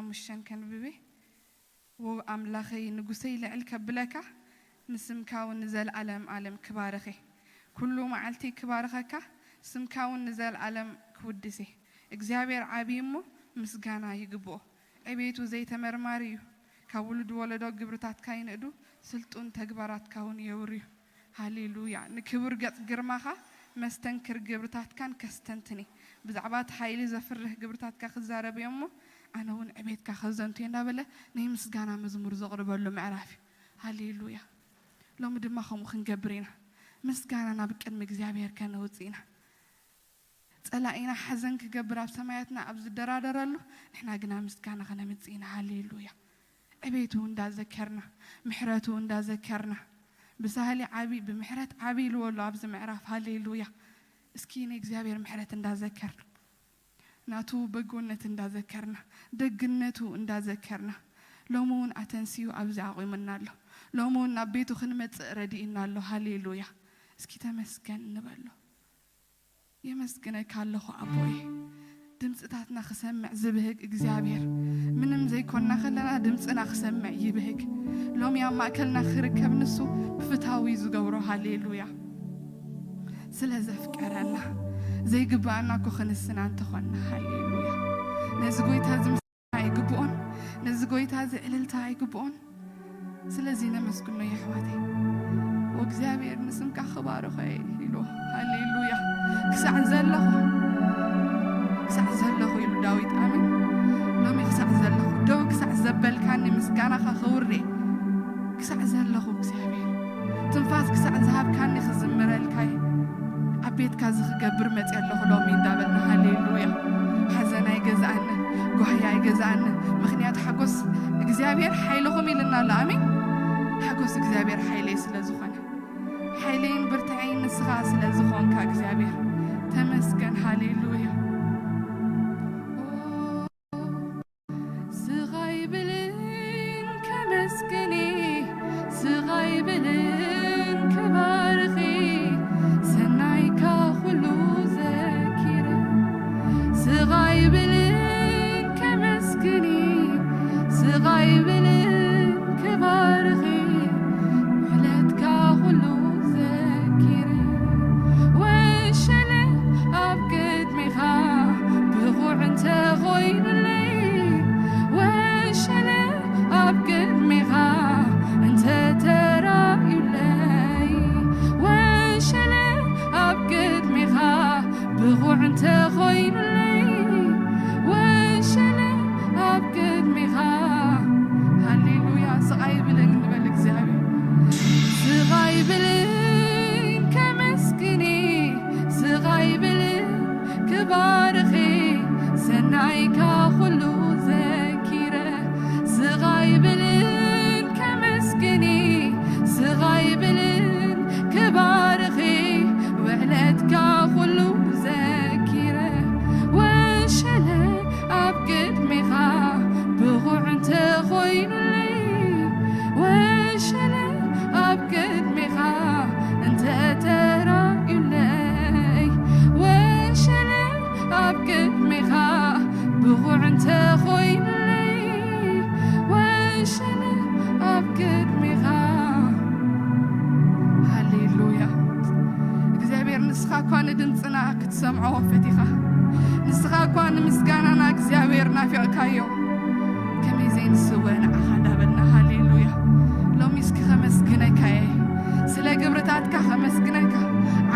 ሓሙሽተን ከንብቤ። ዎ ኣምላኸይ ንጉሰይ ልዕል ከብለካ፣ ንስምካ እውን ንዘለኣለም ኣለም ክባርኽ እየ። ኩሉ መዓልቲ ክባርኸካ፣ ስምካ እውን ንዘለኣለም ክውድስ እየ። እግዚኣብሔር ዓብዪ እሞ ምስጋና ይግብኦ። ዕቤቱ ዘይተመርማሪ እዩ። ካብ ውሉድ ወለዶ ግብርታትካ ይንእዱ፣ ስልጡን ተግባራትካ እውን የውርዩ። ሃሌሉያ። ንክቡር ገጽ ግርማኻ መስተንክር ግብርታትካን ከስተንትኒ። ብዛዕባ እቲ ሓይሊ ዘፍርህ ግብርታትካ ክዛረብ እየ እሞ፣ ኣነ እውን ዕቤትካ ከዘንቱ እየ እንዳበለ ናይ ምስጋና መዝሙር ዘቕርበሉ ምዕራፍ እዩ። ሃሌሉያ። ሎሚ ድማ ከምኡ ክንገብር ኢና። ምስጋና ናብ ቅድሚ እግዚኣብሔር ከነውጽእ ኢና። ጸላኢና ሓዘን ክገብር ኣብ ሰማያትና ኣብ ዝደራደረሉ፣ ንሕና ግና ምስጋና ከነምጽእ ኢና። ሃሌሉያ። ዕቤቱ እንዳዘከርና፣ ምሕረቱ እንዳዘከርና፣ ብሳህሊ ዓቢ፣ ብምሕረት ዓቢ ኢልዎ ኣሎ ኣብዚ ምዕራፍ። ሃሌሉያ። እስኪ ንእግዚኣብሔር ምሕረት እንዳዘከርና፣ ናቱ በጎነት እንዳዘከርና፣ ደግነቱ እንዳዘከርና፣ ሎሚ እውን ኣተንስዩ ኣብዚ ኣቑሙና ኣሎ። ሎሚ እውን ናብ ቤቱ ክንመጽእ ረዲእና ኣሎ። ሃሌሉያ። እስኪ ተመስገን ንበሎ። የመስግነካ ኣለኹ ኣቦይ። ድምፅታትና ክሰምዕ ዝብህግ እግዚኣብሔር፣ ምንም ዘይኮንና ከለና ድምፅና ክሰምዕ ይብህግ። ሎሚ ኣብ ማእከልና ክርከብ ንሱ ብፍታዊ ዝገብሮ። ሃሌሉያ። ስለ ዘፍቀረና፣ ዘይግብኣና እኮ ክንስና እንተኾንና። ሃሌሉያ። ነዚ ጎይታ እዚ ኣይግብኦን፣ ነዚ ጎይታ እዚ ዕልልታ ኣይግብኦን። ስለዚ ነመስግኖ የሕዋተይ። ወእግዚኣብሔር ንስምካ ክባርኸ ኢሉ። ሃሌሉያ። ክሳዕ ዘለኹ፣ ክሳዕ ዘለኹ ኢሉ ዳዊት። ኣሜን። ሎሚ ክሳዕ ዘለኹ፣ ደው ክሳዕ ዘበልካኒ ምስጋናኻ ክውሬ። ክሳዕ ዘለኹ እግዚኣብሔር፣ ትንፋስ ክሳዕ ዝሃብካኒ ክዝምረልካ እየ። ኣብ ቤትካ እዚ ክገብር መፅእ ኣለኹ ሎሚ እንዳበልና። ሃሌሉያ። ሓዘን ኣይገዝኣኒ፣ ጓህያ ኣይገዝኣኒ። ምኽንያት ሓጎስ እግዚኣብሔር ሓይልኹም ኢልና ኣሎ። ኣሜን። ሓጎስ እግዚኣብሔር ሓይለይ ስለ ዝኾነ፣ ሓይለይን ብርታዐይን ንስኻ ስለ ዝኾንካ እግዚኣብሔር ተመስገን። ሃሌሉያ። ስቓይ ብልን ከመስግኒ፣ ስቓይ ብልን ክባርኺ፣ ሰናይካ ኩሉ ዘኪረ። ስቓይ ብልን ከመስግኒ፣ ስቓይ ብልን ክባርኺ፣ ውዕለትካ ኩሉ ዘኪረ። ወሸለ ኣብ ቅድሚኻ ብቑዕ እንተኾይኑለይ፣ ወሸለ ኣብ ቅድሚኻ እንተተራእዩለይ፣ ወሸለ ኣብ ቅድሚኻ ብቑዕ እንተኾይኑለይ፣ ወሸለ ኣብ ቅድሚኻ። ሃሌሉያ። ስቓይ ብልን ንበል እግዚኣብሔር። ስቓይ ብልን ከመስግኒ፣ ስቓይ ብልን ክባርኺ፣ ሰናይካ ኩሉ ዘኪረ። ስቓይ ብልን ከመስግኒ፣ ስቓይ ብልን ክባርኺ፣ ውዕለትካ ኩሉ ዘኪረ። ወሸለ ኣብ ቅድሚኻ ብቑዕ እንተኾይኑለይ፣ ወሸለ ኣብ ቅድሚኻ እንተተራእዩለይ፣ ወሸለ ኣብ ቅድሚኻ ብቑዕ እንተኾይኑለይ፣ ወሸለ ኣብ ቅድሚኻ። ሃሌሉያ። እግዚኣብሔር፣ ንስኻ እኳ ንድምፅና ክትሰምዖ ፈቲኻ፣ ንስኻ እኳ ንምስጋናና እግዚኣብሔር ናፊቕካዮ። ከመይ ዘይንስወ ንዓኻ እንዳበልና። ሃሌሉያ። ሎሚ እስኪ ከመስግነካ እየ። ስለ ግብርታትካ ከመስግነካ፣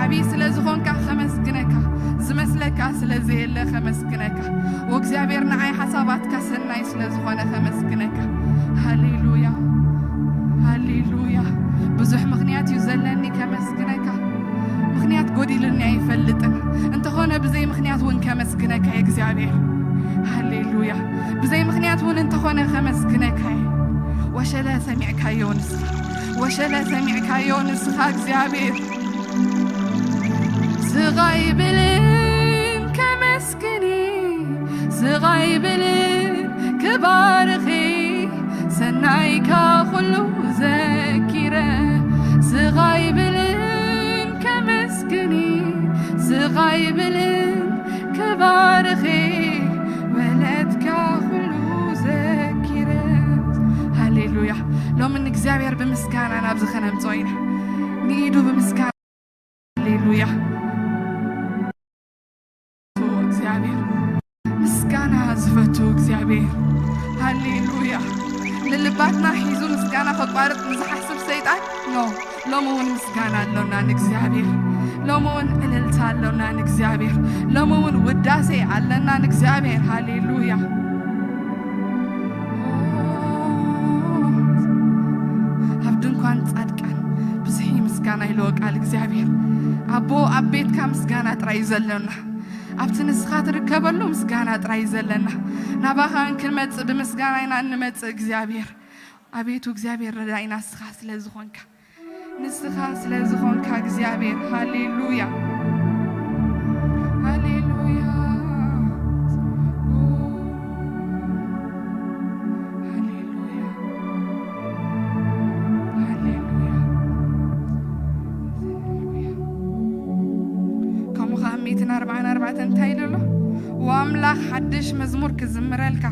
ዓብዪ ስለ ዝኾንካ ከመስግነካ፣ ዝመስለካ ስለ ዘየለ ከመስግነካ። ወእግዚኣብሔር፣ ንዓይ ሓሳባትካ ሰናይ ስለ ዝኾነ ከመስግነካ። ሃሌሉያ፣ ሃሌሉያ። ብዙሕ ምኽንያት እዩ ዘለኒ ከመስግነካ። ምኽንያት ጎዲሉኒ ኣይፈልጥን። እንተኾነ ብዘይ ምኽንያት እውን ከመስግነካ እየ እግዚኣብሔር። ሃሌሉያ። ብዘይ ምኽንያት እውን እንተኾነ ከመስግነካ እየ። ወሸለ ሰሚዕካዮ ንስኻ፣ ወሸለ ሰሚዕካዮ ንስኻ እግዚኣብሔር። ስቓይ ብልን ከመስግኒ፣ ስቓይ ብልን ክባርኺ፣ ሰናይካ ኩሉ ዘኪረ። ስቓይ ብልን ከመስግኒ፣ ስቓይ ብልን ክባርኺ፣ ውዕለትካ ኩሉ ዘ- ብምስጋና ናብዚ ከነምጽኦ ኢና። ንኢዱ ብምስጋና። ሃሌሉያ። እግዚኣብሔር ምስጋና ዝፈቱ እግዚኣብሔር። ሃሌሉያ። ንልባትና ሒዙ ምስጋና ከቋርጥ ንዝሓስብ ሰይጣን፣ ኖ። ሎሚ እውን ምስጋና ኣሎና ንእግዚኣብሔር። ሎሚ እውን እልልታ ኣሎና ንእግዚኣብሔር። ሎሚ እውን ውዳሴ ኣለና ንእግዚኣብሔር። ሃሌሉያ። ኣብ ድንኳን ጻድቃን ብዙሕ ምስጋና ኢልዎ ቃል እግዚኣብሔር። ኣቦ፣ ኣብ ቤትካ ምስጋና ጥራይ እዩ ዘለና። ኣብቲ ንስኻ ትርከበሉ ምስጋና ጥራይ እዩ ዘለና። ናባኻ እንክንመጽእ ብምስጋና ኢና እንመጽእ እግዚኣብሔር። ኣቤቱ እግዚኣብሔር ረዳኢና ንስኻ ስለ ዝኾንካ፣ ንስኻ ስለ ዝኾንካ እግዚኣብሔር። ሃሌሉያ፣ ሃሌሉያ፣ ሃሌሉያ፣ ሃሌሉያ፣ ሃሌሉያ። ከምኡ ኸዓ ኣብ ሚእትን ኣርባዓን ኣርባዕተን እንታይ ኢሉ ኣሎ? "ወኣምላኽ ሓድሽ መዝሙር ክዝምረልካ፣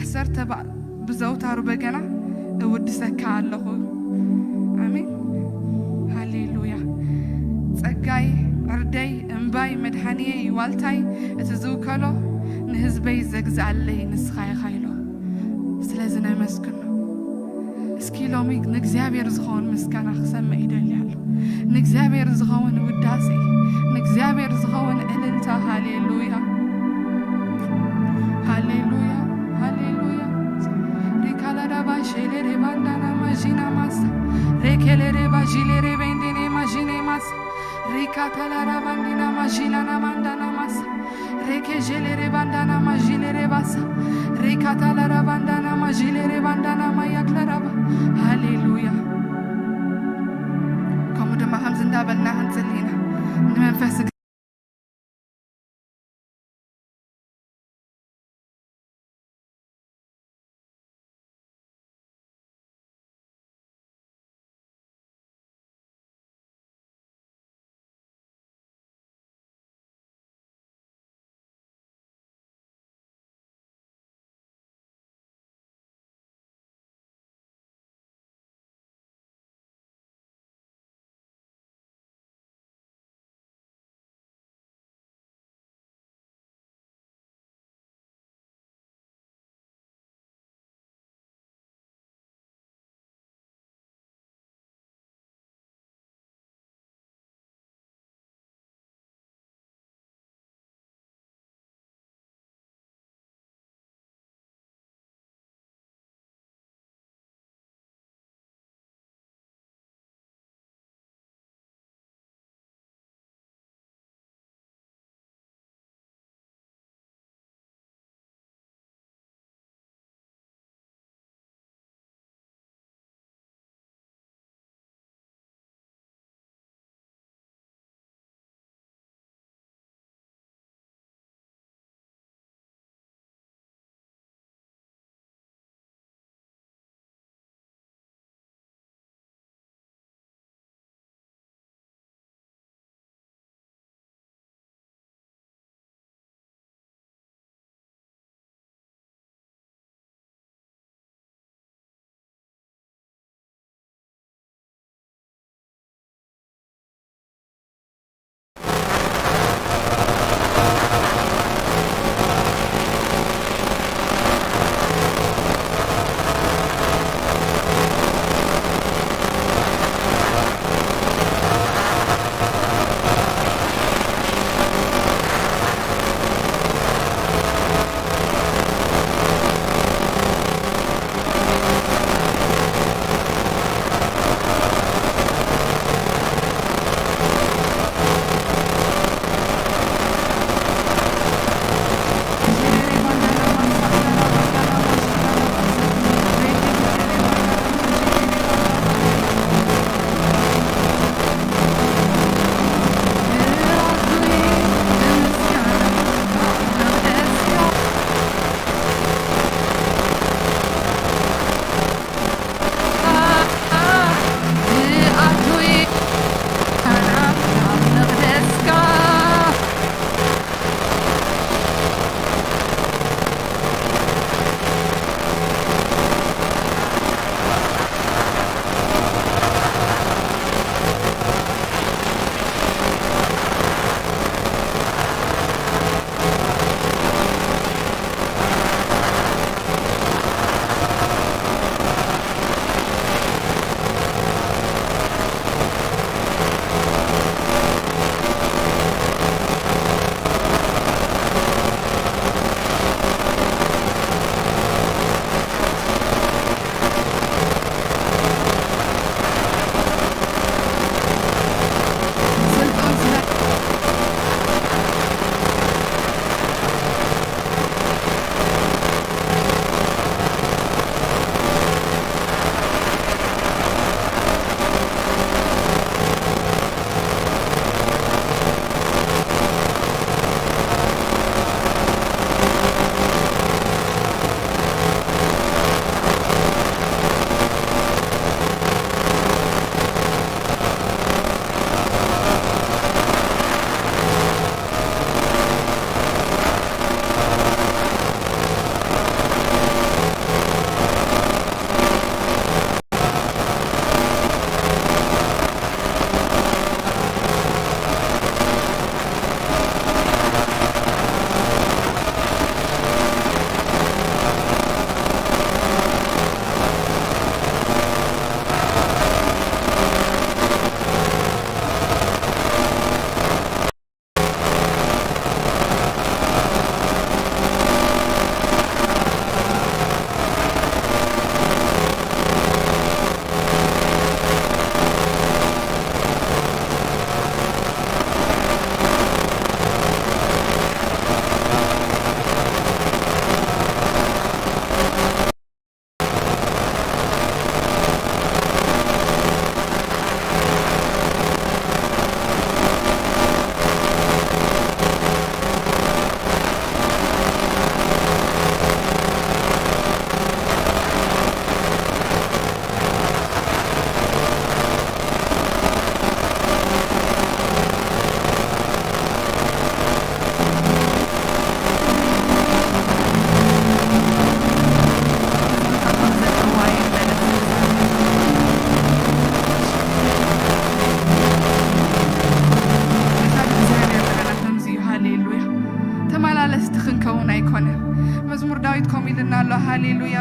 ዓሰርተ ባ-፣ ብዘውታሩ በገና እውድሰካ ኣለኹ።" ኣሜን። ሃሌሉያ። ጸጋይ፣ ዕርደይ፣ እምባይ፣ መድሓንየይ፣ ዋልታይ፣ እቲ ዝውከሎ ንህዝበይ ዘግዝኣለይ ንስኻ ኢኻ ኢሉ። ስለዚ ነመስግኖ። እስኪ ሎሚ ንእግዚኣብሔር ዝኸውን ምስጋና ክሰምዕ ይደሊ ኣሎ። ንእግዚኣብሔር ዝኸውን ውዳሴ፣ ንእግዚኣብሔር ዝኸውን እልልታ። ሃሌሉያ፣ ሃሌሉያ፣ ሃሌሉያ። ሪካላዳባ ሼሌሬ ባንዳና ማዢና ማሳ፣ ሬኬሌሬ ባዢሌሬ ቤንዴኔ ማዢኔ ማሳ፣ ሪካታላራ ባንዲና ማዢላና ማንዳና ማሳ፣ ሬኬ ዤሌሬ ባንዳና ማዢሌሬ ባሳ፣ ሪካታላራ ባንዳና ማዢሌሬ ባንዳና ማያክላራባ። ሃሌሉያ። ከምኡ ድማ ከምዚ እንዳበልና ክንጽሊ ኢና። ንመንፈስ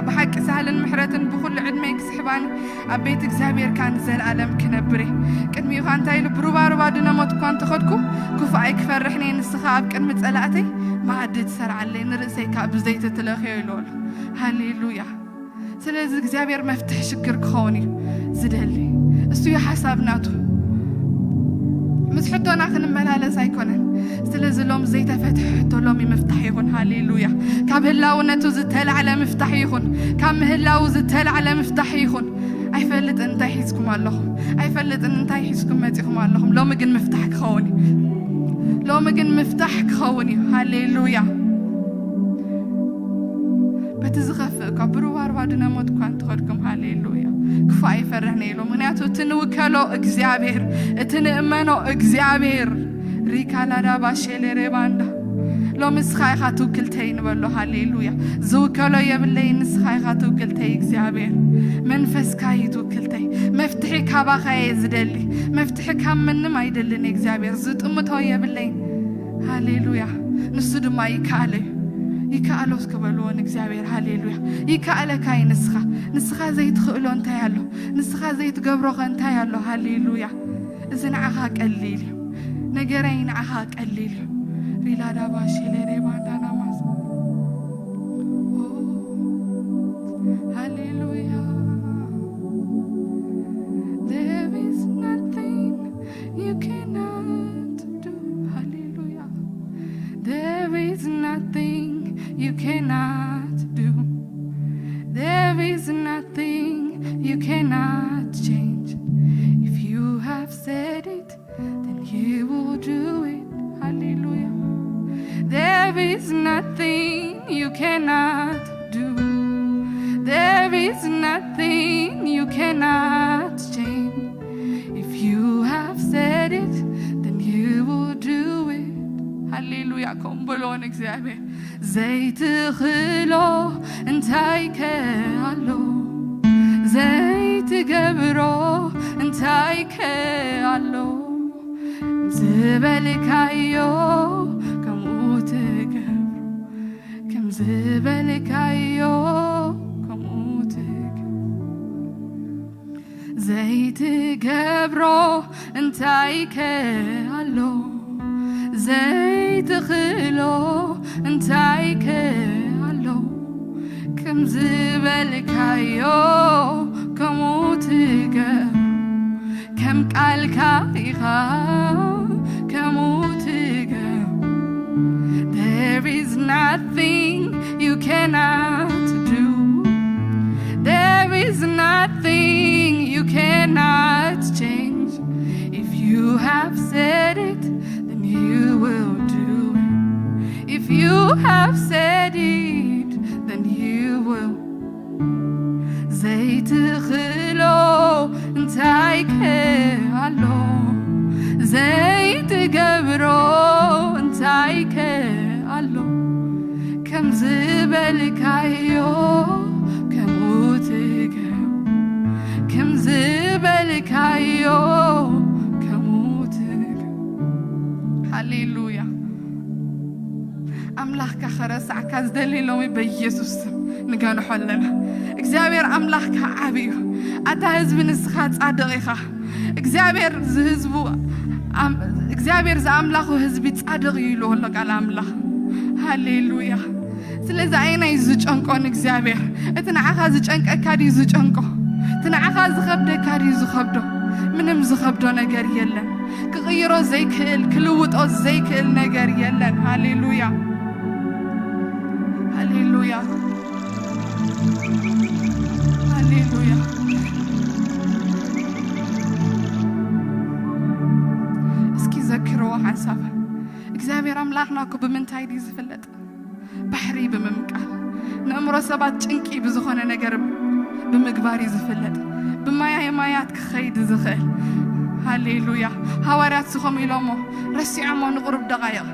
ብሓቂ ሳህልን ምሕረትን ብኹሉ ዕድመይ ክስሕባኒ ኣብ ቤት እግዚኣብሔር ከኣ ንዘለኣለም ክነብር እየ። ቅድሚኡ ከኣ እንታይ ኢሉ? ብሩባሩባ ድነ ሞት እኳ እንተኸድኩ ክፉእ ኣይክፈርሕን እየ፣ ንስኻ ኣብ ቅድሚ ጸላእተይ መኣዲ ትሰርዓለይ፣ ንርእሰይ ከኣ ብዘይቲ ትለኽዮ ኢሉ ኣሎ። ሃሌሉያ። ስለዚ እግዚኣብሔር መፍትሒ ሽግር ክኸውን እዩ ዝደሊ። እሱ እዩ ሓሳብ ናቱ። ምስ ሕቶና ክንመላለስ ኣይኮነን። ስለዚ ሎም ዘይተፈትሐ ሕቶ ሎም ምፍታሕ ይኹን። ሃሌሉያ። ካብ ህላውነቱ ዝተላዕለ ምፍታሕ ይኹን። ካብ ምህላው ዝተላዕለ ምፍታሕ ይኹን። ኣይፈልጥን እንታይ ሒዝኩም ኣለኹም። ኣይፈልጥን እንታይ ሒዝኩም መጺኹም ኣለኹም። ሎሚ ግን ምፍታሕ ክኸውን እዩ። ሎሚ ግን ምፍታሕ ክኸውን እዩ። ሃሌሉያ። በቲ ዝኸፍእ እኳ ብሩባሩባ ድነ ሞት እኳ እንትኸድኩም፣ ሃሌሉያ፣ ክፉእ ኣይፈርሕን እየ ኢሉ። ምክንያቱ እቲ ንውከሎ እግዚኣብሔር፣ እቲ ንእመኖ እግዚኣብሔር። ሪካ ላዳ ባሼሌ ሬባንዳ። ሎሚ ንስኻ ኢኻ ትውክልተይ ንበሎ። ሃሌሉያ። ዝውከሎ የብለይ፣ ንስኻ ኢኻ ትውክልተይ እግዚኣብሔር። መንፈስካ እዩ ትውክልተይ። መፍትሒ ካባኻ እየ ዝደሊ። መፍትሒ ካብ ምንም ኣይደልን እግዚኣብሔር። ዝጥምቶ የብለይ። ሃሌሉያ። ንሱ ድማ ይከኣሎ እዩ። ይከኣሎ እስከ በልዎ ንእግዚኣብሔር። ሃሌሉያ። ይከኣለካ እዩ ንስኻ። ንስኻ ዘይትኽእሎ እንታይ ኣሎ? ንስኻ ዘይትገብሮኸ እንታይ ኣሎ? ሃሌሉያ። እዚ ንዓኻ ቀሊል እዩ። ነገረይ ንዓኻ ቀሊል እዩ። ሪላዳባ ሼሌሬ ባንዳናማስ። ሃሌሉያ። There is nothing you cannot do. ሃሌሉያ። There is nothing you cannot do. There is nothing you cannot change. If you have said it, then he will do it. ሃሌሉያ። There is nothing you cannot do. There is nothing you cannot change. If you have said it, then you will do it. ሃሌሉያ። ከምኡ በልዎ ንእግዚኣብሔር። ዘይትኽእሎ እንታይ ከ ኣሎ? ዘይትገብሮ እንታይ ከ ኣሎ? ዝበልካዮ ከምኡ ትገብሮ፣ ከም ዝበልካዮ ከምኡ ትገብሮ። ዘይትገብሮ እንታይ ከ ኣሎ? ዘይትኽእሎ እንታይ ከ ኣሎ? ከም ዝበልካዮ ከምኡ ትገብሮ፣ ከም ቃልካ ኢኻ ከምኡ ትገብሮ። There is nothing you cannot do. There is nothing you cannot change. If you have said it, then you will do it. If you have said it, then you will. ዘይትኽእሎ እንታይ ከ ኣሎ? ዘይትገብሮ እንታይ ከ ኣሎ? ከም ዝበልካዮ ከምኡ ትገብሮ፣ ከም ዝበልካዮ ከምኡ ትገብሮ። ሃሌሉያ። ኣምላኽካ ከረሳዕካ ዝደሊ ሎሚ በኢየሱስ ስም ንገንሖ ኣለና። እግዚኣብሔር ኣምላኽካ ዓቢ እዩ። ኣታ ህዝቢ ንስኻ ጻድቕ ኢኻ። እግዚኣብሔር ዝህዝቡ ኣም-፣ እግዚኣብሔር ዝኣምላኹ ህዝቢ ጻድቕ እዩ ኢሉ ኣሎ ቃል ኣምላኽ። ሃሌሉያ። ስለዚ ኣየናይ እዩ ዝጨንቆ ንእግዚኣብሔር? እቲ ንዓኻ ዝጨንቀካ ድዩ ዝጨንቆ? እቲ ንዓኻ ዝኸብደካ ድዩ ዝኸብዶ? ምንም ዝኸብዶ ነገር የለን። ክቕይሮ ዘይክእል፣ ክልውጦ ዘይክእል ነገር የለን። ሃሌሉያ። ሃሌሉያ። ሃሌሉያ። እስኪ ዘክርዎ ሓንሳብ። እግዚኣብሔር ኣምላኽና እኮ ብምንታይ ድዩ ዝፍለጥ? ባሕሪ ብምምቃል፣ ንእምሮ ሰባት ጭንቂ ብዝኾነ ነገር ብምግባር እዩ ዝፍለጥ። ብማያየ ማያት ክኸይድ ዝኽእል። ሃሌሉያ። ሃዋርያት ዝኾም ኢሎሞ፣ ረሲዖሞ ንቑሩብ ደቓይቕ።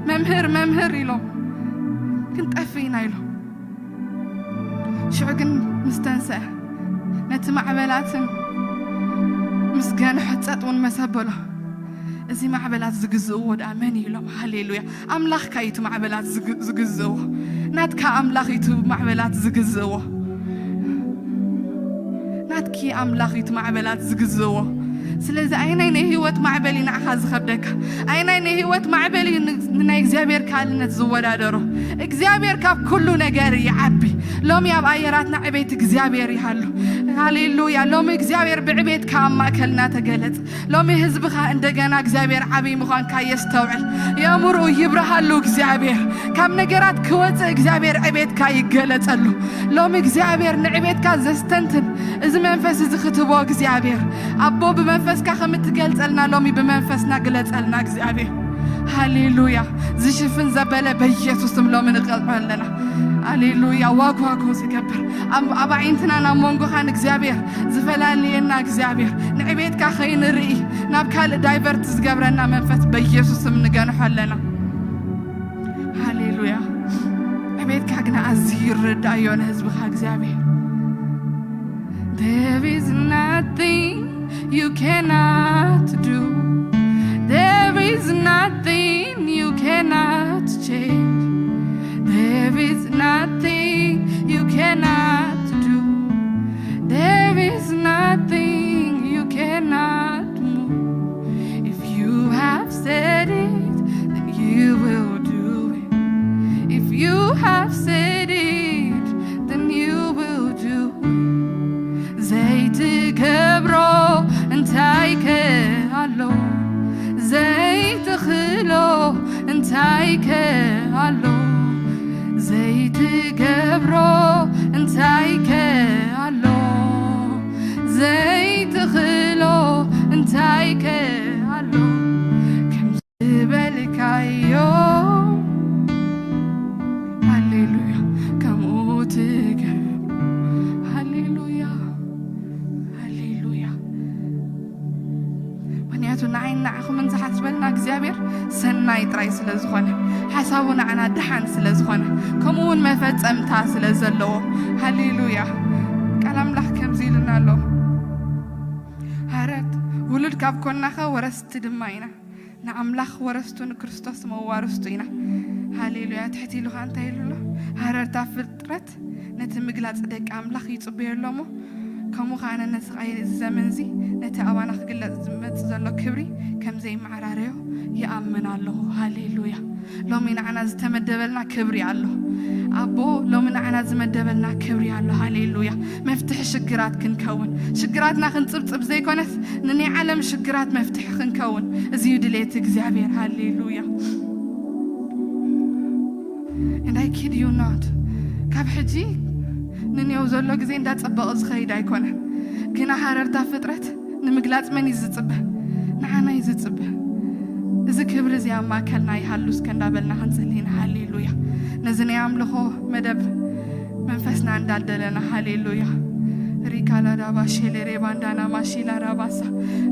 "መምህር፣ መምህር" ኢሎም፣ "ክንጠፍእ ኢና" ኢሎም። ሽዑ ግን ምስ ተንስአ፣ ነቲ ማዕበላትን ምስ ገንሖ ጸጥ እውን መሰ በሎ። እዚ ማዕበላት ዝግዝእዎ ደኣ መን እዩ ኢሎም? ሃሌሉያ። ኣምላኽካ እዩ እቲ ማዕበላት ዝግ- ዝግዝእዎ። ናትካ ኣምላኽ እዩ እቲ ማዕበላት ዝግዝእዎ። ናትኪ ኣምላኽ እዩ እቲ ማዕበላት ዝግዝእዎ። ስለዚ ኣይናይ ናይ ህይወት ማዕበል እዩ ንዓኻ ዝኸብደካ? ኣይናይ ናይ ህይወት ማዕበል እዩ ን- ንናይ እግዚኣብሔር ካልነት ዝወዳደሮ? እግዚኣብሔር ካብ ኩሉ ነገር ይዓቢ። ሎሚ ኣብ ኣየራትና ዕቤት እግዚኣብሔር ይሃሉ። ሃሌሉያ። ሎሚ እግዚኣብሔር ብዕቤትካ ኣብ ማእከልና ተገለጽ። ሎሚ ህዝብኻ እንደገና እግዚኣብሔር ዓብይ ምዃንካ የስተውዕል። የእምርኡ ይብርሃሉ። እግዚኣብሔር ካብ ነገራት ክወፅእ እግዚኣብሔር ዕቤትካ ይገለጸሉ። ሎሚ እግዚኣብሔር ንዕቤትካ ዘስተንትን እዚ መንፈስ እዚ ክትቦ እግዚኣብሔር ኣቦ ብመንፈስካ ከም እትገልጸልና ሎሚ ብመንፈስና ግለጸልና እግዚኣብሔር። ሃሌሉያ። ዝሽፍን ዘበለ በኢየሱስም ሎሚ ንቐልዖ ኣለና። ሃሌሉያ። ዋግዋጎ ዝገብር ኣብ ኣብ ኣዒንትና ናብ መንጎኻን እግዚኣብሔር ዝፈላልየና እግዚኣብሔር ንዕቤትካ ከይንርኢ ናብ ካልእ ዳይቨርት ዝገብረና መንፈስ በኢየሱስም ንገንሖ ኣለና። ሃሌሉያ። ዕቤትካ ግና ኣዝዩ ይረዳእዮ ንህዝብኻ እግዚኣብሔር። There is nothing you cannot do. There is nothing you cannot change. There is nothing you cannot do. There is nothing you cannot move. If you have said it, then you will do it. If you have said it, then you will do it. ዘይትገብሮ እንታይ ከ ኣሎ? ዘይትኽእሎ እንታይ ከ ኣሎ? ዘይትገብሮ እንታይ ከ ኣሎ? ዘይትኽእሎ እንታይ ከ ኣሎ? ከም ዝበልካዮ። ሃሌሉያ። ከምኡ ትገብር። ሃሌሉያ። ሃሌሉያ። ምክንያቱ ንዓይን ንዓኹምን ዝሓስበልና እግዚኣብሔር ሰናይ ጥራይ ስለ ዝኾነ፣ ሓሳቡ ንዓና ደሓን ስለ ዝኾነ፣ ከምኡ እውን መፈጸምታ ስለ ዘለዎ። ሃሌሉያ። ቃል ኣምላኽ ከምዚ ኢሉና ኣሎ። ሃረት ውሉድ ካብ ኮናኸ ወረስቲ ድማ ኢና። ንኣምላኽ ወረስቱ ንክርስቶስ መዋርስቱ ኢና። ሃሌሉያ። ትሕት ኢሉ ኸኣ እንታይ ኢሉ ኣሎ? ሃረርታ ፍጥረት ነቲ ምግላጽ ደቂ ኣምላኽ ይጽበዮ ኣሎ እሞ፣ ከምኡ ኸኣ ነቲ ቃይ እዚ ዘመን እዚ ነቲ ኣባና ክግለጽ ዝመጽእ ዘሎ ክብሪ ከም ዘይመዓራረዮ ይኣምን ኣለኹ። ሃሌሉያ። ሎሚ ንዓና ዝተመደበልና ክብሪ ኣሎ። ኣቦ፣ ሎሚ ንዓና ዝመደበልና ክብሪ ኣሎ። ሃሌሉያ። መፍትሒ ሽግራት ክንከውን፣ ሽግራትና ክንጽብጽብ ዘይኮነስ ንናይ ዓለም ሽግራት መፍትሒ ክንከውን፣ እዚ እዩ ድሌት እግዚኣብሔር። ሃሌሉያ። And I kid you not፣ ካብ ሕጂ ንኔው ዘሎ ግዜ እንዳጸበቐ ዝኸይድ ኣይኮነን። ግና ሃረርታ ፍጥረት ንምግላጽ መን እዩ ዝጽበ? ንዓና እዩ ዝጽበ። እዚ ክብሪ እዚ ኣብ ማእከልና ይሃሉ እስከ እንዳበልና ክንጽሊ ኢና። ሃሌሉያ። ነዚ ናይ ኣምልኾ መደብ መንፈስና እንዳልደለና፣ ሃሌሉያ። ሪካላዳባ ሼሌሬ ባንዳና ማሺላ ራባሳ።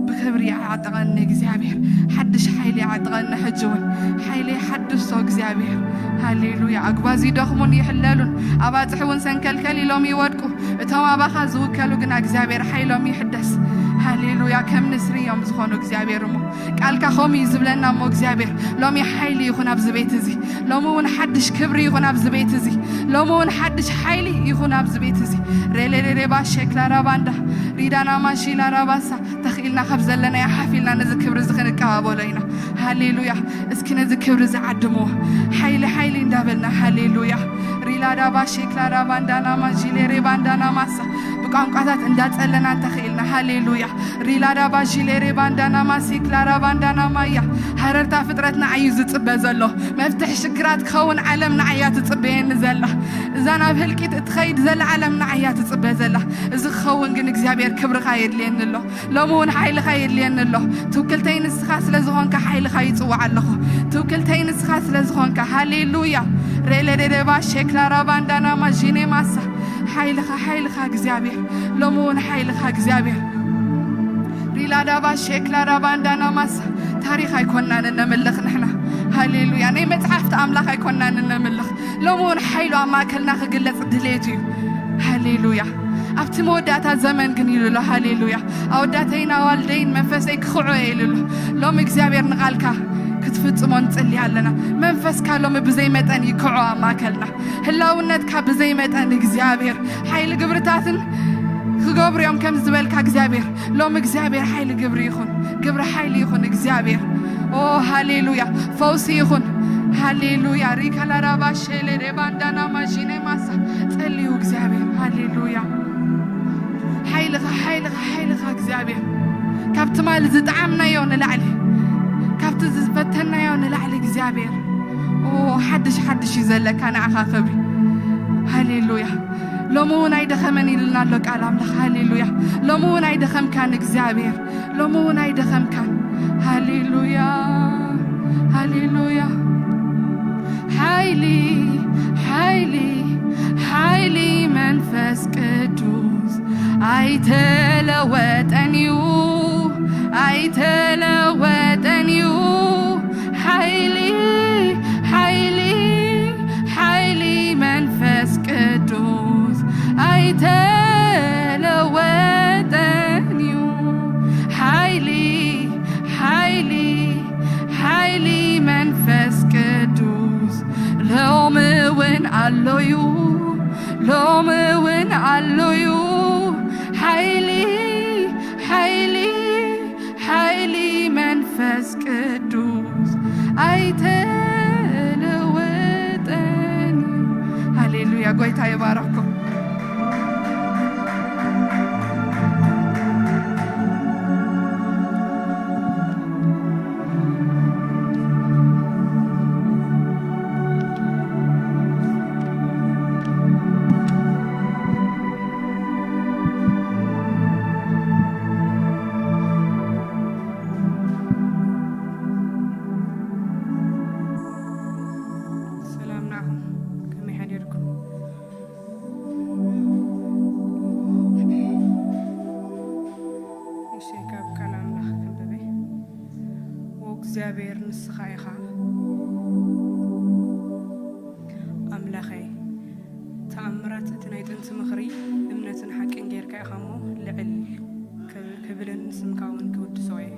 ብክብሪ ኣዕጥቐኒ እግዚኣብሔር። ሓድሽ ሓይሊ ኣዕጥቐኒ ሕጂ እውን። ሓይሊ ሓድሶ እግዚኣብሔር። ሃሌሉያ። ኣግባዝ ይደኽሙን ይሕለሉን፣ ኣባጽሕ እውን ሰንከልከል ኢሎም ይወድቁ። እቶም ኣባኻ ዝውከሉ ግና እግዚኣብሔር ሓይሎም ይሕደስ። ሃሌሉያ። ከም ንስሪ እዮም ዝኾኑ እግዚኣብሔር እሞ። ቃልካ ከምኡ እዩ ዝብለና እሞ እግዚኣብሔር። ሎሚ ሓይሊ ይኹን ኣብዚ ቤት እዚ። ሎሚ እውን ሓድሽ ክብሪ ይኹን ኣብዚ ቤት እዚ። ሎሚ እውን ሓድሽ ሓይሊ ይኹን ኣብዚ ቤት እዚ። ሬሌሬሬባ ሼክላ ራባንዳ ሪዳና ማሺላ ራባሳ። ተኽኢልና ካብ ዘለናዮ ሓፍ ኢልና ነዚ ክብሪ እዚ ክንቀባበሎ ኢና። ሃሌሉያ። እስኪ ነዚ ክብሪ እዚ ዓድምዎ። ሓይሊ ሓይሊ እንዳበልና ሃሌሉያ። ሪላዳባ ሼክላዳ ባንዳናማ ዢሌሬ ባንዳናማሳ። ብቋንቋታት እንዳጸለና እንተኽኢልና ሃሌሉያ። ሪላዳባ ዢሌሬ ባንዳናማ ሲክላዳ ባንዳናማያ። ሃረርታ ፍጥረት ንዓይ እዩ ዝጽበ ዘሎ። መፍትሒ ሽግራት ክኸውን ዓለም ንዓያ ትጽበየኒ ዘላ። እዛ ናብ ህልቂት እትኸይድ ዘላ ዓለም ንዓያ ትጽበ ዘላ። እዚ ክኸውን ግን እግዚኣብሔር ክብርኻ የድልየኒ ኣሎ። ሎሚ እውን ሓይልኻ የድልየኒ ኣሎ። ትውክልተይ ንስኻ ስለ ዝኾንካ ሓይልኻ ይጽዋዕ ኣለኹ። ትውክልተይ ንስኻ ስለ ዝኾንካ። ሃሌሉያ። ሬለደደባ ሼክላራ ባንዳናማ ዢኔ ማሳ። ሓይልኻ፣ ሓይልኻ እግዚኣብሔር። ሎሚ እውን ሓይልኻ እግዚኣብሔር። ሪላዳባ ሼክላራ ባንዳና ማሳ። ታሪኽ ኣይኮናን እነምልኽ ንሕና። ሃሌሉያ። ናይ መጽሓፍቲ ኣምላኽ ኣይኮናን እነምልኽ። ሎሚ እውን ሓይሉ ኣብ ማእከልና ክግለጽ ድሌቱ እዩ። ሃሌሉያ። ኣብቲ መወዳእታ ዘመን ግን ኢሉ ኣሎ። ሃሌሉያ። ኣወዳተይን ኣዋልደይን መንፈሰይ ክኽዕኦ እየ ኢሉ ኣሎ። ሎሚ እግዚኣብሔር ንቓልካ ክትፍጽሞ ንጽሊ ኣለና። መንፈስካ ሎሚ ብዘይ መጠን ይክዖ ኣብ ማእከልና። ህላውነትካ ብዘይ መጠን እግዚኣብሔር ሓይሊ ግብርታትን ክገብሩ እዮም ከም ዝበልካ እግዚኣብሔር። ሎም እግዚኣብሔር ሓይሊ ግብሪ ይኹን፣ ግብሪ ሓይሊ ይኹን እግዚኣብሔር። ኦ ሃሌሉያ፣ ፈውሲ ይኹን። ሃሌሉያ። ሪካላራባ ሼሌ ሬባንዳና ማሺኔ ማሳ ጸልዩ እግዚኣብሔር። ሃሌሉያ። ሓይልኻ፣ ሓይልኻ፣ ሓይልኻ እግዚኣብሔር። ካብ ትማሊ ዝጠዓምናዮ ንላዕሊ፣ ካብቲ ዝፈተናዮ ንላዕሊ እግዚኣብሔር። ኦ ሓድሽ ሓድሽ እዩ ዘለካ ንዓኻ ክብሪ። ሃሌሉያ። ሎሚ እውን ኣይደኸመን ኢልና ኣሎ ቃል ኣምላኽ። ሃሌሉያ። ሎሚ እውን ኣይደኸምካን እግዚኣብሔር። ሎሚ እውን ኣይደኸምካን። ሃሌሉያ፣ ሃሌሉያ። ሓይሊ፣ ሓይሊ፣ ሓይሊ መንፈስ ቅዱስ ኣይተለወጠን እዩ፣ ኣይተለወጠን እዩ። ሓይሊ፣ ሓይሊ፣ ሓይሊ መንፈስ ቅዱስ ኣይተለወጠን እዩ። ሓይሊ፣ ሓይሊ፣ ሓይሊ መንፈስ ቅዱስ ሎሚ እውን ኣሎዩ፣ ሎሚ እውን ኣሎዩ። ሓይሊ፣ ሓይሊ፣ ሓይሊ መንፈስ ቅዱስ ኣይተለወጠን። ሃሌሉያ። ጎይታ ይባረኩም። ሰላም ንዓኹም። ከመይ ሓዲርኩም? እሺ፣ ካብ ቃል ኣምላኽ ከንብበ። ወእግዚኣብሔር ንስኻ ኢኻ ኣምላኸይ። ተኣምራት እቲ ናይ ጥንቲ ምኽሪ እምነትን ሓቅን ጌርካ ኢኻ እሞ ልዕል ክብ-፣ ክብልን ስምካ እውን ክውድሶ እየ።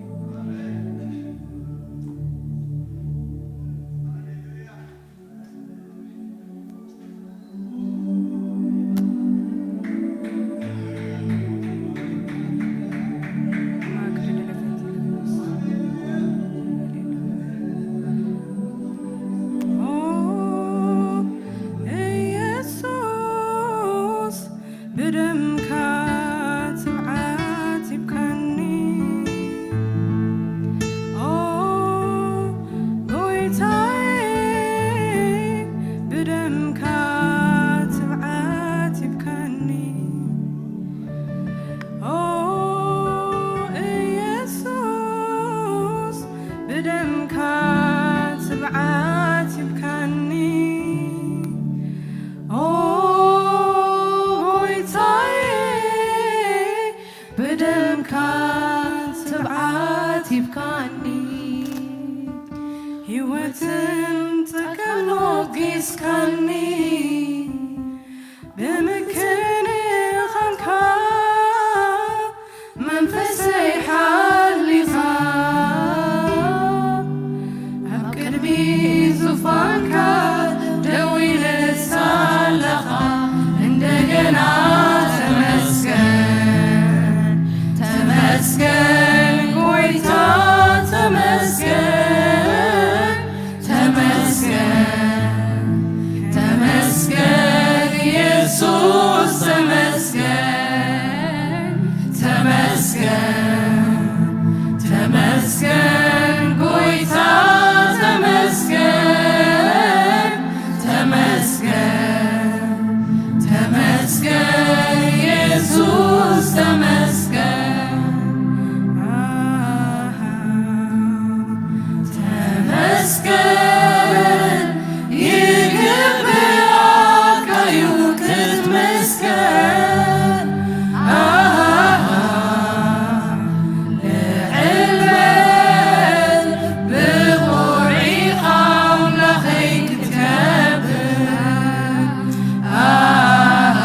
ኢየሱስ ብደምካ ትብዓት ሂብካኒ። ኦ ጎይታዬ፣ ብደምካ ትብዓት ሂብካኒ። ኦ ኢየሱስ፣ ብደምካ ትብዓት ሂብካኒ። ኦ ጎይታዬ፣ ብደምካ ትብዓት ሂብካኒ። ህይወትን ጸጋን ሞጊስካኒ። ብምክንኻንካ መንፈሰይ ሓሊኻ፣ ኣብ ቅድሚ ዙፋንካ ደው ኢለ ሳለኻ፣ እንደገና ተመስገን፣ ተመስገን ጎይታ፣ ተመስገን፣ ተመስገን፣ ተመስገን ኢየሱስ፣ ተመስገን፣ ተመስገን፣ ተመስገን ጎይታ፣ ተመስገን፣ ተመስገን፣ ተመስገን ኢየሱስ፣ ተመስገን። ተመስገን፣ ይግብኣካ እዩ ክትመስገን። ኣሃ፣ ልዕል በል ብኹርዒኻ ኣምላኸይ ክትከብር። ኣሃ፣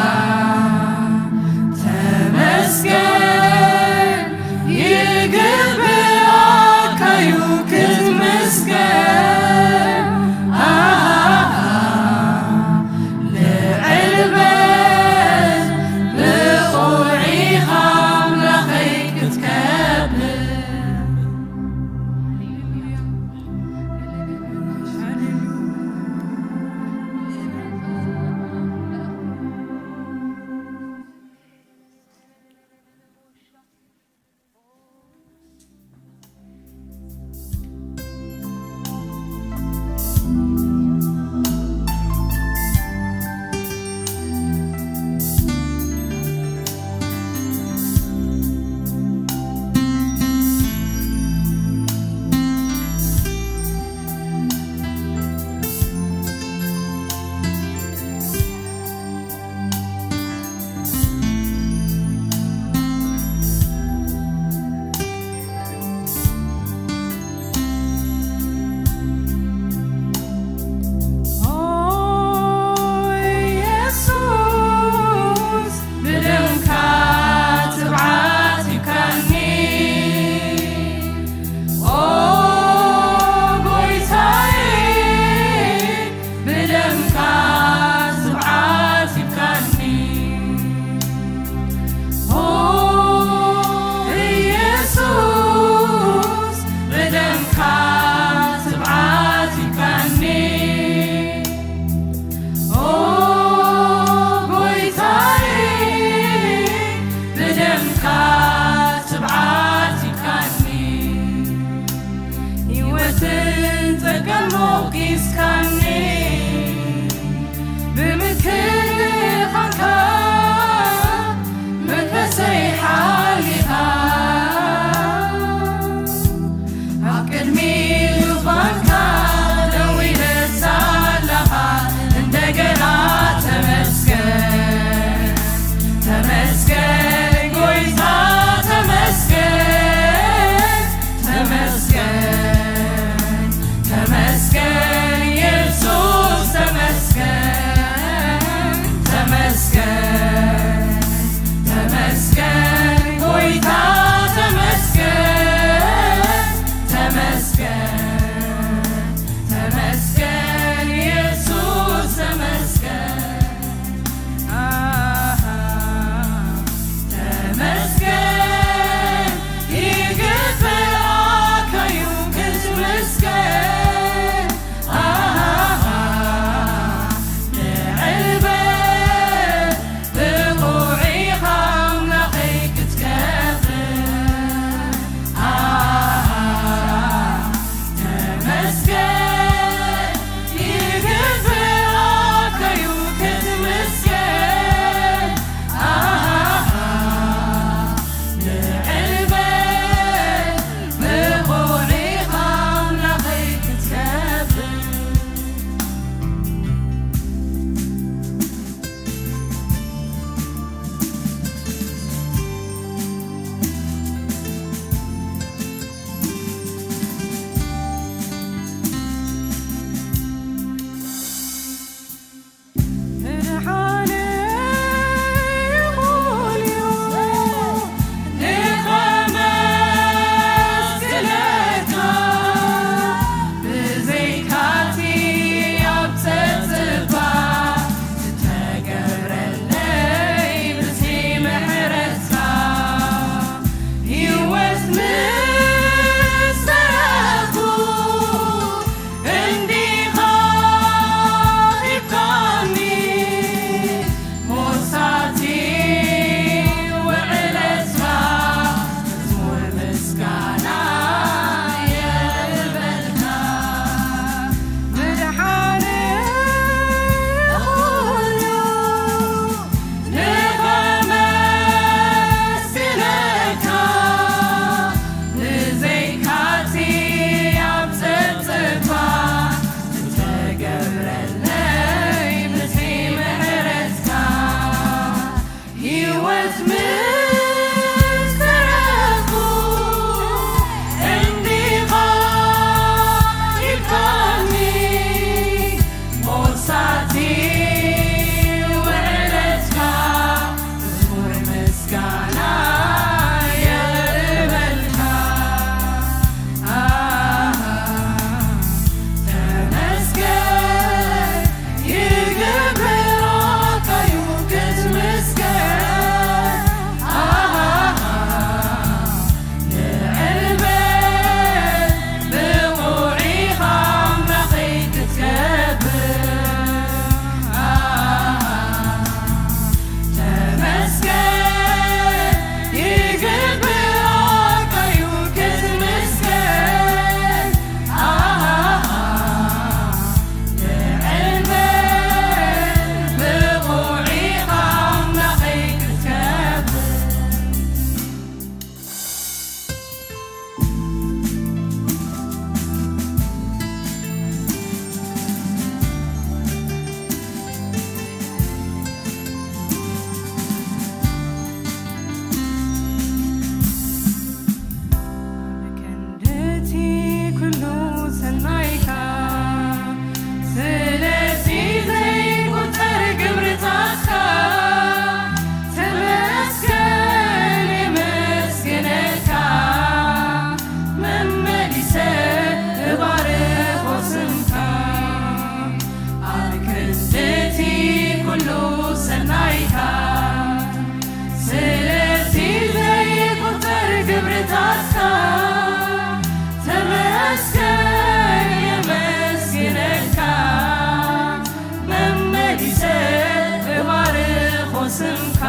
ስምካ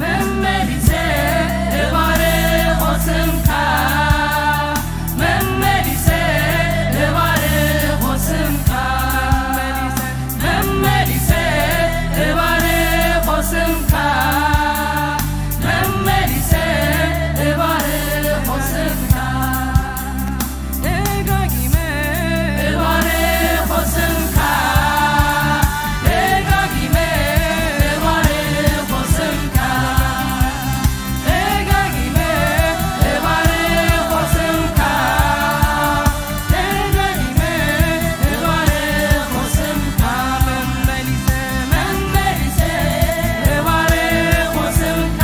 መመሊሰ እባርኾ ስምካ፣ መመሊሰ እባርኾ ስምካ፣ መመሊሰ እባርኾ ስምካ፣ መመሊሰ እባርኾ ስምካ። ደጋጊመ እባርኾ ስምካ፣ ደጋጊመ እባርኾ ስምካ፣ ደጋጊመ እባርኾ ስምካ፣ ደጋጊመ እባርኾ ስምካ፣ መመሊሰ፣ መመሊሰ እባርኾ ስምካ።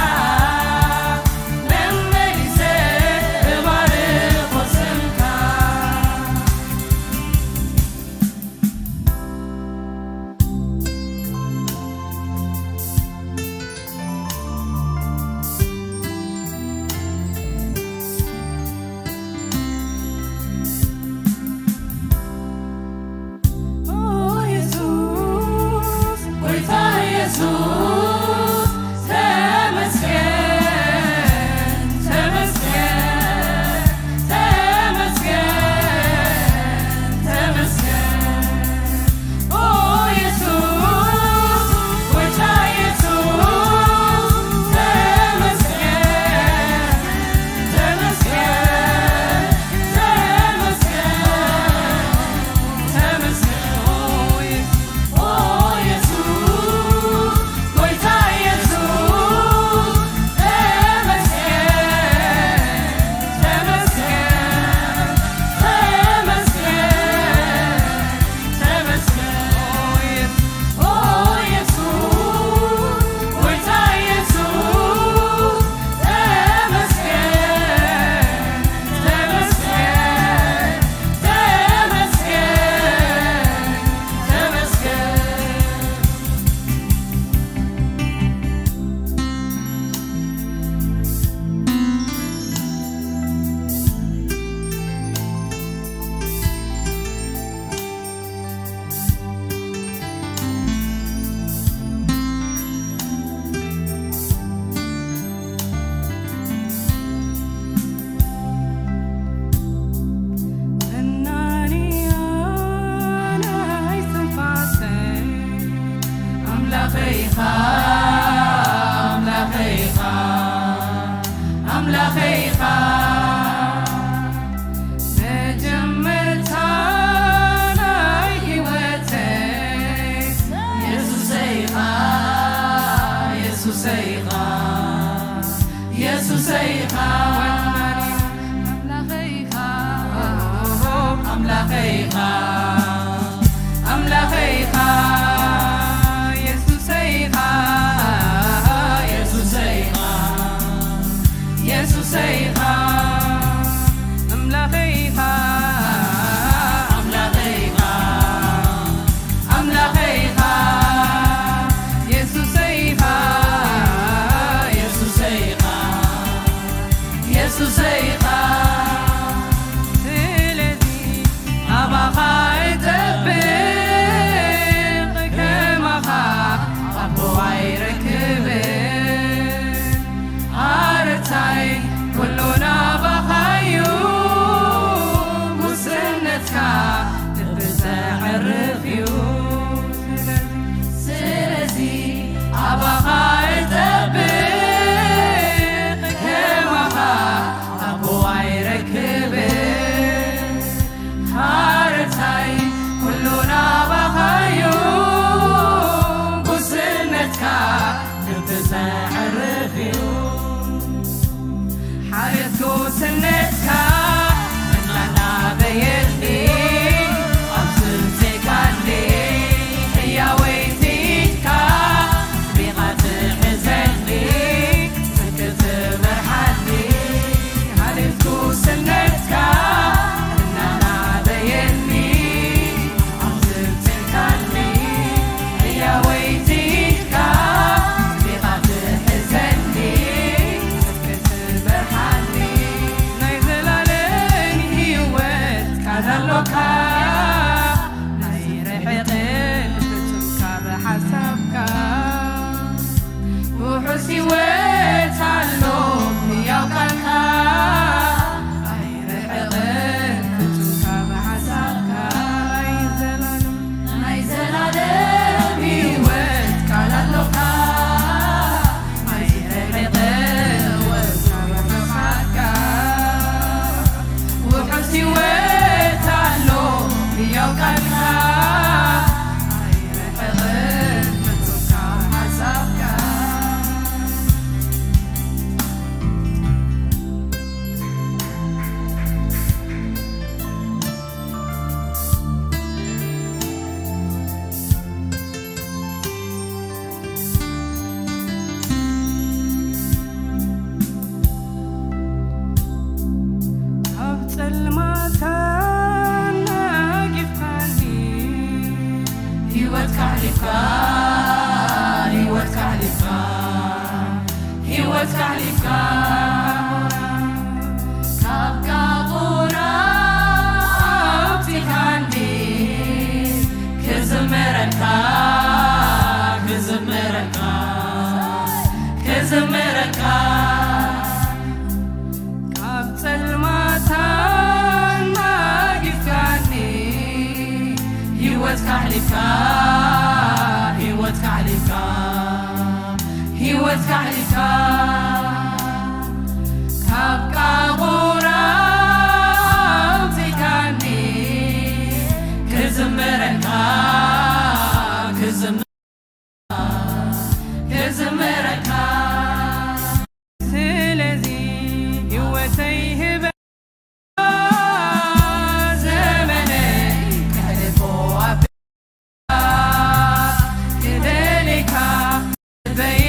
መመሊሰ እባርኾ ስምካ። ኦ የሱስ፣ ጎይታ የሱስ፣ ተመስገን፣ ተመስገን፣ ተመስገን፣ ተመስገን። ኦ የሱስ፣ ጎይታ የሱስ፣ ተመስገን፣ ተመስገን፣ ተመስገን። ካሕሊፍካ ካብ ቃቑራ ኣውጺኻኒ፣ ክዝምረካ፣ ክዝምረካ፣ ክዝምረካ። ካብ ጸልማት ኣናጊፍካኒ፣ ህይወት ካሕሊፍካ፣ ህይወት ካሕሊፍካ፣ ህይወት ካሕሊፍካ። ካብ ቃቑራ ኣውጺካኒ፣ ክዝምረካ፣ ክዝም-፣ ክዝምረካ። ስለዚ ህይወተይ ህበ ዘመነይ ከሕልፎ ኣብ ክደልካ ልበይ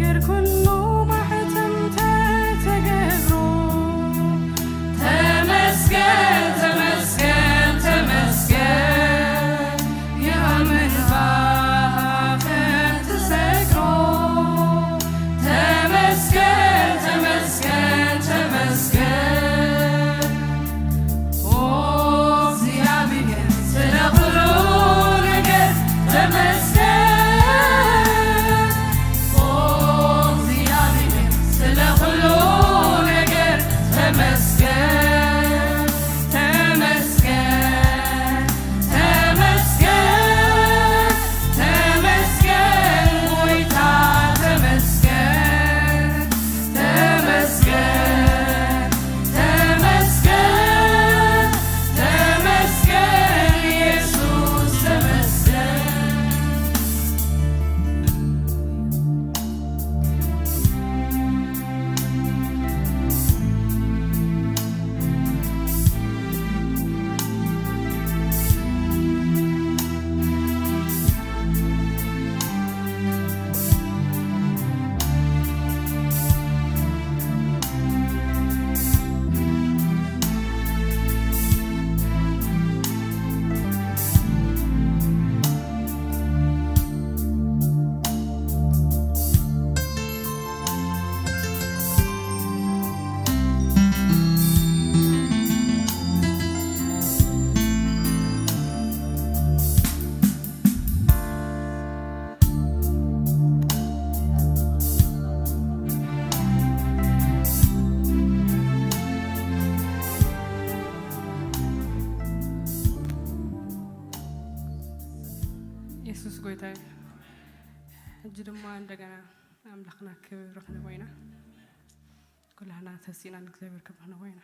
ነገር ኩሉ ማሕተም ተተገብሮ። ተመስገን፣ ተመስገን፣ ተመስገን። የኣምን ባኸ ትሰግሮ። ተመስገን፣ ተመስገን፣ ተመስገን። ኦ እግዚኣብሔር፣ ስለ ኩሉ ነገር ተመስገን። ኦ እግዚኣብሔር፣ ስለ ኩሉ ነገር ተመስገን፣ ተመስገን፣ ተመስገን፣ ተመስገን ጎይታ፣ ተመስገን። ተመስገን፣ ተመስገን፣ ተመስገን ኢየሱስ፣ ተመስገን። የሱስ ጎይታ እዩ። ሕጂ ድማ እንደገና ኣምላኽና ክብሪ ክንቦ ኢና። ኩላህና ተሲእና ንእግዚኣብሔር ክብሪ ክንቦ ኢና።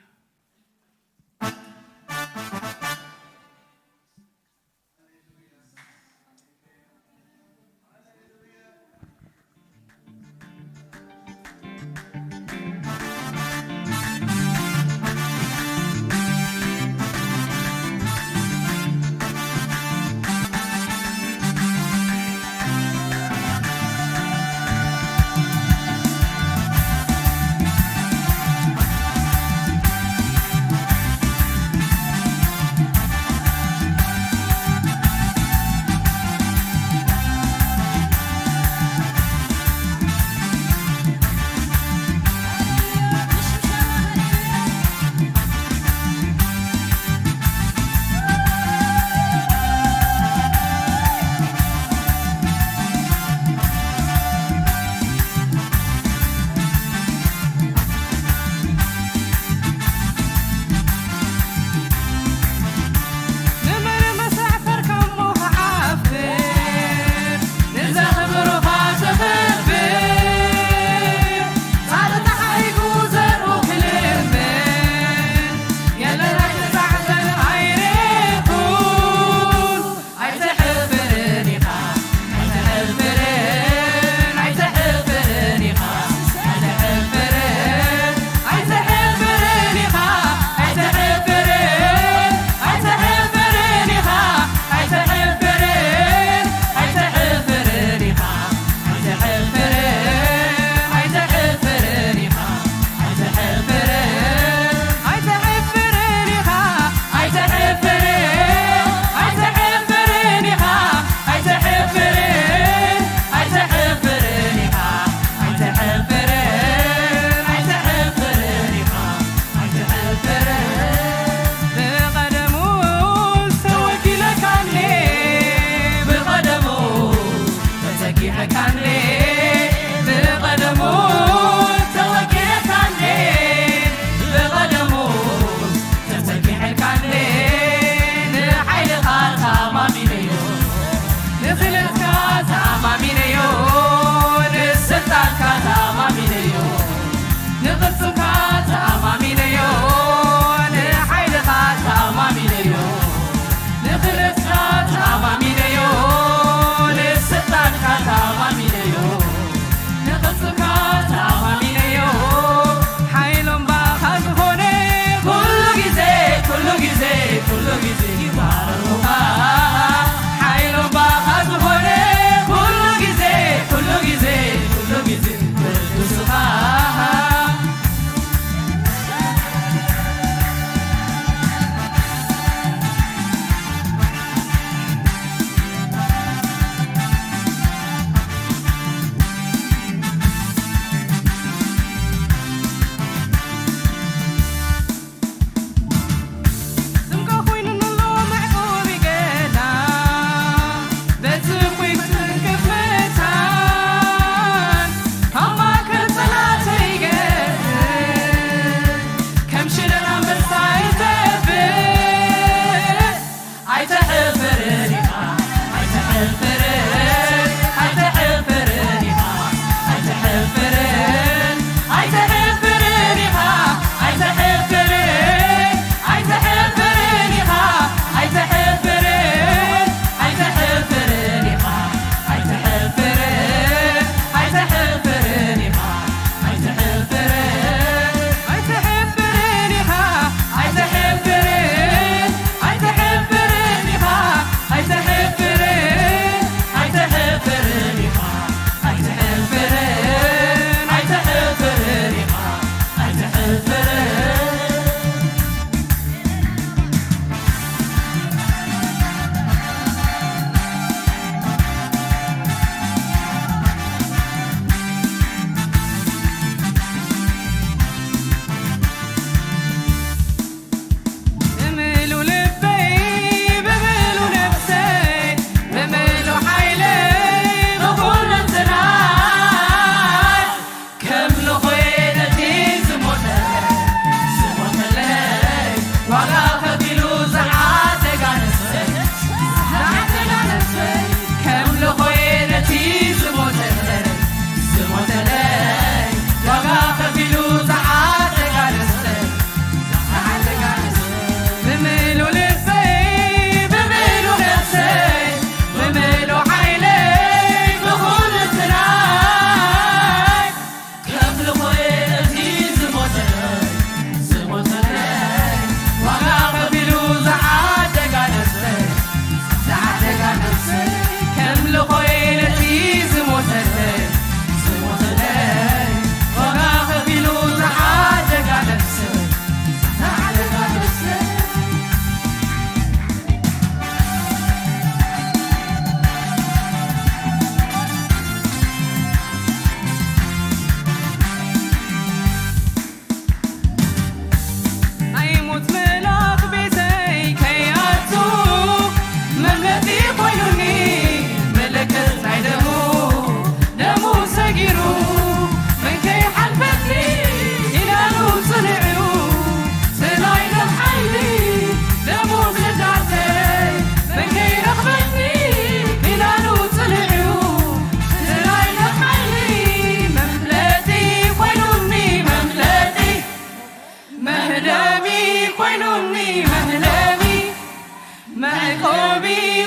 መዕቆቢ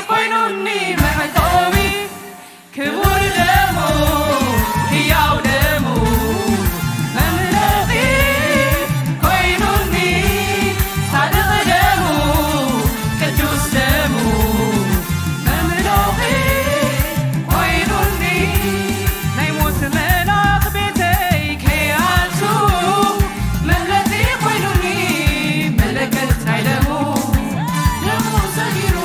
ኮይኑኒ፣ መዕቆቢ ክቡር ደሙ፣ ህያው ደሙ፣ መምለኺ ኮይኑኒ፣ ጻድቕ ደሙ፣ ቅዱስ ደሙ፣ መምለኺ ኮይኑኒ። ናይ ሞት መልኣኽ ቤተይ ከይኣቱ መፍለጢ ኮይኑኒ፣ መለከት ናይ ደሙ፣ ደሙ ሰጊሩ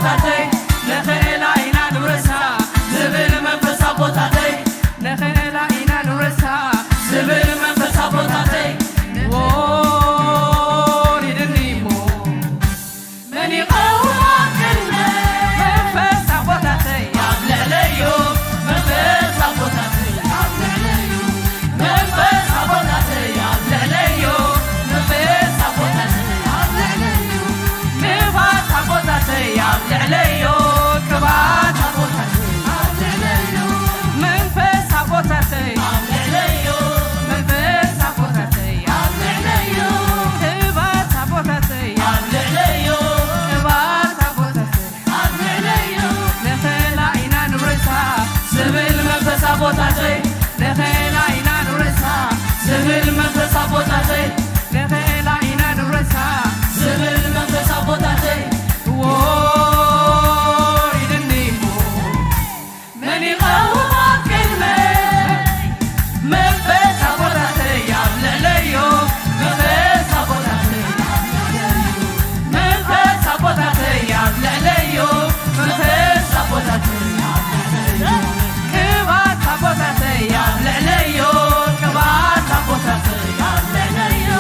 ኣቦታተይ ንኽእላ ኢና ንውረሳ ዝብል መንፈስ ኣቦታተይ ንኽእላ ኢና ንውረሳ ዝብል መንፈስ ኣቦታተይ ወሪድኒ እሞ መን ይቐውም ኣብ ቅድመይ መንፈስ ኣቦታተይ ኣብ ልዕለዮ መንፈስ ኣቦታተይ ኣብ ልዕለዮ መንፈስ ኣቦታተይ ኣብ ልዕለዮ መንፈስ ኣቦታተይ ኣብ ልዕለዮ ቅባት ኣቦታተይ ኣብ ልዕለዮ ቅባት ኣቦታተይ ኣብ ልዕለዮ መንፈስ ኣቦታተይ ኣብ ልዕለዮ መንፈስ ኣቦታተይ ኣብ ልዕለዮ ቅባት ኣቦታተይ ኣብ ልዕለዮ ቅባት ኣቦታተይ ኣብ ልዕለዮ ንኽእላ ኢና ንውረሳ ዝብል መንፈስ ኣቦታተይ ንኽእላ ኢና ንውረሳ ዝብል መንፈስ ኣቦታተይ ንኽእላ ኢና ንውረሳ ዝብል መንፈስ ኣቦታተይ ወሪድኒ እሞ መን ይቐውም ኣብ ቅድመይ መንፈስ ኣቦታተይ ኣብ ልዕለዮ መንፈስ ኣቦታተይ ኣብ ልዕለዮ መንፈስ ኣቦታተይ ኣብ ልዕለዮ መንፈስ ኣቦታተይ ኣብ ልዕለዮ ቅባት ኣቦታተይ ኣብ ልዕለዮ ቅባት ኣቦታተይ ኣብ ልዕለዮ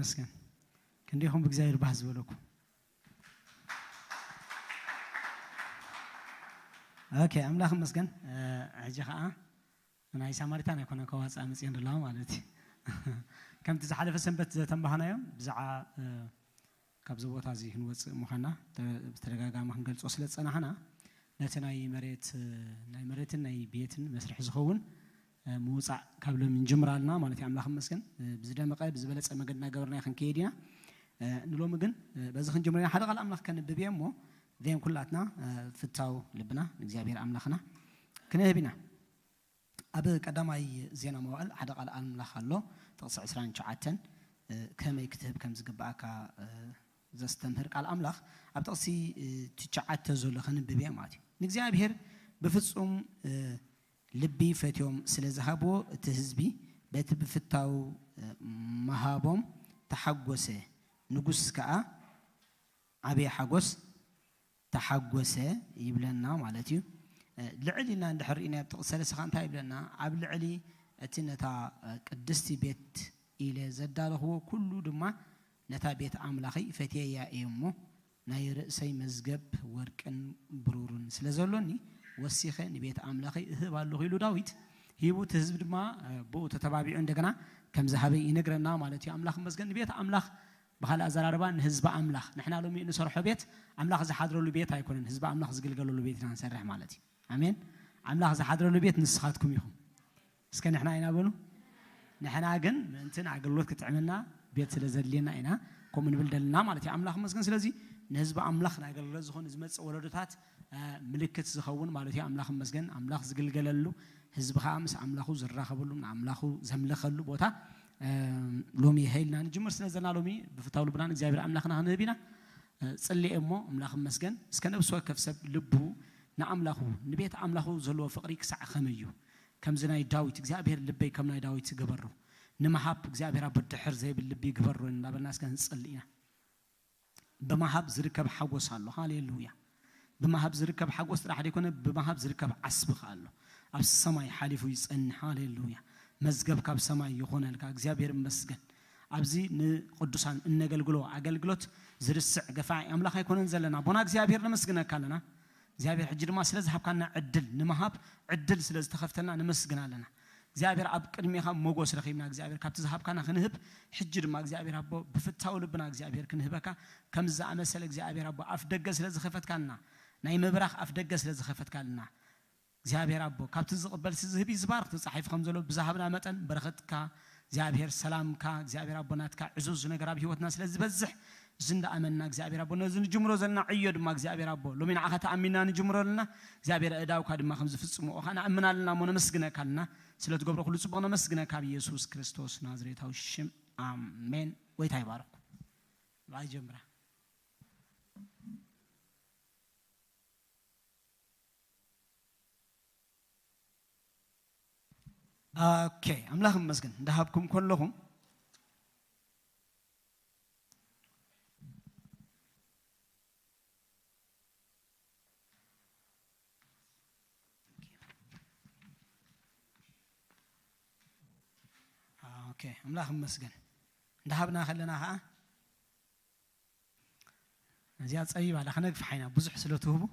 መስገን ክንዲኹም ብእግዚኣብሔር ባህ ዝበለኩም። ኦኬ፣ ኣምላኽ መስገን። ሕጂ ኸዓ ናይ ሳማሪታን ኣይኮነን ከዋፅኣ መፅየን ዘለዋ ማለት እዩ። ከምቲ ዝሓለፈ ሰንበት ዘተንባህናዮም ብዛዕባ ካብዚ ቦታ እዚ ክንወፅእ ምዃንና ብተደጋጋሚ ክንገልፆ ስለ ዝፀናሕና፣ ነቲ ናይ መሬት ናይ መሬትን ናይ ቤትን መስርሒ ዝኸውን ምውፃእ ካብ ሎሚ ንጅምር ኣለና ማለት እዩ። ኣምላኽ ይመስገን። ብዝደመቐ ብዝበለፀ መገዲ እናገበርና ክንከይድ ኢና። ንሎሚ ግን በዚ ክንጅምር ኢና። ሓደ ቃል ኣምላኽ ከንብብ እየ እሞ፣ ዜን ኩላትና ፍታው ልብና ንእግዚኣብሔር ኣምላኽና ክንህብ ኢና። ኣብ ቀዳማይ ዜና መዋእል ሓደ ቃል ኣምላኽ ኣሎ። ጥቕሲ ዕስራን ትሽዓተን ከመይ ክትህብ ከም ዝግብኣካ ዘስተምህር ቃል ኣምላኽ። ኣብ ጥቕሲ ትሽዓተ ዘሎ ከንብብ እየ ማለት እዩ። ንእግዚኣብሔር ብፍጹም ልቢ ፈትዮም ስለ ዝሃብዎ፣ እቲ ህዝቢ በቲ ብፍታው መሃቦም ተሓጎሰ። ንጉስ ከኣ ዓብየ ሓጎስ ተሓጎሰ ይብለና ማለት እዩ። ልዕል ኢልና እንድሕር ርኢና ኣብ ጥቕሲ ሰለስተ እንታይ ይብለና? ኣብ ልዕሊ እቲ ነታ ቅድስቲ ቤት ኢለ ዘዳለኽዎ ኩሉ ድማ ነታ ቤት ኣምላኸይ ፈትየያ እየ እሞ፣ ናይ ርእሰይ መዝገብ ወርቅን ብሩርን ስለ ዘሎኒ፣ ወሲኸ ንቤት ኣምላኸይ እህብ ኣለኹ ኢሉ ዳዊት ሂቡ፣ እቲ ህዝቢ ድማ ብኡ ተተባቢዑ እንደገና ከም ዝሃበ ይነግረና ማለት እዩ። ኣምላኽ መስገን። ንቤት ኣምላኽ ብኻልእ ኣዘራርባ ንህዝቢ ኣምላኽ፣ ንሕና ሎሚ እንሰርሖ ቤት ኣምላኽ ዝሓድረሉ ቤት ኣይኮነን፣ ህዝቢ ኣምላኽ ዝግልገለሉ ቤት ኢና ንሰርሕ ማለት እዩ። ኣሜን። ኣምላኽ ዝሓድረሉ ቤት ንስኻትኩም ኢኹም። እስከ ንሕና ኢና በሉ። ንሕና ግን ምእንትን ኣገልግሎት ክጥዕመና ቤት ስለ ዘድልየና ኢና ከምኡ ንብል ደለና ማለት እዩ። ኣምላኽ መስገን። ስለዚ ንህዝቢ ኣምላኽ ንኣገልግሎት ዝኾነ ዝመጽእ ወለዶታት ምልክት ዝኸውን ማለት እዩ። ኣምላኽ መስገን። ኣምላኽ ዝግልገለሉ፣ ህዝቢ ከዓ ምስ ኣምላኹ ዝራኸበሉ፣ ንኣምላኹ ዘምለኸሉ ቦታ ሎሚ ይሀይልና ንጅምር ስለ ዘለና፣ ሎሚ ብፍታው ልቡና ንእግዚኣብሔር ኣምላኽና ክንህብ ኢና። ጽልኤ እሞ ኣምላኽ መስገን። እስከ ነብሲ ወከፍ ሰብ ልቡ ንኣምላኹ፣ ንቤት ኣምላኹ ዘለዎ ፍቕሪ ክሳዕ ከመይ እዩ? ከምዚ ናይ ዳዊት፣ እግዚኣብሔር ልበይ ከም ናይ ዳዊት ግበሮ፣ ንምሃብ እግዚኣብሔር ኣቦ ድሕር ዘይብል ልቢ ግበሮ እናበልና እስከ ንጽሊ ኢና። ብምሃብ ዝርከብ ሓጎስ ኣሎ። ሃሌሉያ። ብምሃብ ዝርከብ ሓጎስ ጥራሕ ዘይኮነ፣ ብምሃብ ዝርከብ ዓስቢ ከኣ ኣሎ። ኣብ ሰማይ ሓሊፉ ይጸንሕ። ሃሌሉያ። መዝገብ ካብ ሰማይ ይኾነልካ። እግዚኣብሔር ይመስገን። ኣብዚ ንቅዱሳን እነገልግሎ ኣገልግሎት ዝርስዕ ገፋዒ ኣምላኽ ኣይኮነን ዘለና። ኣቦና እግዚኣብሔር ነመስግነካ ኣለና። እግዚኣብሔር ሕጂ ድማ ስለ ዝሃብካና ዕድል ንምሃብ ዕድል ስለ ዝተኸፍተልና ነመስግን ኣለና። እግዚኣብሔር ኣብ ቅድሜኻ ሞጎስ ረኺብና እግዚኣብሔር ካብቲ ዝሃብካና ክንህብ፣ ሕጂ ድማ እግዚኣብሔር ኣቦ ብፍታው ልብና እግዚኣብሔር ክንህበካ ከምዚ ዝኣመሰለ እግዚኣብሔር ኣቦ ኣፍ ደገ ስለ ዝኸፈትካልና፣ ናይ ምብራኽ ኣፍ ደገ ስለ ዝኸፈትካልና እግዚኣብሔር ኣቦ ካብቲ ዝቕበል ዝህብ እዩ ዝባርኽ ተጻሒፉ ከም ዘሎ ብዝሃብና መጠን በረኸትካ እግዚኣብሔር ሰላምካ እግዚኣብሔር ኣቦ ናትካ ዕዙዝ ነገር ኣብ ህይወትና ስለ ዝበዝሕ እዚ እንዳኣመንና እግዚኣብሔር ኣቦ ነዚ ንጅምሮ ዘለና ዕዮ ድማ እግዚኣብሔር ኣቦ ሎሚ ንዓኻ ተኣሚንና ንጅምሮ ኣለና እግዚኣብሔር ኣእዳውካ ድማ ከም ዝፍጽምኦ ኸዓ ንኣምን ኣለና እሞ ነመስግነካ ኣለና ስለ ትገብሮ ኩሉ ጽቡቕ ነመስግነካ ኣብ ኢየሱስ ክርስቶስ ናዝሬታዊ ሽም ኣሜን። ጎይታ ይባርኽኩም። ብኣይ ጀምራ። ኦኬ ኣምላኽ ይመስገን እንዳሃብኩም ከለኹም ኦኬ ኣምላኽ ይመስገን እንዳሃብና ከለና ከዓ እዚኣ ጸቢብ ኣላ ክነግፍሓ ኢና ብዙሕ ስለ ትህቡ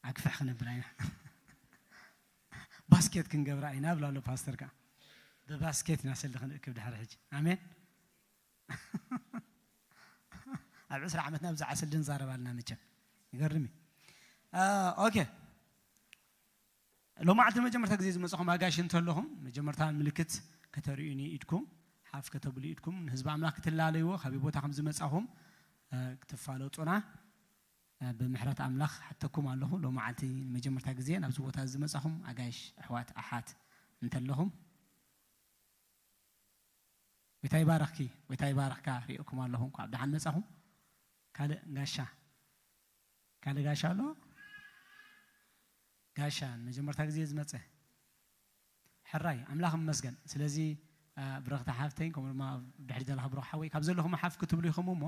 ኣግፍሕ ክንብል ኣይና ባስኬት ክንገብራ ኢና ብላ ኣሎ ፓስተር ከዓ ብባስኬት ኢና ስልዲ ክንእክብ ድሕሪ ሕጂ ኣሜን ኣብ ዕስራ ዓመትና ብዛዕባ ስልዲ ንዛረብ ኣለና መቸም ይገርም እዩ ኦኬ ሎማዓልቲ ንመጀመርታ ግዜ ዝመጻኹም ኣጋይሽ እንተለኹም መጀመርታ ምልክት ከተርእዩኒ ኢድኩም ሓፍ ከተብሉ ኢድኩም ንህዝቢ ኣምላኽ ክትላለይዎ ካበይ ቦታ ከም ዝመጻኹም ክትፋለጡና ብምሕረት ኣምላኽ ሓተኩም ኣለኹ። ሎማዓልቲ ንመጀመርታ ግዜ ናብዚ ቦታ ዝመጻኹም ኣጋይሽ ኣሕዋት ኣሓት እንተለኹም ጎይታ ይባርኽኪ፣ ጎይታ ይባርኽካ። ሪእኩም ኣለኹም፣ እንኳዕ ብደሓን መጻኹም። ካልእ ጋሻ፣ ካልእ ጋሻ ኣሎ? ጋሻ ንመጀመርታ ግዜ ዝመጸ ሕራይ ኣምላኽ ይመስገን። ስለዚ ብረኽቲ ሓፍተይ ከምኡ ድማ ድሕሪ ዘለኻ ብሩኽ ሓወይ ካብ ዘለኹም ሓፍ ክትብሉ ኢኹም እሞ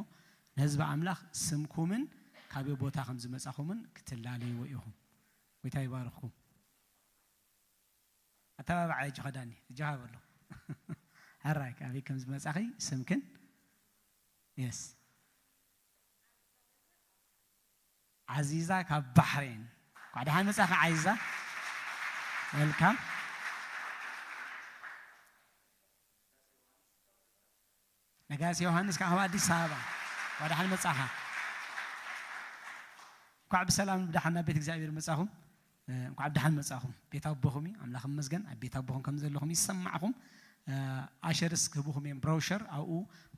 ንህዝቢ ኣምላኽ ስምኩምን ካበይ ቦታ ከም ዝመጻኹምን ክትላለይዎ ኢኹም። ጎይታ ይባርኽኩም። ኣተባብዓ እጅኻ ዳኒ እጅኻ በሎ ሕራይ ካበይ ከም ዝመጻኺ ስምክን የስ። ዓዚዛ ካብ ባሕሬን። እንኳዕ ደሓን መጻኻ ዓዚዛ። ወልካም። ነጋሲ ዮሃንስ ከዓ ካብ ኣዲስ ኣበባ። እንኳዕ ደሓን መጻኻ። እንኳዕ ብሰላም ብደሓን ናብ ቤት እግዚኣብሔር መጻኹም። እ፣ እንኳዕ ብደሓን መጻኹም። ቤት ኣቦኹም እዩ። ኣምላኽ ይመስገን። ኣብ ቤት ኣቦኹም ከም ዘለኹም ይሰማዕኹም። እ፣ ኣሸርስ ክህቡኹም እዮም ብሮሸር። ኣብኡ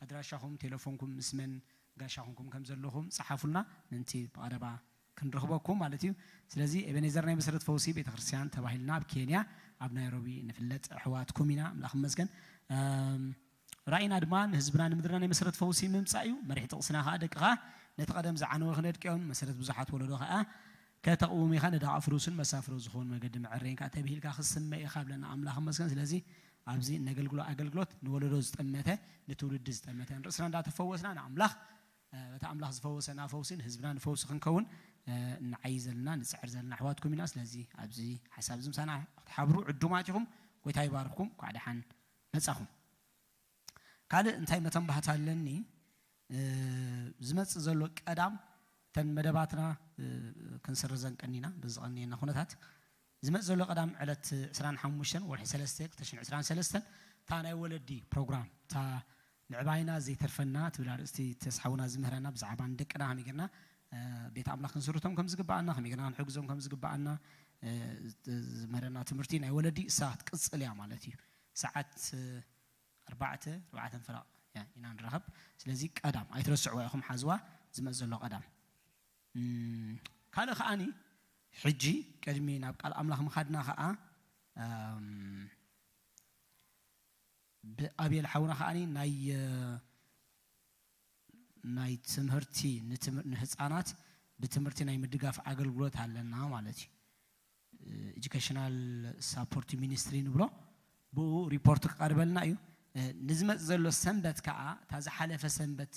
ኣድራሻኹም፣ ቴሌፎንኩም፣ ምስ መን ጋሻ ኹንኩም ከም ዘለኹም ጸሓፉልና። ምእንቲ ብቐረባ ክንረኽበኩም ማለት እዩ። ስለዚ ኤቤኔዘር ናይ መሰረት ፈውሲ ቤተክርስትያን ተባሂልና ኣብ ኬንያ ኣብ ናይሮቢ ንፍለጥ ኣሕዋትኩም ኢና። ኣምላኽ ይመስገን። እም፣ ራእይና ድማ ንህዝብና ንምድርና ናይ መሰረት ፈውሲ ምምጻእ እዩ። መሪሕ ጥቕስና ከኣ ደቅኻ ነቲ ቀደም ዝዓነወ ክነድቅዮን መሰረት ብዙሓት ወለዶ ከኣ ከተቕውም ኢኻ። ንደቓ ፍሩስን መሳፍሮ ዝኾን መገዲ መዐረይን ከኣ ተብሂልካ ክስመ ኢኻ ብለና ኣምላኽ ይመስገን። ስለዚ ኣብዚ እነገልግሎ ኣገልግሎት ንወለዶ ዝጠመተ ንትውልዲ ዝጠመተ ንርእስና እንዳተፈወስና ንኣምላኽ እ፣ በቲ ኣምላኽ ዝፈወሰና ፈውሲ ንህዝብና ንፈውሲ ክንከውን እ፣ ንዓይ ዘለና ንጽዕር ዘለና ኣሕዋትኩም ኢና። ስለዚ ኣብዚ ሓሳብ እዚ ምሳና ክትሓብሩ ዕዱማት ኢኹም። ጎይታ ይባርኽኩም። እንኳዕ ደሓን መጻኹም። ካልእ እንታይ መተንባህታ ኣለኒ? እ፣ ዝመጽእ ዘሎ ቀዳም እተን መደባትና እ፣ ክንስርዘን ቀኒና፣ በዚ ቀኒና ኩነታት ዝመጽእ ዘሎ ቀዳም ዕለት ዕስራን ሓሙሽተን ወርሒ ሰለስተ ክልተ ሽሕን ዕስራን ሰለስተን እታ ናይ ወለዲ ፕሮግራም፣ እታ ምዕባይና ዘይተርፈና ትብል ኣርእስቲ ተስሓውና ዝምህረና ብዛዕባ ንደቅና ከመይ ጌርና እ፣ ቤት ኣምላኽ ክንስርቶም ከም ዝግባኣና፣ ከመይ ጌርና ክንሕግዞም ከም ዝግባኣና እ፣ ዝ-፣ ዝምህረና ትምህርቲ ናይ ወለዲ እሳ ክትቅጽል እያ ማለት እዩ። ሰዓት እ፣ ኣርባዕተ ኣርባዕተን ፍረቕ እያ ኢና ንራኸብ። ስለዚ ቀዳም ኣይትረስዕዋ ኢኹም፣ ሓዝዋ ዝመጽእ ዘሎ ቀዳም። እም፣ ካልእ ከዓኒ ሕጂ ቅድሚ ናብ ቃል ኣምላኽ ምኻድና ከኣ እም፣ ብኣቤል ሓውና ከዓኒ ናይ እ፣ ናይ ትምህርቲ ንትም- ንህፃናት ብትምህርቲ ናይ ምድጋፍ ኣገልግሎት ኣለና ማለት እዩ። ኤጁኬሽናል ሳፖርት ሚኒስትሪ ንብሎ ብኡ ሪፖርት ክቐርበልና እዩ። እ፣ ንዝመጽእ ዘሎ ሰንበት ከዓ እታ ዝሓለፈ ሰንበት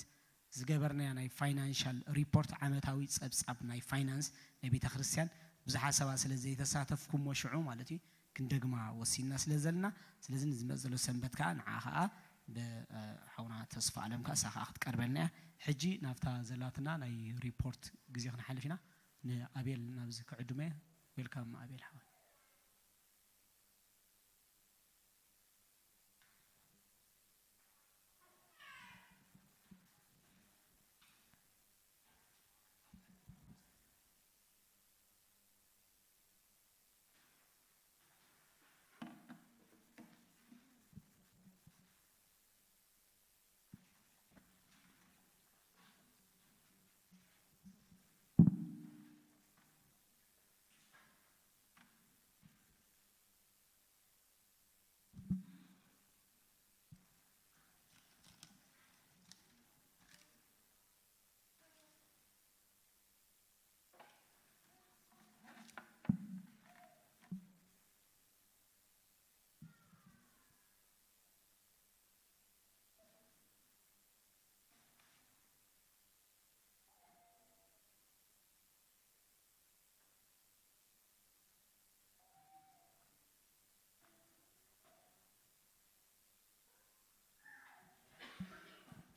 ዝገበርናያ ናይ ፋይናንሻል ሪፖርት ዓመታዊ ጸብጻብ ናይ ፋይናንስ ናይ ቤተ ክርስቲያን ብዙሓት ሰባት ስለ ዘይተሳተፍኩሞ ሽዑ ማለት እዩ ክንደግማ ወሲንና ስለ ዘለና፣ ስለዚ ንዝመጽእ ዘሎ ሰንበት ከዓ ንዓ ከዓ ብሓውና ተስፋ ኣለም ከዓ እሳ ከዓ ክትቀርበልና እያ። ሕጂ ናብታ ዘላትና ናይ ሪፖርት ግዜ ክንሓልፍ ኢና። ንኣቤል ናብዚ ክዕድመ። ዌልካም ኣቤል ሓወይ።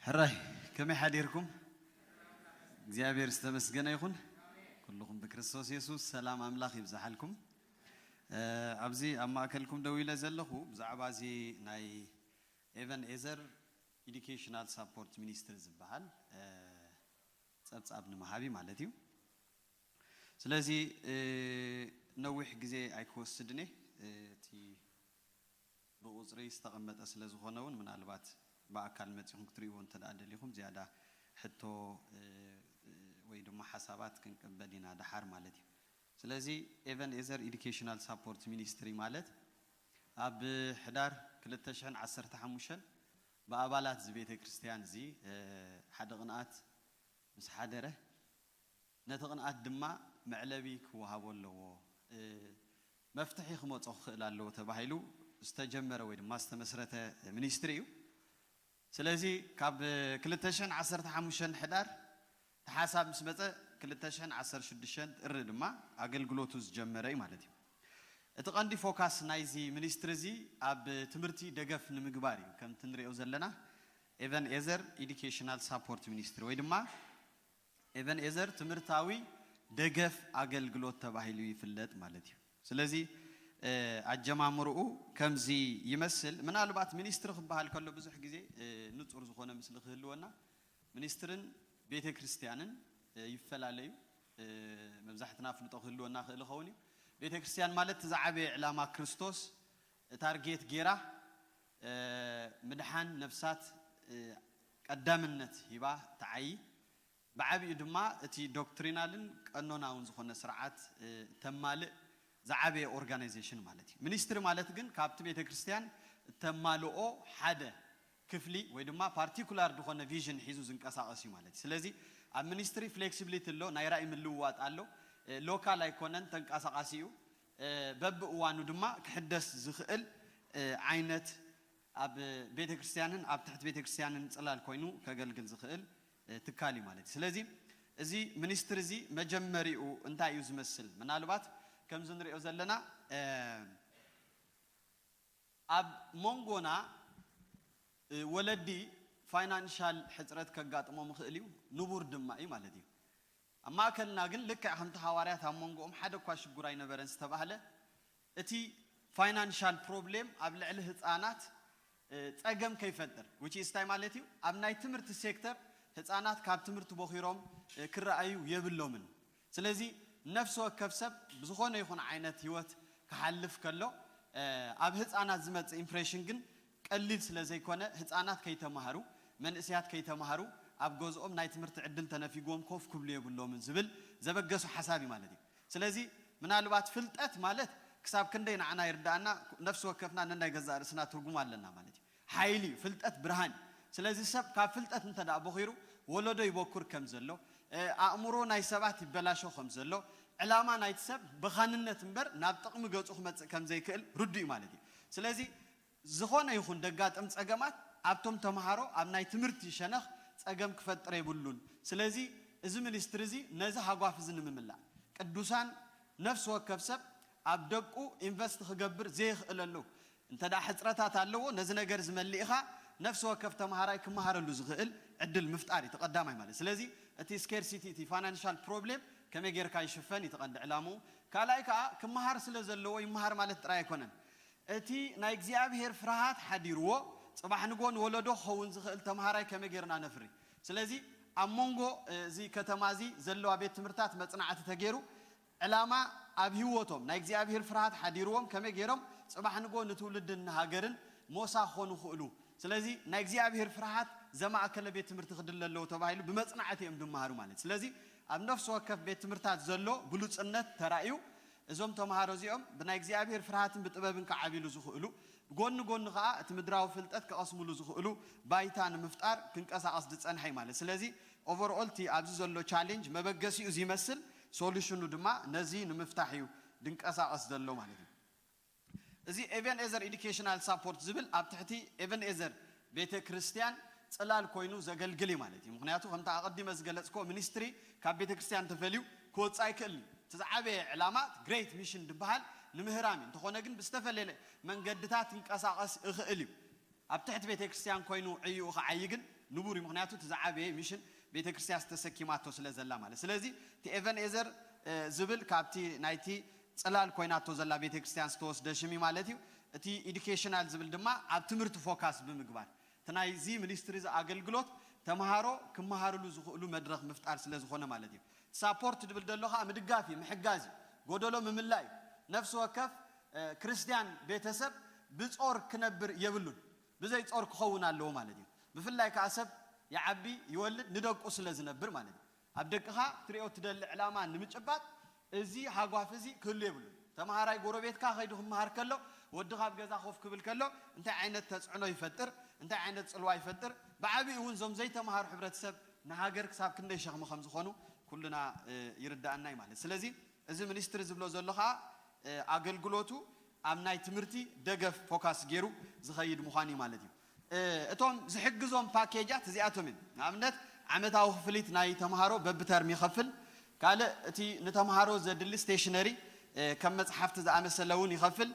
ሕራይ፣ ከመይ ሓዲርኩም? እግዚኣብሔር ዝተመስገነ ይኹን። ኩልኹም ብክርስቶስ የሱስ ሰላም ኣምላኽ ይብዝሓልኩም። እ፣ ኣብዚ ኣብ ማእከልኩም ደው ኢለ ዘለኹ ብዛዕባ እዚ ናይ ኤቨን ኤዘር ኢዱኬሽናል ሳፖርት ሚኒስትሪ ዝበሃል እ፣ ጸብጻብ ንምሃብ እዩ ማለት እዩ። ስለዚ እ፣ ነዊሕ ግዜ ኣይክወስድን እየ። እ፣ እቲ ብቁጽሪ ዝተቐመጠ ስለ ዝኾነ እውን ምናልባት ብኣካል መጺኹም ክትርእይዎ እንተ ደኣ ደሊኹም ዝያዳ ሕቶ እ፣ እ፣ ወይ ድማ ሓሳባት ክንቅበል ኢና ደሓር ማለት እዩ። ስለዚ ኤቨን ኤዘር ኢዱኬሽናል ሳፖርት ሚኒስትሪ ማለት ኣብ ሕዳር ክልተ ሽሕን ዓሰርተ ሓሙሽተን ብኣባላት እዚ ቤተ ክርስቲያን እዚ እ፣ ሓደ ቅንኣት ምስ ሓደረ ነቲ ቅንኣት ድማ መዕለቢ ክወሃቦ ኣለዎ፣ እ፣ መፍትሒ ክመጾ ክኽእል ኣለዎ ተባሂሉ ዝተጀመረ ወይ ድማ ዝተመስረተ ሚኒስትሪ እዩ። ስለዚ ካብ ክልተ ሽሕን ዓሰርተ ሓሙሽተን ሕዳር እቲ ሓሳብ ምስ መጸ ክልተ ሽሕን ዓሰርተ ሽዱሽተን ጥሪ ድማ ኣገልግሎቱ ዝጀመረ እዩ ማለት እዩ። እቲ ቀንዲ ፎካስ ናይዚ ሚኒስትሪ እዚ ኣብ ትምህርቲ ደገፍ ንምግባር እዩ። ከምቲ ንሪኦ ዘለና ኤቨን ኤዘር ኢዱኬሽናል ሳፖርት ሚኒስትሪ ወይ ድማ ኤቨን ኤዘር ትምህርታዊ ደገፍ ኣገልግሎት ተባሂሉ ይፍለጥ ማለት እዩ። ስለዚ ኣጀማምርኡ ከምዚ ይመስል። ምናልባት ሚኒስትሪ ክበሃል ከሎ ብዙሕ ግዜ ንፁር ዝኾነ ምስሊ ክህልወና፣ ሚኒስትርን ቤተ ክርስቲያንን ይፈላለዩ። መብዛሕትና ፍልጦ ክህልወና ክእል ይኸውን እዩ። ቤተ ክርስቲያን ማለት እቲ ዝዓበየ ዕላማ ክርስቶስ ታርጌት ጌራ ምድሓን ነፍሳት ቀዳምነት ሂባ ትዓዪ። ብዓቢኡ ድማ እቲ ዶክትሪናልን ቀኖናውን ዝኾነ ስርዓት ተማልእ ዝዓበየ ኦርጋናይዜሽን ማለት እዩ። ሚኒስትሪ ማለት ግን ካብቲ ቤተ ክርስቲያን እተማልኦ ሓደ ክፍሊ ወይ ድማ ፓርቲኩላር ዝኾነ ቪዥን ሒዙ ዝንቀሳቐስ እዩ ማለት እዩ። ስለዚ ኣብ ሚኒስትሪ ፍሌክሲቢሊቲ ኣሎ፣ ናይ ራእይ ምልውዋጥ ኣሎ። ሎካል ኣይኮነን፣ ተንቀሳቓሲ እዩ። በብእዋኑ ድማ ክሕደስ ዝኽእል ዓይነት ኣብ ቤተ ክርስቲያንን ኣብ ትሕቲ ቤተ ክርስቲያንን ጽላል ኮይኑ ከገልግል ዝኽእል ትካል እዩ ማለት እዩ። ስለዚ እዚ ሚኒስትሪ እዚ መጀመሪኡ እንታይ እዩ ዝመስል? ምናልባት ከምዚ ንሪኦ ዘለና ኣብ መንጎና ወለዲ ፋይናንሻል ሕፅረት ከጋጥሞም ይኽእል እዩ፣ ንቡር ድማ እዩ ማለት እዩ። ኣብ ማእከልና ግን ልክዕ ከምቲ ሃዋርያት ኣብ መንጎኦም ሓደ እኳ ሽጉር ኣይነበረን ዝተባህለ፣ እቲ ፋይናንሻል ፕሮብሌም ኣብ ልዕሊ ህፃናት ፀገም ከይፈጥር፣ which is እንታይ ማለት እዩ? ኣብ ናይ ትምህርቲ ሴክተር ህፃናት ካብ ትምህርቲ ቦኺሮም ክረኣዩ የብሎምን። ስለዚ ነፍሲ ወከፍ ሰብ ብዝኾነ ይኹን ዓይነት ህይወት ክሓልፍ ከሎ ኣብ ህፃናት ዝመፅእ ኢምፕሬሽን ግን ቀሊል ስለ ዘይኮነ ህፃናት ከይተማሃሩ፣ መንእሰያት ከይተማሃሩ ኣብ ገዝኦም ናይ ትምህርቲ ዕድል ተነፊግዎም ኮፍ ክብሉ የብሎምን ዝብል ዘበገሱ ሓሳብ እዩ ማለት እዩ። ስለዚ ምናልባት ፍልጠት ማለት ክሳብ ክንደይ ንዓና ይርዳእና፣ ነፍሲ ወከፍና ነናይ ገዛእ ርእስና ትርጉም ኣለና ማለት እዩ። ሓይሊ እዩ፣ ፍልጠት ብርሃን እዩ። ስለዚ ሰብ ካብ ፍልጠት እንተ ደኣ ቦኺሩ ወለዶ ይበኩር ከም ዘሎ፣ ኣእምሮ ናይ ሰባት ይበላሾ ከም ዘሎ፣ ዕላማ ናይቲ ሰብ ብኻንነት እምበር ናብ ጥቕሚ ገጹ ክመጽእ ከም ዘይክእል ርዱእ እዩ ማለት እዩ። ስለዚ ዝኾነ ይኹን ደጋጥም ጸገማት ኣብቶም ተምሃሮ ኣብ ናይ ትምህርቲ ሸነኽ ጸገም ክፈጥር የብሉን። ስለዚ እዚ ሚኒስትሪ እዚ ነዚ ሃጓፍ እዚ ንምምላእ ቅዱሳን ነፍሲ ወከፍ ሰብ ኣብ ደቁ ኢንቨስት ክገብር ዘይኽእለሉ እንተ ደኣ ሕጽረታት ኣለዎ፣ ነዚ ነገር ዝመልእ ኢኻ ነፍሲ ወከፍ ተምሃራይ ክመሃረሉ ዝኽእል ዕድል ምፍጣር እዩ እቲ ቀዳማይ ማለት። ስለዚ እቲ ስኬርሲቲ፣ እቲ ፋይናንሻል ፕሮብሌም ከመይ ጌርካ ይሽፈን እዩ እቲ ቀንዲ ዕላምኡ። ካልኣይ ከኣ ክመሃር ስለ ዘለዎ ይመሃር ማለት ጥራይ ኣይኮነን። እቲ ናይ እግዚኣብሔር ፍርሃት ሓዲርዎ ጽባሕ ንጎ ንወለዶ ክኸውን ዝኽእል ተምሃራይ ከመይ ጌርና ነፍሪ? ስለዚ ኣብ መንጎ እዚ ከተማ እዚ ዘለዋ ቤት ትምህርታት መጽናዕቲ ተገይሩ ዕላማ ኣብ ህይወቶም ናይ እግዚኣብሔር ፍርሃት ሓዲርዎም ከመይ ገይሮም ጽባሕ ንጎ ንትውልድን ንሃገርን ሞሳ ክኾኑ ይኽእሉ። ስለዚ ናይ እግዚኣብሔር ፍርሃት ዘማእከለ ቤት ትምህርቲ ክድለ ኣለዎ ተባሂሉ ብመጽናዕቲ እዮም ዝመሃሩ ማለት። ስለዚ ኣብ ነፍሲ ወከፍ ቤት ትምህርታት ዘሎ ብሉጽነት ተራእዩ እዞም ተምሃሮ እዚኦም ብናይ እግዚኣብሔር ፍርሃትን ብጥበብን ክዓብሉ ዝኽእሉ፣ ጎኒ ጎኒ ከኣ እቲ ምድራዊ ፍልጠት ክቐስምሉ ዝኽእሉ ባይታ ንምፍጣር ክንቀሳቐስ ዝጸንሐ እዩ ማለት። ስለዚ ኦቨርኦል እቲ ኣብዚ ዘሎ ቻሌንጅ መበገሲኡ ዝመስል፣ ሶሉሽኑ ድማ ነዚ ንምፍታሕ እዩ ድንቀሳቐስ ዘሎ ማለት እዩ። እዚ ኤቨን ኤዘር ኤዱኬሽናል ሳፖርት ዝብል ኣብ ትሕቲ ኤቨን ኤዘር ቤተ ክርስቲያን ጽላል ኮይኑ ዘገልግል እዩ ማለት እዩ። ምኽንያቱ ከምቲ ኣቐዲመ ዝገለጽክዎ ሚኒስትሪ ካብ ቤተ ክርስቲያን ተፈልዩ ክወጽእ ኣይክእልን እዩ። እቲ ዝዓበየ ዕላማ ግሬት ሚሽን ዝበሃል ንምህራም እዩ። እንተኾነ ግን ብዝተፈለየ መንገድታት ይንቀሳቐስ ይኽእል እዩ። ኣብ ትሕቲ ቤተ ክርስቲያን ኮይኑ ዕይኡ ክዓዪ ግን ንቡር እዩ። ምኽንያቱ እቲ ዝዓበየ ሚሽን ቤተ ክርስቲያን ዝተሰኪማቶ ስለ ዘላ ማለት። ስለዚ እቲ ኤቨን ኤዘር ዝብል ካብቲ ናይቲ ጽላል ኮይናቶ ዘላ ቤተ ክርስቲያን ዝተወስደ ሽም እዩ ማለት እዩ። እቲ ኢዱኬሽናል ዝብል ድማ ኣብ ትምህርቲ ፎካስ ብምግባር እቲ ናይዚ ሚኒስትሪ እዚ ኣገልግሎት ተምሃሮ ክመሃርሉ ዝኽእሉ መድረኽ ምፍጣር ስለ ዝኾነ ማለት እዩ። ሳፖርት ድብል ደሎ ከዓ ምድጋፍ እዩ፣ ምሕጋዝ እዩ፣ ጎደሎ ምምላእ እዩ። ነፍሲ ወከፍ ክርስቲያን ቤተሰብ ብጾር ክነብር የብሉን፣ ብዘይ ጾር ክኸውን ኣለዎ ማለት እዩ። ብፍላይ ከዓ ሰብ ይዓቢ ይወልድ ንደቁ ስለ ዝነብር ማለት እዩ። ኣብ ደቅኻ ክትሪኦ ትደሊ ዕላማ ንምጭባጥ እዚ ሃጓፍ እዚ ክህሉ የብሉን። ተምሃራይ ጎረቤትካ ከይዱ ክመሃር ከሎ፣ ወዲ ካብ ገዛ ኮፍ ክብል ከሎ እንታይ ዓይነት ተጽዕኖ ይፈጥር፣ እንታይ ዓይነት ጽልዋ ይፈጥር፣ ብዓቢኡ እውን እዞም ዘይተምሃሩ ሕብረተሰብ ንሃገር ክሳብ ክንደይ ሸኽሚ ከም ዝኾኑ ኩልና ይርዳእና እዩ ማለት። ስለዚ እዚ ሚኒስትሪ ዝብሎ ዘሎ ከዓ ኣገልግሎቱ ኣብ ናይ ትምህርቲ ደገፍ ፎካስ ገይሩ ዝኸይድ ምዃን እዩ ማለት እዩ። እቶም ዝሕግዞም ፓኬጃት እዚኣቶም እዮም። ንኣብነት ዓመታዊ ክፍሊት ናይ ተምሃሮ በብተርም ይኸፍል። ካልእ እቲ ንተምሃሮ ዘድሊ ስቴሽነሪ ከም መጽሓፍቲ ዝኣመሰለ እውን ይኸፍል።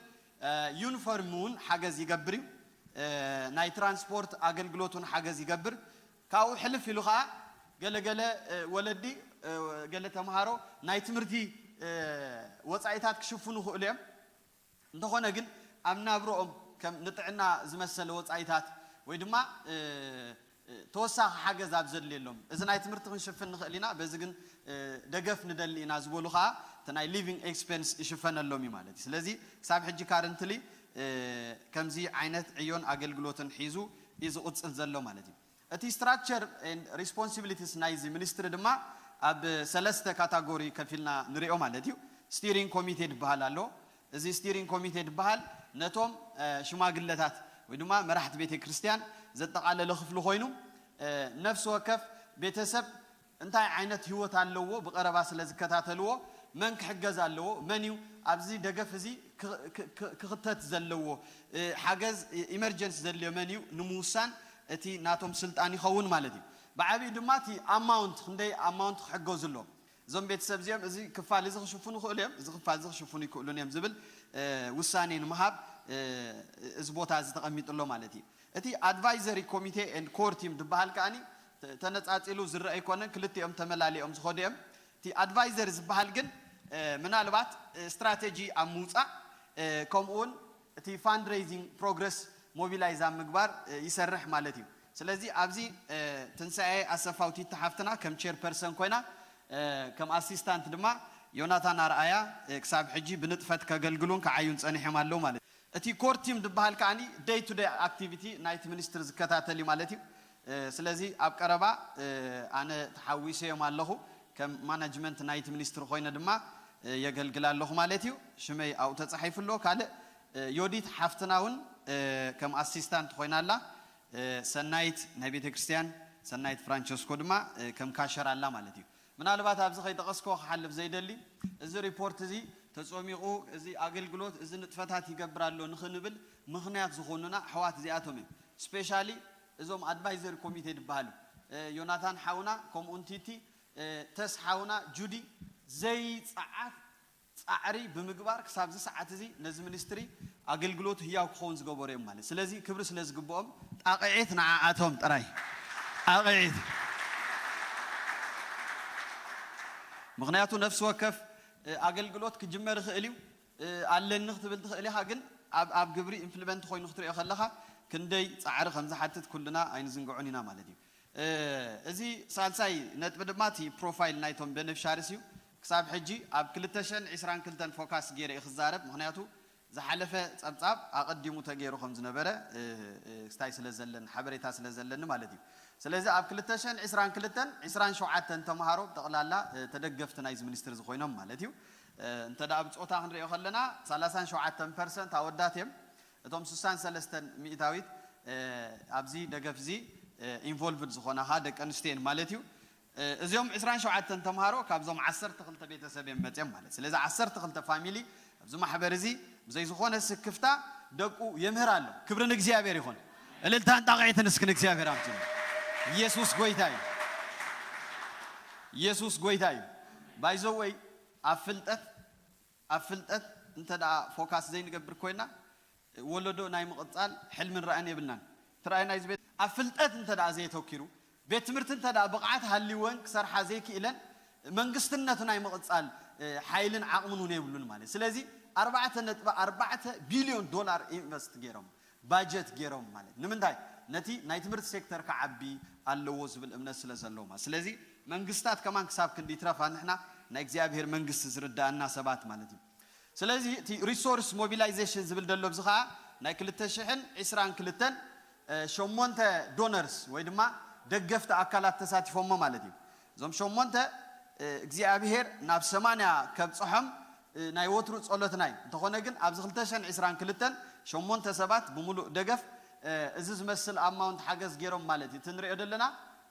ዩኒፎርም እውን ሓገዝ ይገብር እዩ። እ፣ ናይ ትራንስፖርት ኣገልግሎት እውን ሓገዝ ይገብር። ካብኡ ሕልፍ ኢሉ ከዓ ገለገለ፣ እ፣ ወለዲ፣ እ፣ ገለ ተምሃሮ ናይ ትምህርቲ፣ እ፣ ወፃኢታት ክሽፍኑ ይኽእሉ እዮም። እንተኾነ ግን ኣብ ናብርኦም ከም ንጥዕና ዝመሰለ ወፃኢታት ወይ ድማ፣ እ፣ እ፣ ተወሳኺ ሓገዝ ኣብ ዘድልየሎም፣ እዚ ናይ ትምህርቲ ክንሽፍን ንኽእል ኢና፣ በዚ ግን፣ እ፣ ደገፍ ንደሊ ኢና ዝበሉ ከዓ እቲ ናይ ሊቪንግ ኤክስፔንስ ይሽፈነሎም እዩ ማለት እዩ። ስለዚ ክሳብ ሕጂ ካረንትሊ፣ እ፣ ከምዚ ዓይነት ዕዮን ኣገልግሎትን ሒዙ እዩ ዝቕፅል ዘሎ ማለት እዩ። እቲ ስትራክቸር ኤንድ ሪስፖንሲቢሊቲስ ናይዚ ሚኒስትሪ ድማ ኣብ ሰለስተ ካታጎሪ ከፊልና ንሪኦ ማለት እዩ። ስቲሪንግ ኮሚቴ ዝበሃል ኣሎ። እዚ ስቲሪንግ ኮሚቴ ዝበሃል ነቶም፣ እ፣ ሽማግለታት ወይ ድማ መራሕቲ ቤተ ክርስቲያን ዘጠቓለለ ክፍሊ ኮይኑ፣ እ፣ ነፍሲ ወከፍ ቤተሰብ እንታይ ዓይነት ህይወት ኣለዎ ብቐረባ ስለ ዝከታተልዎ፣ መን ክሕገዝ ኣለዎ፣ መን እዩ ኣብዚ ደገፍ እዚ ክ-፣ ክ-፣ ክ-፣ ክኽተት ዘለዎ፣ እ፣ ሓገዝ፣ እ፣ ኢመርጀንሲ ዘድልዮ መን እዩ ንምውሳን እቲ ናቶም ስልጣን ይኸውን ማለት እዩ። ብዓብዩ ድማ እቲ ኣማውንት፣ ክንደይ ኣማውንት ክሕገዙ ኣለዎም። እዞም ቤተሰብ እዚኦም እዚ ክፋል እዚ ክሽፍኑ ይኽእሉ እዮም፣ እዚ ክፋል እዚ ክሽፍኑ ይክእሉን እዮም ዝብል፣ እ፣ ውሳኔ ንምሃብ፣ እ፣ እዚ ቦታ እዚ ተቐሚጡ ኣሎ ማለት እዩ። እቲ ኣድቫይዘሪ ኮሚቴ ኤንድ ኮር ቲም ዝበሃል ከኣኒ ተ-፣ ተነጻጺሉ ዝረአ ኣይኮነን፣ ክልቲኦም ተመላሊኦም ዝኸዱ እዮም። እቲ ኣድቫይዘር ዝበሃል ግን፣ እ፣ ምናልባት፣ እ፣ ስትራቴጂ ኣብ ምውጻእ፣ እ፣ ከምኡ እውን እቲ ፋንድሬይዚንግ ፕሮግረስ ሞቢላይዝ ኣብ ምግባር፣ እ፣ ይሰርሕ ማለት እዩ። ስለዚ ኣብዚ፣ እ፣ ትንሳኤ ኣሰፋውቲት ሓፍትና ከም ቸር ፐርሰን ኮይና፣ እ፣ ከም ኣሲስታንት ድማ ዮናታን ኣርኣያ፣ እ፣ ክሳብ ሕጂ ብንጥፈት ከገልግሉን ከዓዩን ጸኒሖም ኣለዉ ማለት እዩ። እቲ ኮር ቲም ዝበሃል ከኣኒ ደይ ቱ ደይ ኣክቲቪቲ ናይቲ ሚኒስትሪ ዝከታተል እዩ ማለት እዩ። እ፣ ስለዚ ኣብ ቀረባ፣ እ፣ ኣነ ተሓዊሰዮም ኣለኹ። ከም ማናጅመንት ናይቲ ሚኒስትሪ ኮይነ ድማ፣ እ፣ የገልግል ኣለኹ ማለት እዩ። ሽመይ ኣብኡ ተጻሒፉ ኣሎ። ካልእ፣ እ፣ ዮዲት ሓፍትና እውን፣ እ፣ ከም ኣሲስታንት ኮይና ኣላ። እ፣ ሰናይት ናይ ቤተ ክርስቲያን፣ ሰናይት ፍራንቸስኮ ድማ፣ እ፣ ከም ካሸር ኣላ ማለት እዩ። ምናልባት ኣብዚ ከይጠቐስኮ ክሓልፍ ዘይደሊ፣ እዚ ሪፖርት እዚ ተጾሚቑ፣ እዚ ኣገልግሎት፣ እዚ ንጥፈታት ይገብር ኣሎ ንኽንብል ምኽንያት ዝኾኑና ኣሕዋት እዚኣቶም እዮም። ስፔሻሊ እዞም ኣድቫይዘሪ ኮሚቴ ዝበሃሉ፣ እ፣ ዮናታን ሓውና፣ ከምኡውን ቲቲ፣ እ፣ ተስ ሓውና፣ ጁዲ፣ ዘይጸዓት ጻዕሪ ብምግባር ክሳብ እዚ ሰዓት እዚ ነዚ ሚኒስትሪ ኣገልግሎት ህያው ክኸውን ዝገበሩ እዮም ማለት። ስለዚ ክብሪ ስለ ዝግብኦም ጣቕዒት ንዓኣቶም ጥራይ። ጣቕዒት። ምኽንያቱ ነፍሲ ወከፍ፣ እ፣ ኣገልግሎት ክጅመር ይኽእል እዩ። እ፣ ኣለኒ ክትብል ትኽእል ኢኻ፣ ግን ኣብ፣ ኣብ ግብሪ ኢምፕሊመንት ኮይኑ ክትሪኦ ከለኻ ክንደይ ጻዕሪ ከም ዝሓትት ኩልና ኣይንዝንግዖን ኢና ማለት እዩ። እ፣ እዚ ሳልሳይ ነጥቢ ድማ እቲ ፕሮፋይል ናይቶም ቤነፊሻሪስ እዩ። ክሳብ ሕጂ ኣብ ክልተ ሽሕን ዕስራን ክልተን ፎካስ ገይረ እየ ክዛረብ፣ ምኽንያቱ ዝሓለፈ ጸብጻብ ኣቐዲሙ ተገይሩ ከም ዝነበረ፣ እ፣ እ፣ ክስታይ ስለ ዘለኒ፣ ሓበሬታ ስለ ዘለኒ ማለት እዩ። ስለዚ ኣብ ክልተ ሽሕን ዕስራን ክልተን፣ ዕስራን ሸውዓተን ተምሃሮ ብጠቕላላ፣ እ፣ ተደገፍቲ ናይዚ ሚኒስትሪ ዝኾይኖም ማለት እዩ። እ፣ እንተ ደኣ ብጾታ ክንሪኦ ከለና፣ ሰላሳን ሸውዓተን ፐርሰንት ኣወዳት እዮም። እቶም ስሳን ሰለስተን ሚእታዊት፣ እ፣ ኣብዚ ደገፍ እዚ፣ እ፣ ኢንቮልቭድ ዝኾና ኸኣ ደቂ ኣንስትዮ እየን ማለት እዩ። እ፣ እዚኦም ዕስራን ሸውዓተን ተምሃሮ ካብዞም ዓሰርተ ክልተ ቤተሰብ እዮም መጽዮም ማለት። ስለዚ ዓሰርተ ክልተ ፋሚሊ ኣብዚ ማሕበር እዚ ብዘይ ዝኾነ ስክፍታ ደቁ የምህር ኣሎ። ክብሪ ንእግዚኣብሔር ይኹን። እልልታን ጣቕዒትን እስኪ ንእግዚኣብሔር ኣምጽኡ። ኢየሱስ ጎይታ እዩ። ኢየሱስ ጎይታ እዩ። ባይ ዘ ወይ ኣብ ፍልጠት፣ ኣብ ፍልጠት እንተ ደኣ ፎካስ ዘይንገብር ኮይና፣ ወለዶ ናይ ምቕጻል ሕልምን ራእይን የብልናን። ትራይ ናይ ቤት ኣብ ፍልጠት እንተ ደኣ ዘየተኪሩ፣ ቤት ትምህርቲ እንተ ደኣ ብቕዓት ሃልይወን ክሰርሓ ዘይክእለን፣ መንግስትነት ናይ ምቕጻል፣ እ፣ ሓይልን ዓቕምን እውን የብሉን ማለት። ስለዚ ኣርባዕተ ነጥቢ ኣርባዕተ ቢልዮን ዶላር ኢንቨስት ገይሮም፣ ባጀት ገይሮም ማለት። ንምንታይ? ነቲ ናይ ትምህርቲ ሴክተር ክዓቢ ኣለዎ ዝብል እምነት ስለ ዘለዎ ማለት። ስለዚ መንግስታት ከማን ክሳብ ክንዲ ይትረፋ ንሕና ናይ እግዚኣብሔር መንግስቲ ዝርዳእና ሰባት ማለት እዩ። ስለዚ እቲ ሪሶርስ ሞቢላይዜሽን ዝብል ደሎ ኣብዚ ኸዓ ናይ ክልተ ሽሕን ዕስራን ክልተን፣ እ፣ ሸሞንተ ዶነርስ ወይ ድማ ደገፍቲ ኣካላት ተሳቲፎሞ ማለት እዩ። እዞም ሸሞንተ፣ እ፣ እግዚኣብሔር ናብ ሰማንያ ከብጽሖም፣ እ፣ ናይ ወትሩ ጸሎትና እዩ። እንተኾነ ግን ኣብዚ ክልተ ሽሕን ዕስራን ክልተን ሸሞንተ ሰባት ብምሉእ ደገፍ፣ እ፣ እዚ ዝመስል ኣማውንት ሓገዝ ገይሮም ማለት እዩ። እቲ ንሪኦ ዘለና፣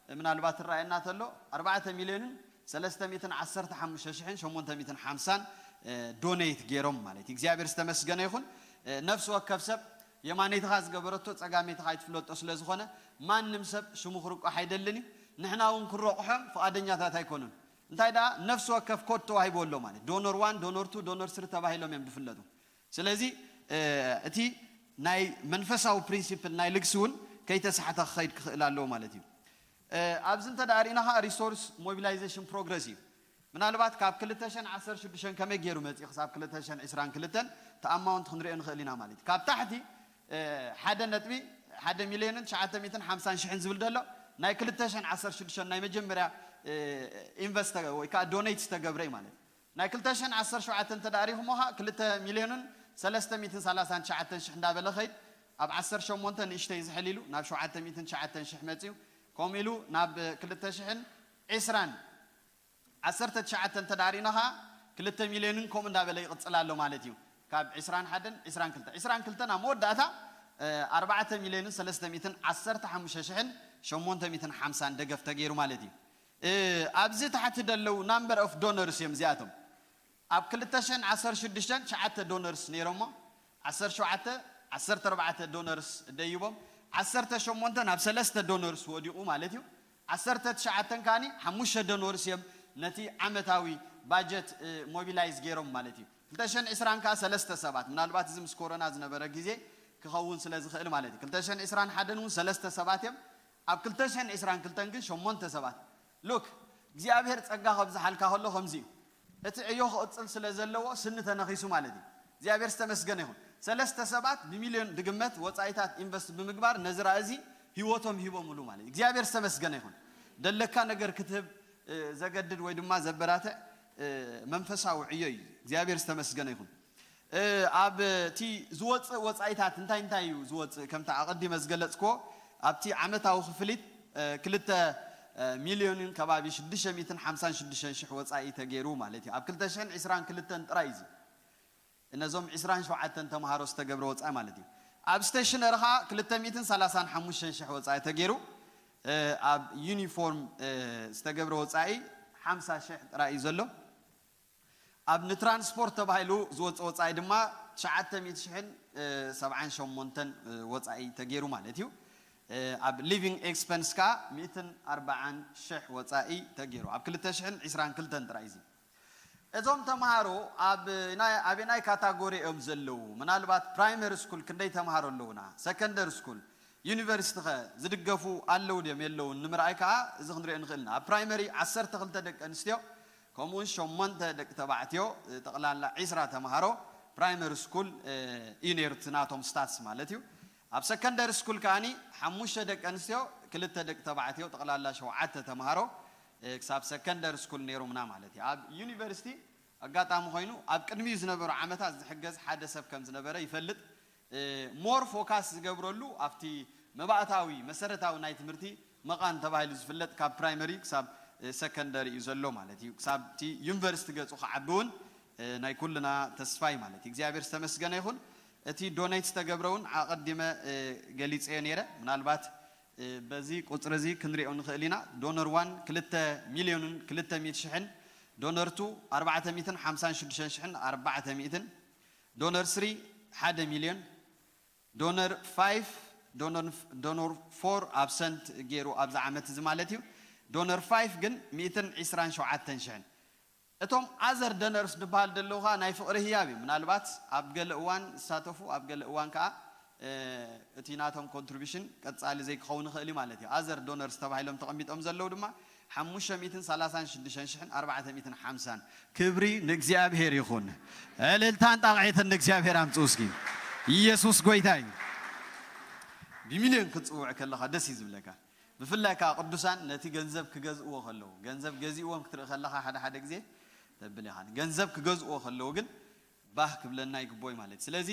እ፣ ምናልባት ትረኣየና ተሎ ኣርባዕተ ሚልዮንን ሰለስተ ሚእትን ዓሰርተ ሓሙሽተ ሽሕን ሸሞንተ ሚእትን ሓምሳን፣ እ፣ ዶኔት ገይሮም ማለት እዩ። እግዚኣብሔር ዝተመስገነ ይኹን። እ፣ ነፍሲ ወከፍ ሰብ የማነይትኻ ዝገበረቶ ጸጋመይትኻ ኣይትፍለጦ ስለ ዝኾነ ማንም ሰብ ሽሙ ክርቆሕ ኣይደልን እዩ። ንሕና እውን ክንረቑሖም ፍቓደኛታት ኣይኮኑን። እንታይ ደኣ ነፍሲ ወከፍ ኮድ ተዋሂቦ ኣሎ ማለት ዶኖር ዋን፣ ዶኖር ቱ፣ ዶኖር ስሪ ተባሂሎም እዮም ዝፍለጡ። ስለዚ፣ እ፣ እቲ ናይ መንፈሳዊ ፕሪንሲፕል ናይ ልግሲ እውን ከይተሳሕተ ክኸይድ ክኽእል ኣለዎ ማለት እዩ። ኣብዚ እንተ ደኣ ርኢና ከዓ ሪሶርስ ሞቢላይዜሽን ፕሮግረስ እዩ። ምናልባት ካብ ክልተ ሽሕን ዓሰርተ ሽዱሽተን ከመይ ገይሩ መፂኡ ክሳብ ክልተ ሽሕን ዕስራን ክልተን እቲ ኣማውንት ክንሪኦ ንኽእል ኢና ማለት እዩ። ካብ ታሕቲ ሓደ ነጥቢ ሓደ ሚልዮንን ትሽዓተ ሚእትን ሓምሳን ሽሕን ዝብል ዘሎ ናይ ክልተ ሽሕን ዓሰርተ ሽዱሽተን ናይ መጀመርያ ኢንቨስት ወይ ከዓ ዶኔት ዝተገብረ እዩ ማለት እዩ። ናይ ክልተ ሽሕን ዓሰርተ ሸውዓተን እንተ ደኣ ሪኹሞ ከዓ ክልተ ሚልዮንን ሰለስተ ሚእትን ሰላሳን ትሽዓተን ሽሕ እንዳበለ ኸይድ ኣብ ዓሰርተ ሸሞንተ ንእሽተይ ዝሕል ኢሉ ናብ ሸውዓተ ሚእትን ትሽዓተን ሽሕ መፂኡ። ከምኡ ኢሉ ናብ ክልተ ሽሕን ዕስራን ዓሰርተ ትሽዓተ እንተ ደኣ ርኢና ኸዓ ክልተ ሚልዮንን ከምኡ እንዳበለ ይቕፅል ኣሎ ማለት እዩ። ካብ ዕስራን ሓደን ዕስራን ክልተን ዕስራን ክልተን ኣብ መወዳእታ ኣርባዕተ ሚልዮንን ሰለስተ ሚእትን ዓሰርተ ሓሙሽተ ሽሕን ሸሞንተ ሚእትን ሓምሳን ደገፍ ተገይሩ ማለት እዩ። ኣብዚ ታሕቲ ደለዉ ናምበር ኦፍ ዶነርስ እዮም እዚኣቶም። ኣብ ክልተ ሽሕን ዓሰርተ ሽዱሽተን ትሽዓተ ዶነርስ ነይሮሞ ዓሰርተ ሸውዓተ ዓሰርተ ኣርባዕተ ዶነርስ ደይቦም ዓሰርተ ሸሞንተ ናብ ሰለስተ ዶነርስ ወዲቑ ማለት እዩ። ዓሰርተ ትሽዓተን ካኒ ሓሙሽተ ዶነርስ እዮም ነቲ ዓመታዊ ባጀት ሞቢላይዝ ገይሮም ማለት እዩ። ክልተ ሽሕን ዕስራን ከዓ ሰለስተ ሰባት ምናልባት እዚ ምስ ኮሮና ዝነበረ ግዜ ክኸውን ስለ ዝኽእል ማለት እዩ። ክልተ ሽሕን ዕስራን ሓደን እውን ሰለስተ ሰባት እዮም። ኣብ ክልተ ሽሕን ዕስራን ክልተን ግን ሸሞንተ ሰባት። ሉክ እግዚኣብሔር ጸጋ ከብዝሓልካ ከሎ ከምዚ እዩ። እቲ ዕዮ ክቕጽል ስለ ዘለዎ ስኒ ተነኺሱ ማለት እዩ። እግዚኣብሔር ዝተመስገነ ይኹን። ሰለስተ ሰባት ብሚልዮን ድግመት ወጻኢታት ኢንቨስት ብምግባር ነዚ ራእይ እዚ ህይወቶም ሂቦምሉ ማለት እዩ። እግዚኣብሔር ዝተመስገነ ይኹን። ደለካ ነገር ክትህብ ዘገድድ ወይ ድማ ዘበራትዕ መንፈሳዊ ዕዮ እዩ። እግዚኣብሔር ዝተመስገነ ይኹን። ኣብ እቲ ዝወፅእ ወፃኢታት እንታይ እንታይ እዩ ዝወፅእ? ከምቲ ኣቐዲመ ዝገለፅክዎ ኣብቲ ዓመታዊ ክፍሊት ክልተ ሚልዮንን ከባቢ ሽዱሽተ ሚእትን ሓምሳን ሽዱሽተን ሽሕ ወፃኢ ተገይሩ ማለት እዩ። ኣብ ክልተ ሽሕን ዕስራን ክልተን ጥራይ እዩ። ነዞም ዕስራን ሸውዓተን ተምሃሮ ዝተገብረ ወፃኢ ማለት እዩ። ኣብ ስቴሽነሪ ኸዓ ክልተ ሚእትን ሰላሳን ሓሙሽተን ሽሕ ወፃኢ ተገይሩ። ኣብ ዩኒፎርም ዝተገብረ ወፃኢ ሓምሳ ሽሕ ጥራይ እዩ ዘሎ። ኣብ ንትራንስፖርት ተባሂሉ ዝወፅእ ወፃኢ ድማ ትሽዓተ ሚእቲ ሽሕን ሰብዓን ሸሞንተን ወፃኢ ተገይሩ ማለት እዩ። ኣብ ሊቪንግ ኤክስፐንስ ከዓ ሚእትን ኣርባዓን ሽሕ ወፃኢ ተገይሩ ኣብ ክልተ ሽሕን ዕስራን ክልተን ጥራይ እዚ። እዞም ተምሃሮ ኣብ ናይ ኣበናይ ካታጎሪ እዮም ዘለዉ? ምናልባት ፕራይመሪ ስኩል ክንደይ ተምሃሮ ኣለዉና? ሰከንደሪ ስኩል፣ ዩኒቨርሲቲ ኸ ዝድገፉ ኣለዉ ድዮም የለዉን ንምርኣይ ከዓ እዚ ክንሪኦ ንኽእል ኢና። ኣብ ፕራይመሪ ዓሰርተ ክልተ ደቂ ኣንስትዮ ከምኡውን ሸሞንተ ደቂ ተባዕትዮ ጠቕላላ ዒስራ ተምሃሮ ፕራይመሪ ስኩል እዩ ነይሩ እቲ ናቶም ስታትስ ማለት እዩ። ኣብ ሰከንደሪ ስኩል ከዓኒ ሓሙሽተ ደቂ ኣንስትዮ ክልተ ደቂ ተባዕትዮ ጠቕላላ ሸውዓተ ተምሃሮ ክሳብ ሰከንደሪ ስኩል ነይሮምና ማለት እዩ። ኣብ ዩኒቨርሲቲ ኣጋጣሚ ኮይኑ ኣብ ቅድሚኡ ዝነበሩ ዓመታት ዝሕገዝ ሓደ ሰብ ከም ዝነበረ ይፈልጥ። ሞር ፎካስ ዝገብረሉ ኣብቲ መባእታዊ መሰረታዊ ናይ ትምህርቲ መቓን ተባሂሉ ዝፍለጥ ካብ ፕራይመሪ ክሳብ ሰከንደሪ እዩ ዘሎ ማለት እዩ። ክሳብ እቲ ዩኒቨርሲቲ ገፁ ክዓቢ እውን ናይ ኩልና ተስፋ እዩ ማለት እዩ። እግዚኣብሔር ዝተመስገነ ይኹን። እቲ ዶኔት ዝተገብረ እውን ኣቐዲመ ገሊፀዮ ነይረ። ምናልባት በዚ ቁፅሪ እዚ ክንሪኦ ንኽእል ኢና። ዶነር ዋን ክልተ ሚልዮንን ክልተ ሚእቲ ሽሕን፣ ዶነር ቱ ኣርባዕተ ሚእትን ሓምሳን ሽዱሽተን ሽሕን ኣርባዕተ ሚእትን፣ ዶነር ስሪ ሓደ ሚልዮን፣ ዶነር ፋይፍ ዶነር ፎር ኣብሰንት ገይሩ ኣብዚ ዓመት እዚ ማለት እዩ። ዶነር ፋይፍ ግን ሚእትን ዕስራን ሸውዓተን ሽሕን። እቶም ኣዘር ደነርስ ዝበሃል ዘለዉ ከዓ ናይ ፍቕሪ ህያብ እዩ። ምናልባት ኣብ ገለ እዋን ዝሳተፉ ኣብ ገለ እዋን ከዓ እቲ ናቶም ኮንትሪቢሽን ቀፃሊ ዘይክኸውን ይኽእል እዩ ማለት እዩ። ኣዘር ዶነርስ ተባሂሎም ተቐሚጦም ዘለዉ ድማ ሓሙሽተ ሚእትን ሰላሳን ሽዱሽተን ሽሕን ኣርባዕተ ሚእትን ሓምሳን። ክብሪ ንእግዚኣብሔር ይኹን። እልልታን ጣቕዒትን ንእግዚኣብሔር ኣምፅኡ እስኪ። ኢየሱስ ጎይታ እዩ። ብሚልዮን ክትፅውዕ ከለኻ ደስ እዩ ዝብለካ። ብፍላይ ከዓ ቅዱሳን ነቲ ገንዘብ ክገዝእዎ ከለዉ፣ ገንዘብ ገዚእዎም ክትርኢ ከለኻ ሓደ ሓደ ግዜ ተብል ኢኻ። ገንዘብ ክገዝእዎ ከለዉ ግን ባህ ክብለና ይግቦ እዩ ማለት እዩ። ስለዚ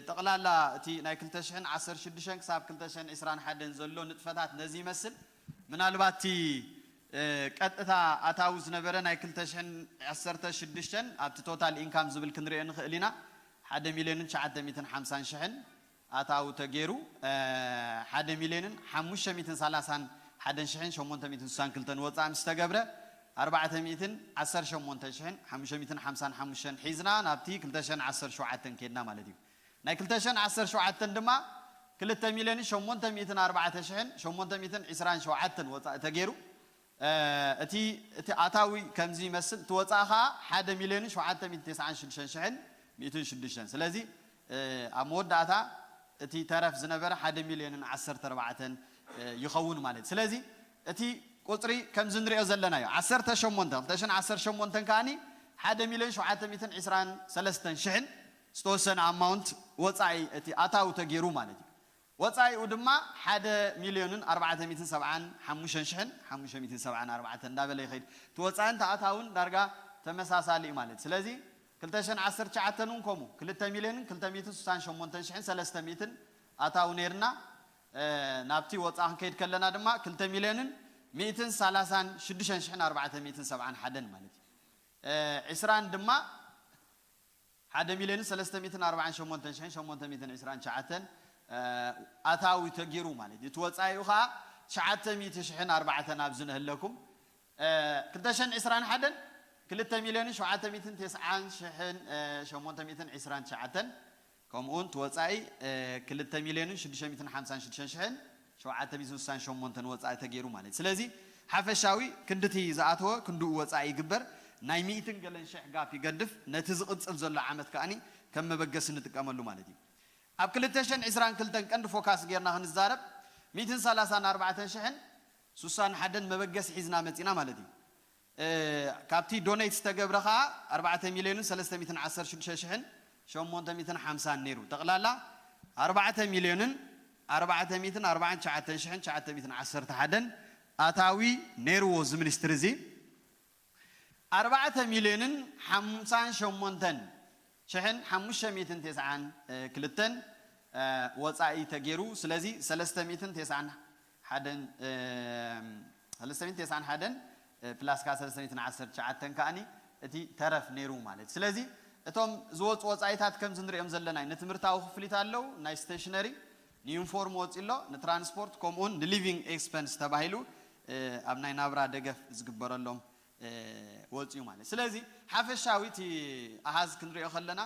ጠቕላላ እቲ ናይ ክልተ ሽሕን ዓሰርተ ሽዱሽተን ክሳብ ክልተ ሽሕን ዕስራን ሓደን ዘሎ ንጥፈታት ነዚ ይመስል። ምናልባት እቲ ቀጥታ ኣታዊ ዝነበረ ናይ ክልተ ሽሕን ዓሰርተ ሽዱሽተን ኣብቲ ቶታል ኢንካም ዝብል ክንሪኦ ንኽእል ኢና። ሓደ ሚልዮንን ትሽዓተ ሚእትን ሓምሳን ሽሕን ኣታዊ ተገይሩ ሓደ ሚልዮንን ሓሙሽተ ሚእትን ሰላሳን ሓደን ሽሕን ሸሞንተ ሚእትን ስሳን ክልተን ወፃኢ ምስ ተገብረ ኣርባዕተ ሚእትን ዓሰርተ ሸሞንተ ሽሕን ሓሙሽተ ሚእትን ሓምሳን ሓሙሽተን ሒዝና ናብቲ ክልተ ሽሕን ዓሰርተ ሸውዓተን ከድና ማለት እዩ። ናይ ክልተ ሽሕን ዓሰርተ ሸውዓተን ድማ ክልተ ሚልዮንን ሸሞንተ ሚእትን ኣርባዕተ ሽሕን ሸሞንተ ሚእትን ዕስራን ሸውዓተን ወፃኢ ተገይሩ እቲ እቲ ኣታዊ ከምዚ ይመስል እቲ ወፃኢ ከዓ ሓደ ሚልዮንን ሸውዓተ ሚእትን ተስዓን ሽዱሽተን ሽሕን ሚእትን ሽዱሽተን። ስለዚ ኣብ መወዳእታ እቲ ተረፍ ዝነበረ ሓደ ሚልዮንን ዓሰርተ ኣርባዕተን ይኸውን ማለት እዩ። ስለዚ እቲ ቁፅሪ ከምዚ ንሪኦ ዘለና እዩ። ዓሰርተ ሸሞንተ፣ ክልተ ሽሕን ዓሰርተ ሸሞንተን ከኣኒ ሓደ ሚልዮን ሸውዓተ ሚእትን ዕስራን ሰለስተን ሽሕን ዝተወሰነ ኣማውንት ወፃኢ፣ እቲ ኣታዊ ተገይሩ ማለት እዩ። ወፃኢኡ ድማ ሓደ ሚልዮንን ኣርባዕተ ሚእትን ሰብዓን ሓሙሽተን ሽሕን ሓሙሽተ ሚእትን ሰብዓን ኣርባዕተን እንዳበለ ይኸይድ። እቲ ወፃእን እቲ ኣታውን ዳርጋ ተመሳሳሊ እዩ ማለት። ስለዚ ክልተ ሽሕን ዓሰርተ ትሽዓተን እውን ከምኡ ክልተ ሚልዮንን ክልተ ሚእትን ስሳን ሸሞንተን ሽሕን ሰለስተ ሚእትን ኣታዊ ነይርና። ናብቲ ወፃእ ክንከይድ ከለና ድማ ክልተ ሚልዮንን ሚእትን ሰላሳን ሽዱሽተን ሽሕን ኣርባዕተ ሚእትን ሰብዓን ሓደን ማለት እዩ። ዕስራን ድማ ሓደ ሚልዮንን ሰለስተ ሚእትን ኣርባዓን ሸሞንተን ሽሕን ሸሞንተ ሚእትን ዕስራን ትሽዓተን ኣታዊ ተጊሩ ማለት እዩ። እቲ ወፃኢኡ ከዓ ትሽዓተ ሚእቲ ሽሕን ኣርባዕተን ኣብዚ ንህለኩም። ክልተ ሽሕን ዕስራን ሓደን ክልተ ሚልዮንን ሸውዓተ ሚእትን ተስዓን ሽሕን ሸሞንተ ሚእትን ዕስራን ትሽዓተን፣ ከምኡ እውን እቲ ወፃኢ ክልተ ሚልዮንን ሽዱሽተ ሚእትን ሓምሳን ሽዱሽተን ሽሕን ሸውዓተ ሚእትን ስሳን ሸሞንተን ወፃኢ ተገይሩ ማለት እዩ። ስለዚ ሓፈሻዊ ክንድቲ ዝኣተወ ክንድኡ ወፃኢ ይግበር። ናይ ሚእትን ገለን ሽሕ ጋፕ ይገድፍ። ነቲ ዝቕፅል ዘሎ ዓመት ከኣኒ ከም መበገሲ ንጥቀመሉ ማለት እዩ። ኣብ ክልተ ሽሕን ዕስራን ክልተን ቀንዲ ፎካስ ጌርና ክንዛረብ ሚእትን ሰላሳን ኣርባዕተን ሽሕን ስሳን ሓደን መበገሲ ሒዝና መፂና ማለት እዩ። ካብቲ ዶኔት ዝተገብረ ከዓ ኣርባዕተ ሚልዮንን ሰለስተ ሚእትን ዓሰርተ ሽዱሽተ ሽሕን ሸሞንተ ሚእትን ሓምሳን ነይሩ። ጠቕላላ ኣርባዕተ ሚልዮንን ኣርባዕተ ሚእትን ኣርባዓን ትሽዓተን ሽሕን ትሽዓተ ሚእትን ዓሰርተ ሓደን ኣታዊ ነይርዎ እዚ ሚኒስትሪ እዚ። ኣርባዕተ ሚልዮንን ሓምሳን ሸሞንተን ሽሕን ሓሙሽተ ሚእትን ተስዓን ክልተን ወፃኢ ተገይሩ። ስለዚ ሰለስተ ሚእትን ተስዓን ሓደን ሰለስተ ሚእትን ተስዓን ሓደን ፕላስ ከዓ ሰለስተ ሚእትን ዓሰርተ ትሽዓተን ከኣኒ እቲ ተረፍ ነይሩ ማለት እዩ። ስለዚ እቶም ዝወፁ ወፃኢታት ከምዚ ንሪኦም ዘለና እዩ። ንትምህርታዊ ክፍሊት ኣለዉ፣ ናይ ስቴሽነሪ፣ ንዩኒፎርም ወፂ ኣሎ፣ ንትራንስፖርት ከምኡውን ንሊቪንግ ኤክስፐንስ ተባሂሉ ኣብ ናይ ናብራ ደገፍ ዝግበረሎም ወፂኡ ማለት። ስለዚ ሓፈሻዊ እቲ ኣሃዝ ክንሪኦ ከለና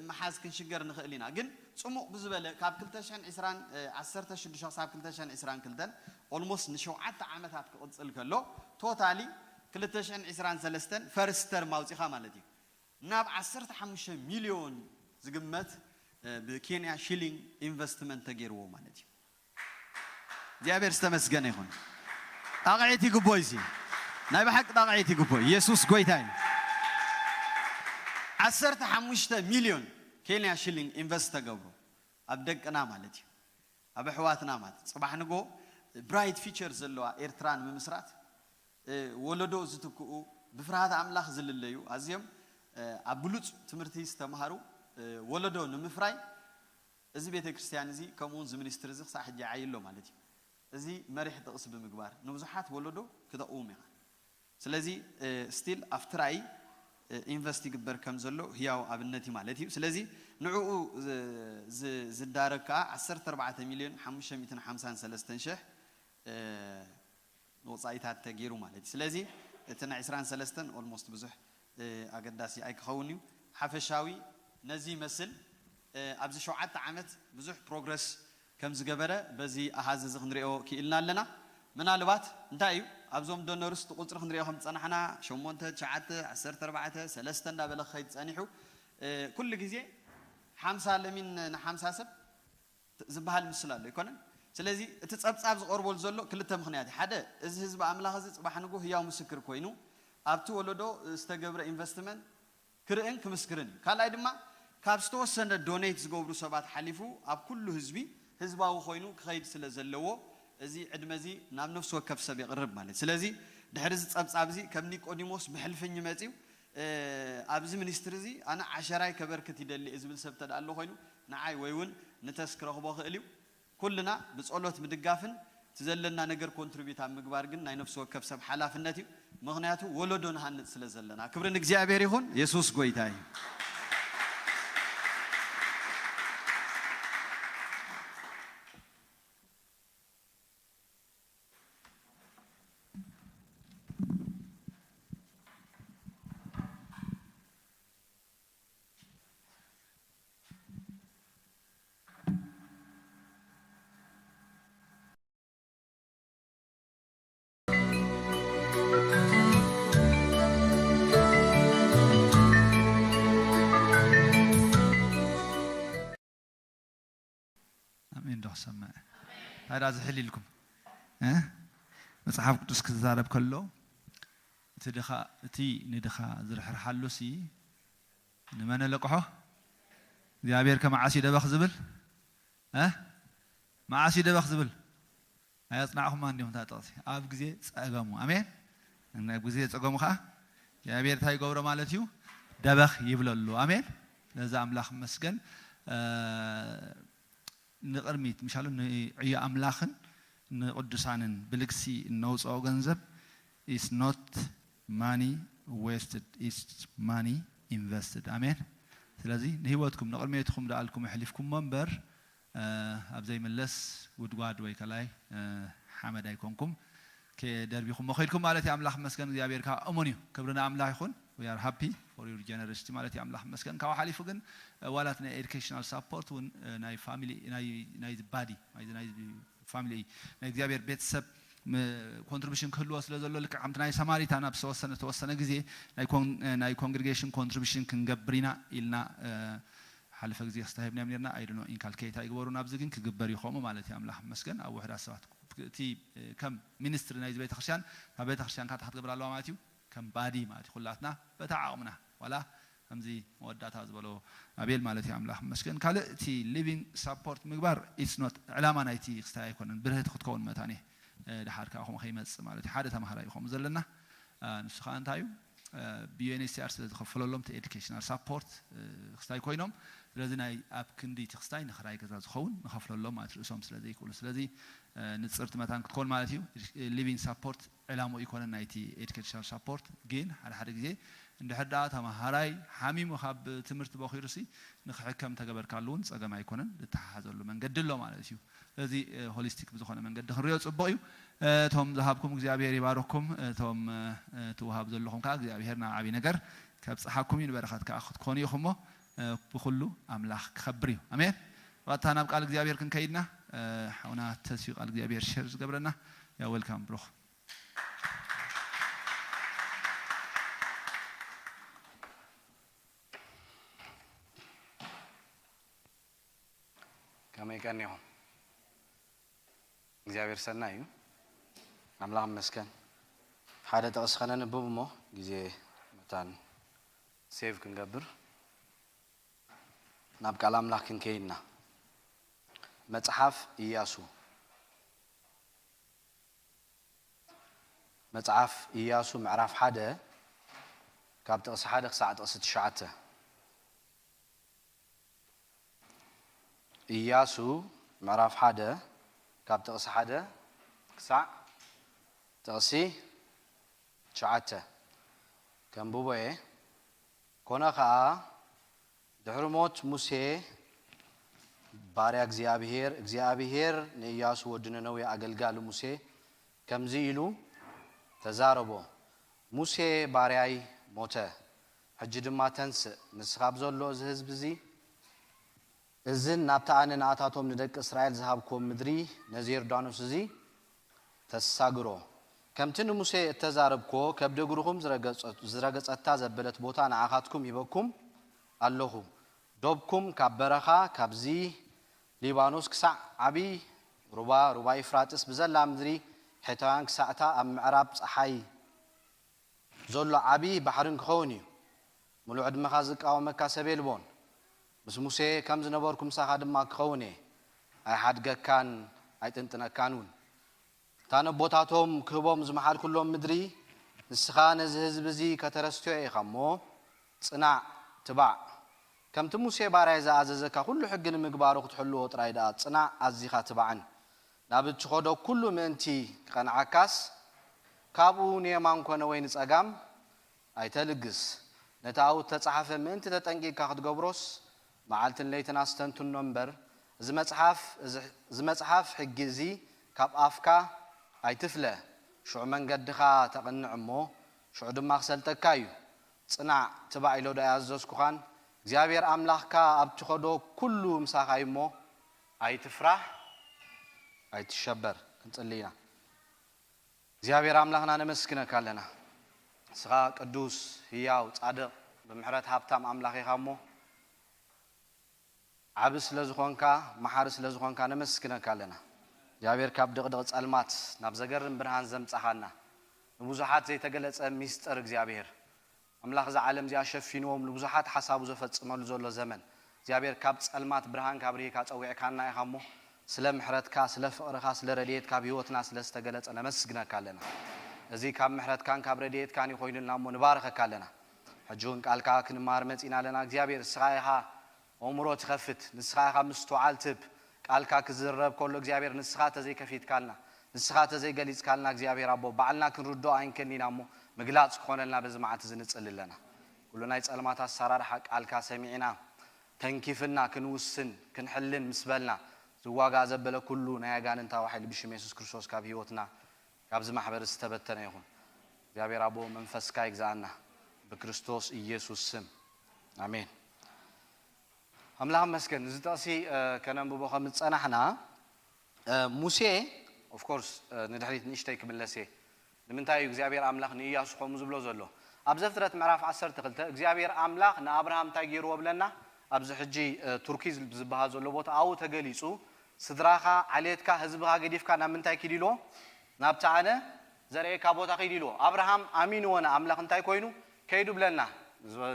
ምሓዝ ክንሽገር ንኽእል ኢና። ግን ፅሙቕ ብዝበለ ካብ ክልተ ሽሕን ዕስራን ዓሰርተ ሽዱሽተ ክሳብ ክልተ ሽሕን ዕስራን ክልተን ኦልሞስት ንሸውዓተ ዓመታት ክቕፅል ከሎ ቶታሊ ክልተ ሽሕን ዕስራን ሰለስተን ፈርስት ተርም ኣውፂኻ ማለት እዩ ናብ ዓሰርተ ሓሙሽተ ሚልዮን ዝግመት ብኬንያ ሺሊንግ ኢንቨስትመንት ተገይርዎ ማለት እዩ። እግዚኣብሔር ዝተመስገነ ይኹን። ጣቕዒት ይግቦ እዩ። ናይ ብሓቂ ጣቕዒት ይግቦ። ኢየሱስ ጎይታ እዩ። ዓሰርተ ሓሙሽተ ሚልዮን ኬንያ ሺሊንግ ኢንቨስት ተገብሩ ኣብ ደቅና ማለት እዩ፣ ኣብ ኣሕዋትና ማለት። ፅባሕ ንጎ ብራይት ፊቸር ዘለዋ ኤርትራ ንምምስራት፣ ወለዶ ዝትክኡ፣ ብፍርሃት ኣምላኽ ዝልለዩ፣ ኣዝዮም ኣብ ብሉፅ ትምህርቲ ዝተምሃሩ ወለዶ ንምፍራይ እዚ ቤተ ክርስቲያን እዚ ከምኡ እውን እዚ ሚኒስትሪ እዚ ክሳዕ ሕጂ ይዓይ ኣሎ ማለት እዩ። እዚ መሪሕ ጥቕሲ ብምግባር ንብዙሓት ወለዶ ክተቕውም ኢኻ። ስለዚ ስቲል ኣብቲ ራእይ ኢንቨስት ይግበር ከም ዘሎ ህያው ኣብነት እዩ ማለት እዩ። ስለዚ ንዕኡ ዝዳረግ ከዓ ዓሰርተ ኣርባዕተ ሚልዮን ሓሙሽተ ሚእትን ሓምሳን ሰለስተን ሽሕ ንወፃኢታት ተገይሩ ማለት እዩ። ስለዚ እቲ ናይ ዕስራን ሰለስተን ኦልሞስት ብዙሕ ኣገዳሲ ኣይክኸውን እዩ። ሓፈሻዊ ነዚ ይመስል። ኣብዚ ሸውዓተ ዓመት ብዙሕ ፕሮግረስ ከም ዝገበረ በዚ ኣሃዝ እዚ ክንሪኦ ክኢልና ኣለና። ምናልባት እንታይ እዩ ኣብዞም ዶነርስ እቲ ቁፅሪ ክንሪኦ ከም ዝፀናሕና ሸሞንተ፣ ትሽዓተ፣ ዓሰርተ ኣርባዕተ፣ ሰለስተ እንዳበለ ክኸይድ ፀኒሑ ኩሉ ግዜ ሓምሳ ለሚን ንሓምሳ ሰብ ዝበሃል ምስል ኣሎ ኣይኮነን። ስለዚ እቲ ፀብፃብ ዝቐርበሉ ዘሎ ክልተ ምኽንያት እዩ። ሓደ እዚ ህዝቢ ኣምላኽ እዚ ፅባሕ ንጎ ህያው ምስክር ኮይኑ ኣብቲ ወለዶ ዝተገብረ ኢንቨስትመንት ክርእን ክምስክርን እዩ። ካልኣይ ድማ ካብ ዝተወሰነ ዶኔት ዝገብሩ ሰባት ሓሊፉ ኣብ ኩሉ ህዝቢ ህዝባዊ ኮይኑ ክኸይድ ስለ ዘለዎ እዚ ዕድመ እዚ ናብ ነፍሲ ወከፍ ሰብ ይቕርብ ማለት። ስለዚ ድሕሪ እዚ ፀብፃብ እዚ ከም ኒቆዲሞስ ብሕልፍኝ መፅዩ ኣብዚ ሚኒስትሪ እዚ ኣነ ዓሸራይ ከበርክት ይደሊ እየ ዝብል ሰብ ተደኣ ኣሎ ኮይኑ ንዓይ ወይ እውን ንተስ ክረኽቦ ክእል እዩ። ኩልና ብጸሎት ምድጋፍን እቲ ዘለና ነገር ኮንትሪቢዩት ኣብ ምግባር ግን ናይ ነፍሲ ወከፍ ሰብ ሓላፍነት እዩ። ምኽንያቱ ወለዶ ንሃንጽ ስለ ዘለና። ክብሪ ንእግዚኣብሔር ይኹን። የሱስ ጎይታ እዩ። ክሰምዕ። እንታይ ደኣ ዝሕል ኢልኩም? እ? መጽሓፍ ቅዱስ ክዛረብ ከሎ፣ እቲ ድኻ፣ እቲ ንድኻ ዝርሕርሓሉ ሲ ንመን ኣለቅሖ? እግዚኣብሔር ከ መዓስ እዩ ደበኽ ዝብል? እ? መዓስ እዩ ደበኽ ዝብል? ኣየጽናዕኹማ እንዲኹም እታ ጥቕሲ። ኣብ ግዜ ጸገሙ። ኣሜን። ኣብ ግዜ ጸገሙ ኸዓ እግዚኣብሔር እንታይ ይገብሮ ማለት እዩ? ደበኽ ይብለሉ። ኣሜን። ስለዚ ኣምላኽ ይመስገን። እ፣ ንቕድሚት፣ ምሻሉ ንዕዮ ኣምላኽን ንቕዱሳንን ብልግሲ እነውፅኦ ገንዘብ is not money wasted, it's money invested። ኣሜን። ስለዚ ንህይወትኩም ንቕድሜትኩም ደኣልኩም ኣሕሊፍኩሞ እምበር፣ እ፣ ኣብ ዘይምለስ ጉድጓድ ወይ ከላይ፣ እ፣ ሓመድ ኣይኮንኩም ከደርቢኹሞ ከይድኩም ማለት እዩ። ኣምላኽ መስገን እግዚኣብሔር ከዓ እሙን እዩ። ክብሪ ንኣምላኽ ይኹን። We are happy for your generosity ማለት እዩ። ኣምላኽ መስገን። ካብኡ ሓሊፉ ግን፣ እ፣ ዋላት ናይ ኤዱኬሽናል ሳፖርት እውን፣ እ፣ ናይ ፋሚሊ፣ ናይ፣ ናይ ባዲ፣ ናይ፣ ናይ ፋሚሊ፣ ናይ እግዚኣብሔር ቤተሰብ ም-፣ ኮንትሪቢሽን ክህልዎ ስለ ዘሎ ልክዕ ከምቲ ናይ ሰማሪታን ኣብ ዝተወሰነ፣ ተወሰነ ግዜ ናይ ኮን-፣ ናይ ኮንግሪጌሽን ኮንትሪቢሽን ክንገብር ኢና ኢልና፣ እ፣ ሓለፈ ግዜ ክስታሂብናዮም ነርና። ኣይድኖ ኢንካልኬት ኣይግበሩን። ኣብዚ ግን ክግበር እዩ ከምኡ ማለት እዩ። ኣምላኽ መስገን ኣብ ውሕዳት ሰባት እቲ፣ እ፣ ከም ሚኒስትሪ ናይዚ ቤተክርስትያን እታ ቤተክርስትያን ካታ ክትገብር ኣለዋ ማለት እዩ። ከም ባዲ ማለት እዩ። ኩላትና በታ ዓቕምና ዋላ ከምዚ መወዳእታ ዝበሎ ኣቤል ማለት እዩ። ኣምላኽ መስገን። ካልእ እቲ ሊቪንግ ሳፖርት ምግባር ኢትስ ኖት ዕላማ ናይቲ ክስታይ ኣይኮነን። ብርህቲ ክትከውን መታን እየ። እ፣ ድሓር ከዓ ከምኡ ከይመጽእ ማለት እዩ። ሓደ ተማሃራይ እዩ ከምኡ ዘለና። እ፣ ንሱ ከዓ እንታይ እዩ? እ፣ ብዩኤንኤችሲኣር ስለ ዝኸፈለሎም እቲ ኤዱኬሽናል ሳፖርት፣ እ፣ ክስታይ ኮይኖም። ስለዚ ናይ ኣብ ክንዲ እቲ ክስታይ ንኽራይ ገዛ ዝኸውን ንኸፍለሎም ማለት ርእሶም ስለ ዘይክእሉ። ስለዚ፣ እ፣ ንጽርቲ መታን ክትኮን ማለት እዩ። ሊቪንግ ሳፖርት ዕላምኡ ኣይኮነን ናይቲ ኤዱኬሽናል ሳፖርት። ግን ሓደ ሓደ ግዜ እንድሕር ደኣ ተማሃራይ ሓሚሙ ካብ ትምህርቲ በኺሩሲ ንኽሕከም ተገበርካሉ እውን ጸገም ኣይኮነን። ዝተሓሓዘሉ መንገዲ ኣሎ ማለት እዩ። ስለዚ፣ እ፣ ሆሊስቲክ ብዝኾነ መንገዲ ክንሪኦ ጽቡቕ እዩ። እ፣ እቶም ዝሃብኩም እግዚኣብሔር ይባርኩም። እቶም፣ እ፣ ትውሃብ ዘለኹም ከዓ እግዚኣብሔር ናብ ዓብዪ ነገር ከብጽሓኩም እዩ። ንበረኸት ከዓ ክትኮኑ ኢኹም እሞ፣ እ፣ ብኹሉ ኣምላኽ ክኸብር እዩ። ኣሜን። ዋታ ናብ ቃል እግዚኣብሔር ክንከይድና፣ እ፣ ሓውና ተስዩ ቃል እግዚኣብሔር ሸር ዝገብረና። ያ ዌልካም ብሩኽ። ከመይ ቀኒኹም? እግዚኣብሔር ሰናይ እዩ። ኣምላኽ ይመስገን። ሓደ ጥቕሲ ከነንብብ እሞ ግዜ መታን ሴቭ ክንገብር ናብ ቃል ኣምላኽ ክንከይድና። መጽሓፍ ኢያሱ፣ መጽሓፍ ኢያሱ ምዕራፍ ሓደ ካብ ጥቕሲ ሓደ ክሳዕ ጥቕሲ ትሽዓተ። ኢያሱ ምዕራፍ ሓደ ካብ ጥቕሲ ሓደ ክሳዕ ጥቕሲ ትሽዓተ ከንብቦ እየ። ኮነ ኸኣ ድሕሪ ሞት ሙሴ ባርያ እግዚኣብሄር፣ እግዚኣብሄር ንኢያሱ ወዲ ነነዌ ኣገልጋሊ ሙሴ ከምዚ ኢሉ ተዛረቦ፣ ሙሴ ባርያይ ሞተ። ሕጂ ድማ ተንስእ፣ ንስኻ ኣብ ዘሎ እዚ ህዝቢ እዚ፣ እዝን ናብቲ ኣነ ንኣታቶም ንደቂ እስራኤል ዝሃብክዎም ምድሪ ነዚ ዮርዳኖስ እዚ ተሳግሮ። ከምቲ ንሙሴ እተዛረብክዎ፣ ከብዲ እግርኹም ዝረገጸ-፣ ዝረገጸታ ዘበለት ቦታ ንዓኻትኩም ሂበኩም ኣለኹ። ዶብኩም ካብ በረኻ፣ ካብዚ ሊባኖስ ክሳዕ ዓቢ ሩባ፣ ሩባ ኤፍራጥስ ብዘላ ምድሪ ሔታውያን ክሳዕታ ኣብ ምዕራብ ጸሓይ ዘሎ ዓቢ ባሕርን ክኸውን እዩ። ምሉእ ዕድመኻ ዝቃወመካ ሰብ የልቦን። ምስ ሙሴ ከም ዝነበርኩ ምሳኻ ድማ ክኸውን እየ። ኣይሓድገካን ኣይጥንጥነካን እውን። እታ ነቦታቶም ክህቦም ዝመሓልኩሎም ምድሪ ንስኻ ነዚ ህዝቢ እዚ ከተረስትዮ ኢኻ እሞ፣ ጽናዕ፣ ትባዕ። ከምቲ ሙሴ ባርያይ ዝኣዘዘካ ኩሉ ሕጊ ንምግባሩ ክትሕልዎ ጥራይ ደኣ ጽናዕ፣ ኣዚኻ ትባዕን። ናብ እትኸዶ ኩሉ ምእንቲ ክቐንዓካስ፣ ካብኡ ንየማን ኮነ ወይ ንጸጋም ኣይተልግስ። ነቲ ኣብኡ እተጻሕፈ ምእንቲ ተጠንቂቕካ ክትገብሮስ፣ መዓልትን ለይትን ኣስተንትኖ እምበር፣ እዚ መጽሓፍ፣ እዚ፣ እዚ መጽሓፍ ሕጊ እዚ ካብ ኣፍካ ኣይትፍለ። ሽዑ መንገድኻ ተቕንዕ እሞ፣ ሽዑ ድማ ክሰልጠካ እዩ። ጽናዕ፣ ትባዕ ኢለ ዶ ኣያዘዝኩኻን? እግዚኣብሔር ኣምላኽካ ኣብ ትኸዶ ኩሉ ምሳኻ እዩ እሞ፣ ኣይትፍራህ፣ ኣይትሸበር። ክንጽሊ ኢና። እግዚኣብሔር ኣምላኽና ነመስግነካ ኣለና። ንስኻ ቅዱስ፣ ህያው፣ ጻድቕ፣ ብምሕረት ሃብታም ኣምላኽ ኢኻ እሞ፣ ዓቢ ስለ ዝኾንካ፣ መሓሪ ስለ ዝኾንካ ነመስግነካ ኣለና። እግዚኣብሔር ካብ ድቕድቕ ጸልማት ናብ ዘገርም ብርሃን ዘምጻኻና፣ ንብዙሓት ዘይተገለጸ ሚስጥር እግዚኣብሔር ኣምላኽ እዛ ዓለም እዚኣ ሸፊንዎም ንብዙሓት ሓሳቡ ዘፈጽመሉ ዘሎ ዘመን እግዚኣብሔር ካብ ጸልማት ብርሃን ካብ ርሂካ ጸዊዕካና ኢኻ እሞ ስለ ምሕረትካ፣ ስለ ፍቕርኻ፣ ስለ ረድኤትካ ኣብ ህይወትና ስለ ዝተገለጸ ነመስግነካ ኣለና። እዚ ካብ ምሕረትካን ካብ ረድኤትካን እዩ ኮይኑልና እሞ ንባርኸካ ኣለና። ሕጂ እውን ቃልካ ክንመሃር መጺና ኣለና። እግዚኣብሔር እስኻ ኢኻ ኣእምሮ ትኸፍት፣ ንስኻ ኢኻ ምስትውዓል ትህብ። ቃልካ ክዝረብ ከሎ እግዚኣብሔር ንስኻ ተዘይከፊትካልና፣ ንስኻ ተዘይገሊጽካልና እግዚኣብሔር ኣቦ ባዕልና ክንርድኦ ኣይንክእልን ኢና እሞ ምግላጽ ክኾነልና በዚ መዓልቲ እዚ ንጽሊ ኣለና። ኩሉ ናይ ጸልማት ኣሰራርሓ ቃልካ ሰሚዕና ተንኪፍና ክንውስን ክንሕልን ምስ በልና ዝዋጋእ ዘበለ ኩሉ ናይ ኣጋንንታዊ ሓይሊ ብሽም የሱስ ክርስቶስ ካብ ህይወትና ካብዚ ማሕበር ዝተበተነ ይኹን። እግዚኣብሔር ኣቦ መንፈስካ ይግዛኣና ብክርስቶስ ኢየሱስ ስም ኣሜን። ኣምላኽ መስገን እዚ ጥቕሲ ከነንብቦ ከም ዝጸናሕና ሙሴ of course ንድሕሪት ንእሽተይ ክምለስ እየ። ንምንታይ እዩ እግዚኣብሔር ኣምላኽ ንእያሱ ከምኡ ዝብሎ ዘሎ? ኣብ ዘፍጥረት ምዕራፍ ዓሰርተ ክልተ እግዚኣብሔር ኣምላኽ ንኣብርሃም እንታይ ገይርዎ ብለና? ኣብዚ ሕጂ ቱርኪ ዝበሃል ዘሎ ቦታ ኣብኡ ተገሊጹ ስድራኻ ዓሌትካ ህዝብኻ ገዲፍካ ናብ ምንታይ ኪድ ኢልዎ? ናብቲ ኣነ ዘርእየካ ቦታ ኪድ ኢልዎ። ኣብርሃም ኣሚንዎ ንኣምላኽ እንታይ ኮይኑ ከይዱ ብለና?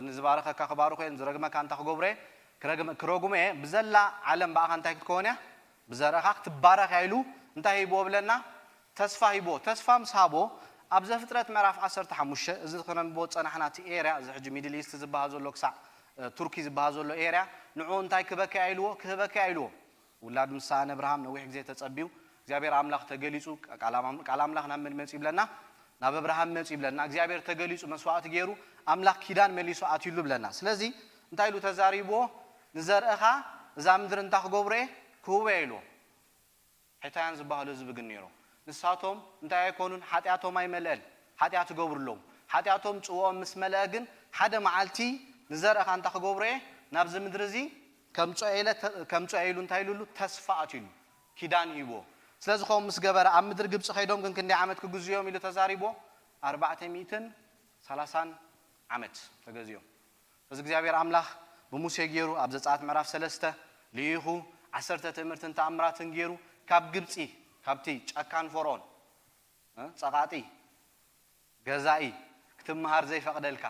ንዝባረኸካ ክባርኾ እየ ንዝረግመካ እንታይ ክገብሮ እየ ክረግሞ እየ። ብዘላ ዓለም ብኣኻ እንታይ ክትከውን እያ? ብዘርእኻ ክትባረኽ እያ ኢሉ እንታይ ሂብዎ ብለና? ተስፋ ሂብዎ። ተስፋ ምስ ሃቦ ኣብ ዘፍጥረት ምዕራፍ ዓሰርተ ሓሙሽተ እዚ ክነንብቦ ዝጸናሕና እቲ ኤርያ እዚ ሕጂ ሚድል ኢስት ዝበሃል ዘሎ ክሳዕ ቱርኪ ዝበሃል ዘሎ ኤርያ ንዕኡ እንታይ ክበካ እያ ኢልዎ? ክህበካ እያ ኢልዎ። ውላድ ምስ ሰኣነ ኣብርሃም ነዊሕ ግዜ ተጸብዩ እግዚኣብሔር ኣምላኽ ተገሊጹ ቃል ኣምላኽ ናብ መን መጺ ይብለና? ናብ ኣብርሃም መጺ ይብለና። እግዚኣብሔር ተገሊጹ መስዋዕቲ ገይሩ ኣምላኽ ኪዳን መሊሱ ኣትዩሉ ብለና። ስለዚ እንታይ ኢሉ ተዛሪብዎ? ንዘርእኻ እዛ ምድሪ እንታይ ክገብሮ እየ? ክህቦ እየ ኢልዎ። ሕታውያን ዝበሃሉ ህዝቢ ግን ነይሮም። ንሳቶም እንታይ ኣይኮኑን? ሓጢኣቶም ኣይመልአን። ሓጢኣት ይገብሩ ኣለዉ። ሓጢኣቶም ጽውኦም ምስ መለአ ግን ሓደ መዓልቲ ንዘርእኻ እንታይ ክገብሮ እየ? ናብዚ ምድሪ እዚ ከምጽኦ ኢለ ከምጽኦ ኢሉ እንታይ ኢሉሉ? ተስፋ ኣትዩሉ። ኪዳን ሂብዎ። ስለዚ ከምኡ ምስ ገበረ ኣብ ምድሪ ግብጺ ከይዶም ግን ክንደይ ዓመት ክግዝዮም ኢሉ ተዛሪብዎ? ኣርባዕተ ሚእትን ሰላሳን ዓመት ተገዝዮም። እዚ እግዚኣብሔር ኣምላኽ ብሙሴ ገይሩ ኣብ ዘጸኣት ምዕራፍ ሰለስተ ልኢኹ ዓሰርተ ትእምርትን ተኣምራትን ገይሩ ካብ ግብጺ ካብቲ ጨካን ፈርኦን ጸቓጢ ገዛኢ ክትመሃር ዘይፈቕደልካ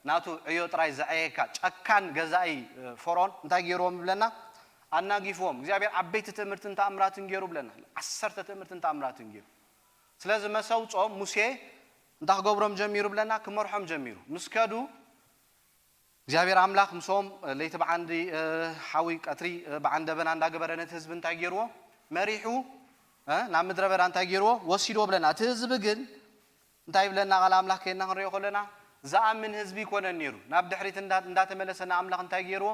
ናቱ ዕዮ ጥራይ ዘዐየካ ጨካን ገዛኢ ፈርኦን እንታይ ገይርዎም ብለና? ኣናጊፍዎም። እግዚኣብሔር ዓበይቲ ትእምርትን ተኣምራትን ገይሩ ብለና። ዓሰርተ ትእምርትን ተኣምራትን ገይሩ። ስለዚ መሰውጾም ሙሴ እንታይ ክገብሮም ጀሚሩ ብለና? ክመርሖም ጀሚሩ። ምስ ከዱ እግዚኣብሔር ኣምላኽ ምስኦም ለይቲ ብዓንዲ ሓዊ ቀትሪ ብዓንዲ ደበና እንዳገበረ ነቲ ህዝቢ እንታይ ገይርዎ? መሪሑ ናብ ምድረ በዳ እንታይ ገይርዎ? ወሲድዎ ብለና። እቲ ህዝቢ ግን እንታይ ይብለና ቃል ኣምላኽ ከይና ክንሪኦ ከለና ዝኣምን ህዝቢ ይኮነን ነይሩ። ናብ ድሕሪት እንዳተመለሰ ንኣምላኽ እንታይ ገይርዎ?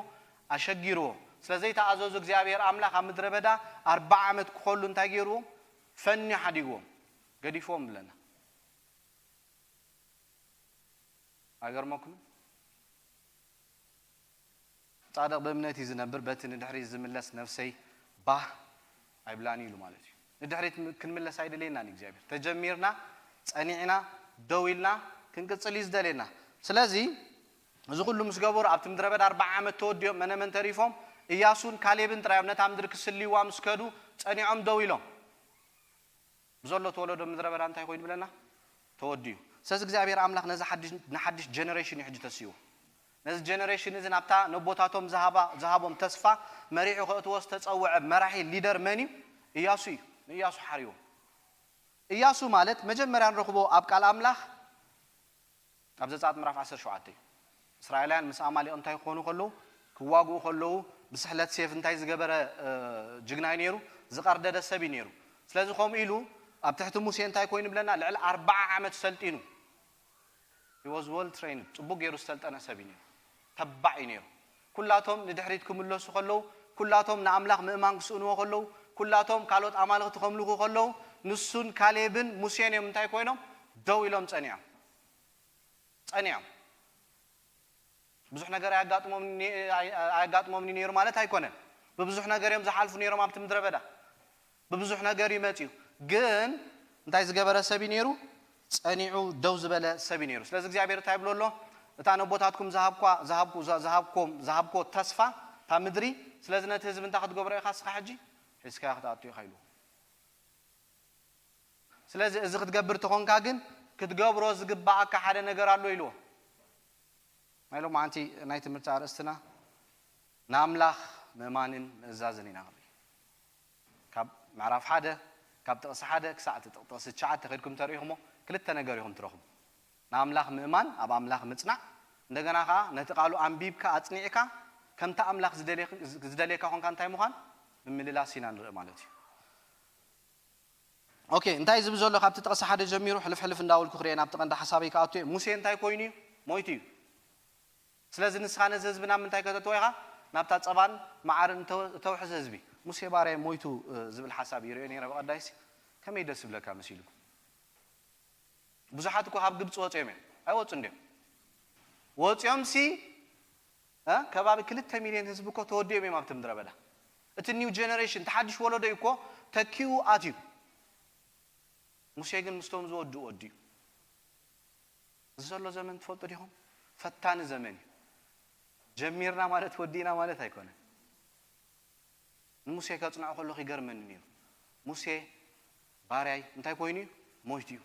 ኣሸጊርዎ። ስለ ዘይተኣዘዙ እግዚኣብሔር ኣምላኽ ኣብ ምድረ በዳ ኣርባዓ ዓመት ክኸሉ እንታይ ገይርዎ? ፈንዩ ሓዲግዎም ገዲፍዎም ብለና። ኣይገርመኩምን? ጻድቕ ብእምነት እዩ ዝነብር፣ በቲ ንድሕሪት ዝምለስ ነፍሰይ ባህ ኣይብላን ኢሉ ማለት እዩ። ንድሕሪት ክንምለስ ኣይደልየናን እግዚኣብሔር። ተጀሚርና፣ ጸኒዕና፣ ደው ኢልና ክንቅጽል እዩ ዝደልየና። ስለዚ እዚ ኩሉ ምስ ገበሩ ኣብቲ ምድረ በዳ ኣርባዓ ዓመት ተወዲኦም መነመን ተሪፎም? እያሱን ካሌብን ጥራዮም ነታ ምድሪ ክስልይዋ ምስ ከዱ ጸኒዖም ደው ኢሎም። ብዘሎ ተወለዶ ምድረ በዳ እንታይ ኮይኑ ብለና? ተወዲኡ። ስለዚ እግዚኣብሔር ኣምላኽ ነዚ ሓድሽ ንሓድሽ ጀነሬሽን እዩ ሕጂ ተስይዎ። ነዚ ጀነሬሽን እዚ ናብታ ነቦታቶም ዝሃቦም ተስፋ መሪሑ ከእትዎ ዝተጸውዐ መራሒ ሊደር መን እዩ? እያሱ እዩ። ንእያሱ ሓርዎ። እያሱ ማለት መጀመርያ ንረኽቦ ኣብ ቃል ኣምላኽ ኣብ ዘጸኣት ምዕራፍ ዓሰርተ ሸውዓተ እዩ። እስራኤላውያን ምስ ኣማሌቕ እንታይ ክኾኑ ከለዉ ክዋግኡ ከለዉ ብስሕለት ሴፍ እንታይ ዝገበረ ጅግና እዩ ነይሩ? ዝቐርደደ ሰብ እዩ ነይሩ። ስለዚ ከምኡ ኢሉ ኣብ ትሕቲ ሙሴ እንታይ ኮይኑ ብለና? ልዕሊ ኣርባዓ ዓመት ሰልጢኑ። He was well trained፣ ጽቡቕ ገይሩ ዝሰልጠነ ሰብ እዩ ነይሩ። ተባዕ እዩ ነይሩ። ኩላቶም ንድሕሪት ክምለሱ ከለዉ፣ ኩላቶም ንኣምላኽ ምእማን ክስእንዎ ከለዉ፣ ኩላቶም ካልኦት ኣማልኽቲ ከምልኹ ከለዉ፣ ንሱን ካሌብን ሙሴን እዮም እንታይ ኮይኖም? ደው ኢሎም ጸኒዖም። ጸኒዖም። ብዙሕ ነገር ኣያጋጥሞም ኣያጋጥሞም ነይሩ ማለት ኣይኮነን። ብብዙሕ ነገር እዮም ዝሓልፉ ነይሮም ኣብቲ ምድረ በዳ። ብብዙሕ ነገር እዩ መጺኡ። ግን እንታይ ዝገበረ ሰብ እዩ ነይሩ? ጸኒዑ ደው ዝበለ ሰብ እዩ ነይሩ። ስለዚ እግዚኣብሔር እንታይ ይብሎ ኣሎ? እታ ነቦታትኩም ዝሃብኳ ዝሃብኩ ዝሃብኮም ዝሃብኮ ተስፋ እታ ምድሪ። ስለዚ ነቲ ህዝቢ እንታይ ክትገብሮ ኢኻ እስኻ ሕጂ? ሒዝካዮ ክትኣቱ ኢኻ ኢልዎ። ስለዚ እዚ ክትገብር ተኾንካ ግን ክትገብሮ ዝግባኣካ ሓደ ነገር ኣሎ ኢልዎ። ናይ ሎማዓንቲ ናይ ትምህርቲ ኣርእስትና ንኣምላኽ ምእማንን ምእዛዝን ኢና ንርኢ። ካብ ምዕራፍ ሓደ፣ ካብ ጥቕሲ ሓደ ክሳዕ እቲ ጥቕ- ጥቕሲ ትሽዓተ ከድኩም ተርእኹሞ ክልተ ነገር ኢኹም ትረኽቡ። ንኣምላኽ ምእማን፣ ኣብ ኣምላኽ ምጽናዕ፣ እንደገና ከኣ ነቲ ቃሉ ኣንቢብካ ኣጽኒዕካ ከምቲ ኣምላኽ ዝደልየ- ዝደልየካ ኮንካ እንታይ ምዃን ምምልላስ ኢና ንርኢ ማለት እዩ። ኦኬ፣ እንታይ ዝብል ዘሎ ካብቲ ጥቕሲ ሓደ ጀሚሩ ሕልፍ ሕልፍ እንዳበልኩ ክርኤ ናብቲ ቀንዲ ሓሳበይ ክኣቱ እየ። ሙሴ እንታይ ኮይኑ እዩ? ሞይቱ እዩ። ስለዚ ንስኻ ነዚ ህዝቢ ናብ ምንታይ ከተእትዎ ኢኻ? ናብታ ጸባን መዓርን እተው- እተውሕዝ ህዝቢ። ሙሴ ባርያይ ሞይቱ እ፣ ዝብል ሓሳብ ይርእዮ ነይረ ብቐዳይሲ። ከመይ ደስ ዝብለካ መሲሉኩም? ብዙሓት እኮ ካብ ግብፂ ወፂኦም እዮም። ኣይወፁ እንዲዮም። ወፂኦም ሲ እ፣ ከባቢ ክልተ ሚልዮን ህዝቢ እኮ ተወዲኦም እዮም ኣብቲ ምድረ በዳ። እቲ ኒው ጀነሬሽን፣ እቲ ሓድሽ ወለዶ እዩ እኮ ተኪኡ ኣትዩ። ሙሴ ግን ምስቶም ዝወድኡ ወዲኡ። እዚ ዘሎ ዘመን ትፈልጡ ዲኹም? ፈታኒ ዘመን እዩ። ጀሚርና ማለት ወዲእና ማለት ኣይኮነን። ንሙሴ ከጽንዖ ከለኹ ይገርመኒ ነይሩ። ሙሴ ባርያይ እንታይ ኮይኑ እዩ? ሞይቱ እዩ።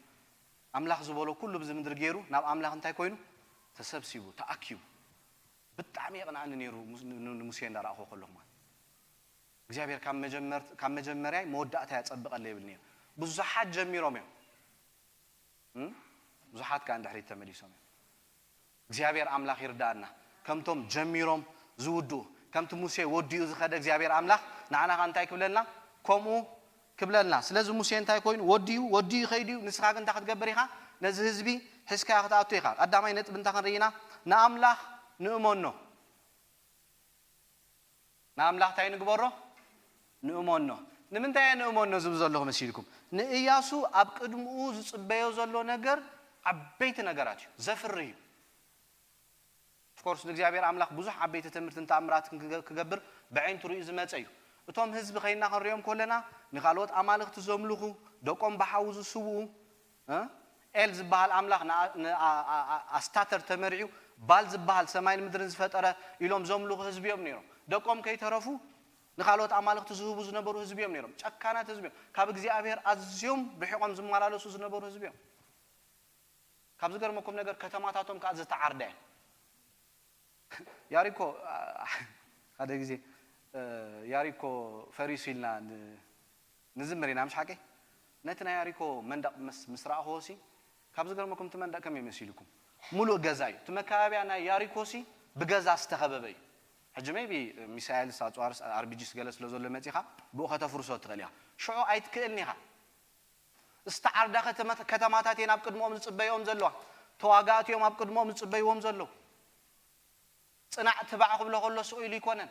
ኣምላኽ ዝበሎ ኩሉ ብዚ ምድሪ ገይሩ ናብ ኣምላኽ እንታይ ኮይኑ? ተሰብሲቡ፣ ተኣኪቡ። ብጣዕሚ የቕንኣኒ ነይሩ ሙስ- ን- ን- ንሙሴ እንዳረኣኹ ከለኹ ማለት እግዚኣብሔር ካብ መጀመር- ካብ መጀመርያይ መወዳእታ ያጸብቐለ ይብል ነይሩ። ብዙሓት ጀሚሮም እዮም። እም? ብዙሓት ከኣ ንድሕሪት ተመሊሶም እዮም። እግዚኣብሔር ኣምላኽ ይርዳእና። ከምቶም ጀሚሮም ዝውድኡ፣ ከምቲ ሙሴ ወዲኡ ዝኸደ እግዚኣብሔር ኣምላኽ ንዓና ከኣ እንታይ ክብለልና? ከምኡ ክብለልና። ስለዚ ሙሴ እንታይ ኮይኑ? ወዲኡ፣ ወዲኡ ከይዱ እዩ። ንስኻ ግን እንታይ ክትገብር ኢኻ? ነዚ ህዝቢ ሒዝካዮ ክትኣቱ ኢኻ። ቀዳማይ ነጥቢ እንታይ ክንርኢ ኢና? ንኣምላኽ ንእመኖ። ንኣምላኽ እንታይ ንግበሮ? ንእመኖ። ንምንታይ እየ ንእመኖ ዝብል ዘለኹ መሲልኩም? ንእያሱ ኣብ ቅድምኡ ዝጽበዮ ዘሎ ነገር ዓበይቲ ነገራት እዩ፣ ዘፍርህ እዩ። ኦፍኮርስ ንእግዚኣብሔር ኣምላኽ ብዙሕ ዓበይቲ ትምህርትን ተኣምራትን ክገ- ክገብር ብዐይንቱ ርእዩ ዝመጸ እዩ። እቶም ህዝቢ ኸይና ክንሪኦም ከለና ንኻልኦት ኣማልኽቲ ዘምልኹ፣ ደቆም ብሓዊ ዝስውኡ፣ እ? ኤል ዝበሃል ኣምላኽ ንኣ- ንኣ- ኣ- ኣ- ኣስታተር ተመሪዑ ባል ዝበሃል ሰማይን ምድርን ዝፈጠረ ኢሎም ዘምልኹ ህዝቢ እዮም ነይሮም። ደቆም ከይተረፉ ንኻልኦት ኣማልኽቲ ዝህቡ ዝነበሩ ህዝቢ እዮም ነይሮም። ጨካናት ህዝቢ እዮም። ካብ እግዚኣብሔር ኣዝዮም ርሒቖም ዝመላለሱ ዝነበሩ ህዝቢ እዮም። ካብ ዝገርመኩም ነገር ከተማታቶም ከዓ ዝተዓርዳ እየን። ያሪኮ ሓደ ግዜ ያሪኮ ፈሪሱ ኢልና ንዝምር ኢና ምሽ ሓቀይ? ነቲ ናይ ያሪኮ መንደቕ ምስ ምስ ረኣኹዎ ሲ ካብ ዝገርመኩም እቲ መንደቕ ከመይ መሲልኩም? ሙሉእ ገዛ እዩ። እቲ መከባብያ ናይ ያሪኮ ሲ ብገዛ ዝተኸበበ እዩ። ሕጂ maybe ሚሳይልስ ኣፅዋርስ ኣርቢጂስ ገለ ስለ ዘሎ መፂኻ ብኡ ከተፍርሶ ትኽእል ኢኻ። ሽዑ ኣይትክእልን ኢኻ። ዝተዓርዳ ከተማታት እየን ኣብ ቅድምኦም ዝፅበይኦም ዘለዋ። ተዋጋእቲ እዮም ኣብ ቅድምኦም ዝፅበይዎም ዘለዉ። ፅናዕ ትባዕ ክብሎ ከሎ ስቕ ኢሉ ኣይኮነን።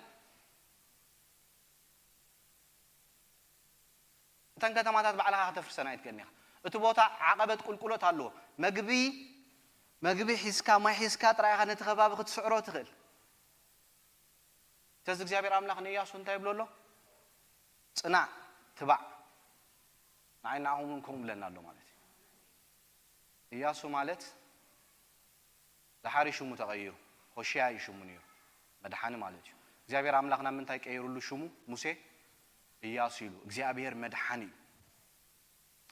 እተን ከተማታት ባዕልኻ ከተፍርሰን ኣይትክእልን ኢኻ። እቲ ቦታ ዓቐበት ቁልቁለት ኣለዎ። መግቢ መግቢ ሒዝካ ማይ ሒዝካ ጥራይ ኢኻ ነቲ ከባቢ ክትስዕሮ ትኽእል። ስለዚ እግዚኣብሔር ኣምላኽ ንእያሱ እንታይ ይብሎ ኣሎ? ፅናዕ ትባዕ ንዓይ ንዓኹም እውን ከምኡ ብለና ኣሎ ማለት እዩ። እያሱ ማለት ድሓሪ ሽሙ ተቐይሩ ሆሽያ እዩ ሽሙ ነይሩ፣ መድሓኒ ማለት እዩ። እግዚኣብሔር ኣምላኽ ናብ ምንታይ ቀይሩሉ ሽሙ? ሙሴ እያሱ ኢሉ እግዚኣብሔር መድሓኒ እዩ።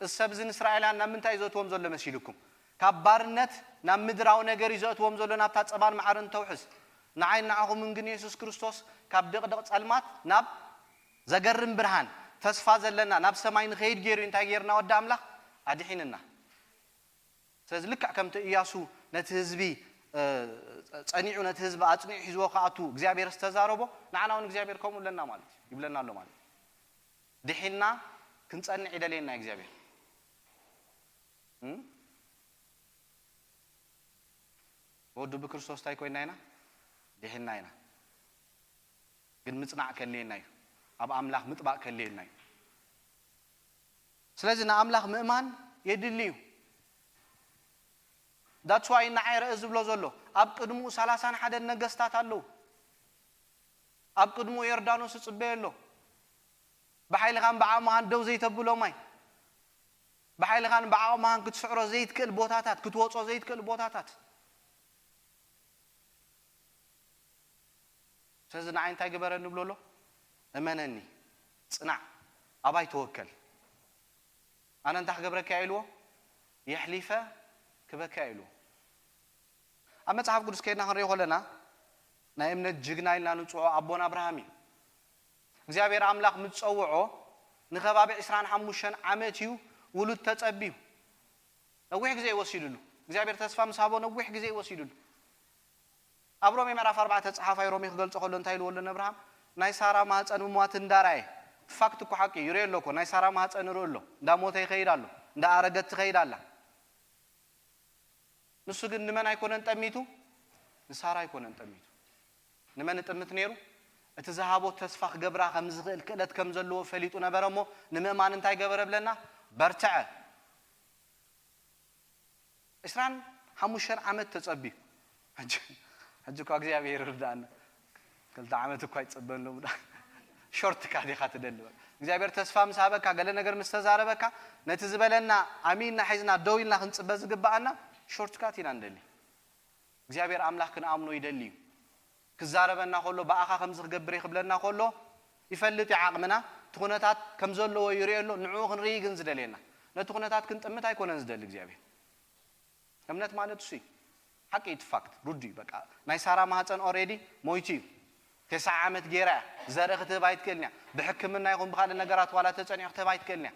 እዚ ሰብ እዚ ንእስራኤላውያን ናብ ምንታይ እዩ ዘእትዎም ዘሎ መሲልኩም? ካብ ባርነት ናብ ምድራዊ ነገር እዩ ዘእትዎም ዘሎ፣ ናብታ ጸባን መዓርን ተውሕዝ። ንዓይ ንዓኹምን ግን የሱስ ክርስቶስ ካብ ድቕድቕ ጸልማት ናብ ዘገርም ብርሃን ተስፋ ዘለና ናብ ሰማይ ንኸይድ ገይሩ እዩ እንታይ ገይርና ወዲ ኣምላኽ ኣድሒንና። ስለዚ ልክዕ ከምቲ እያሱ ነቲ ህዝቢ ጸኒዑ ነቲ ህዝቢ ኣጽኒዑ ሒዝዎ ክኣቱ እግዚኣብሔር ዝተዛረቦ ንዓና እውን እግዚኣብሔር ከምኡ ኣለና ማለት እዩ ይብለና ኣሎ ማለት እዩ። ድሒንና ክንጸንዕ ይደልየና እግዚኣብሔር። ወዱ ብክርስቶስ እንታይ ኮይና ኢና? ድሒንና ኢና። ግን ምጽናዕ ከድልየና እዩ። ኣብ ኣምላኽ ምጥባቕ ከድልየና እዩ። ስለዚ ንኣምላኽ ምእማን የድሊ እዩ። That's why ንዓይ ርእ ዝብሎ ዘሎ ኣብ ቅድምኡ ሰላሳን ሓደን ነገስታት ኣለዉ። ኣብ ቅድምኡ ዮርዳኖስ ይጽበዮ ኣሎ። ብሓይልኻን ብዓቕምኻን ደው ዘይተብሎ ማይ፣ ብሓይልኻን ብዓቕምኻን ክትስዕሮ ዘይትክእል ቦታታት፣ ክትወጾ ዘይትክእል ቦታታት። ስለዚ ንዓይ እንታይ ግበረኒ ብሎ ኣሎ? እመነኒ፣ ጽናዕ፣ ኣባይ ተወከል። ኣነ እንታይ ክገብረካ እየ ኢልዎ? የሕሊፈ ክበካ እየ ኢልዎ። ኣብ መጽሓፍ ቅዱስ ከይድና ክንሪኦ ከለና ናይ እምነት ጅግና ኢልና ንጽውዖ ኣቦና ኣብርሃም እዩ። እግዚኣብሔር ኣምላኽ ምስ ጸውዖ ንኸባቢ ዕስራን ሓሙሽተን ዓመት እዩ ውሉድ ተጸብዩ። ነዊሕ ግዜ ይወሲድሉ። እግዚኣብሔር ተስፋ ምስ ሃቦ ነዊሕ ግዜ ይወሲድሉ። ኣብ ሮሜ ምዕራፍ ኣርባዕተ ጸሓፋይ ሮሜ ክገልጾ ከሎ እንታይ ኢልዎ ኣሎ ንኣብርሃም? ናይ ሳራ ማህፀን ምሟት እንዳራየ፣ ፋክት እኮ ሓቂ እዩ፣ ይሪኦ ኣሎ እኮ፣ ናይ ሳራ ማህፀን ይርኢ ኣሎ፣ እንዳሞተ ይኸይድ ኣሎ፣ እንዳኣረገት ትኸይድ ኣላ። ንሱ ግን ንመን ኣይኮነን ጠሚቱ? ንሳራ ኣይኮነን ጠሚቱ። ንመን እጥምት ነይሩ? እቲ ዝሃቦ ተስፋ ክገብራ ከም ዝኽእል ክእለት ከም ዘለዎ ፈሊጡ ነበረ እሞ፣ ንምእማን እንታይ ገበረ ብለና? በርትዐ። ዕስራን ሓሙሽተን ዓመት ተጸብዩ። ሕጂ፣ ሕጂ እኳ እግዚኣብሔር ይርዳእና። ክልተ ዓመት እኳ ይጸበን ሎምዳ። ሾርት ካት ኢኻ ትደሊ። እግዚኣብሔር ተስፋ ምስ ሃበካ፣ ገለ ነገር ምስ ተዛረበካ፣ ነቲ ዝበለና ኣሚንና ሒዝና ደው ኢልና ክንጽበ ዝግብኣና ሾርት ካት ኢና ንደሊ። እግዚኣብሔር ኣምላኽ ክንኣምኖ ይደሊ እዩ። ክዛረበና ከሎ፣ ብኣኻ ከምዚ ክገብር እየ ክብለና ከሎ፣ ይፈልጥ እዩ ዓቕምና። እቲ ኩነታት ከም ዘለዎ ይሪኦ ኣሎ፣ ንዕኡ ክንርኢ ግን ዝደልየና። ነቲ ኩነታት ክንጥምት ኣይኮነን ዝደሊ እግዚኣብሔር። እምነት ማለት እሱ እዩ። ሓቂ እዩ፣ እቲ ፋክት ሩዱ እዩ። በቃ ናይ ሳራ ማህፀን ኦሬዲ ሞይቱ እዩ። ተስዓ ዓመት ገይራ እያ። ዘርኢ ክትህብ ኣይትክእልን እያ። ብሕክምና ይኹን ብኻልእ ነገራት ዋላ ተጸኒሑ ክትህብ ኣይትክእልን እያ።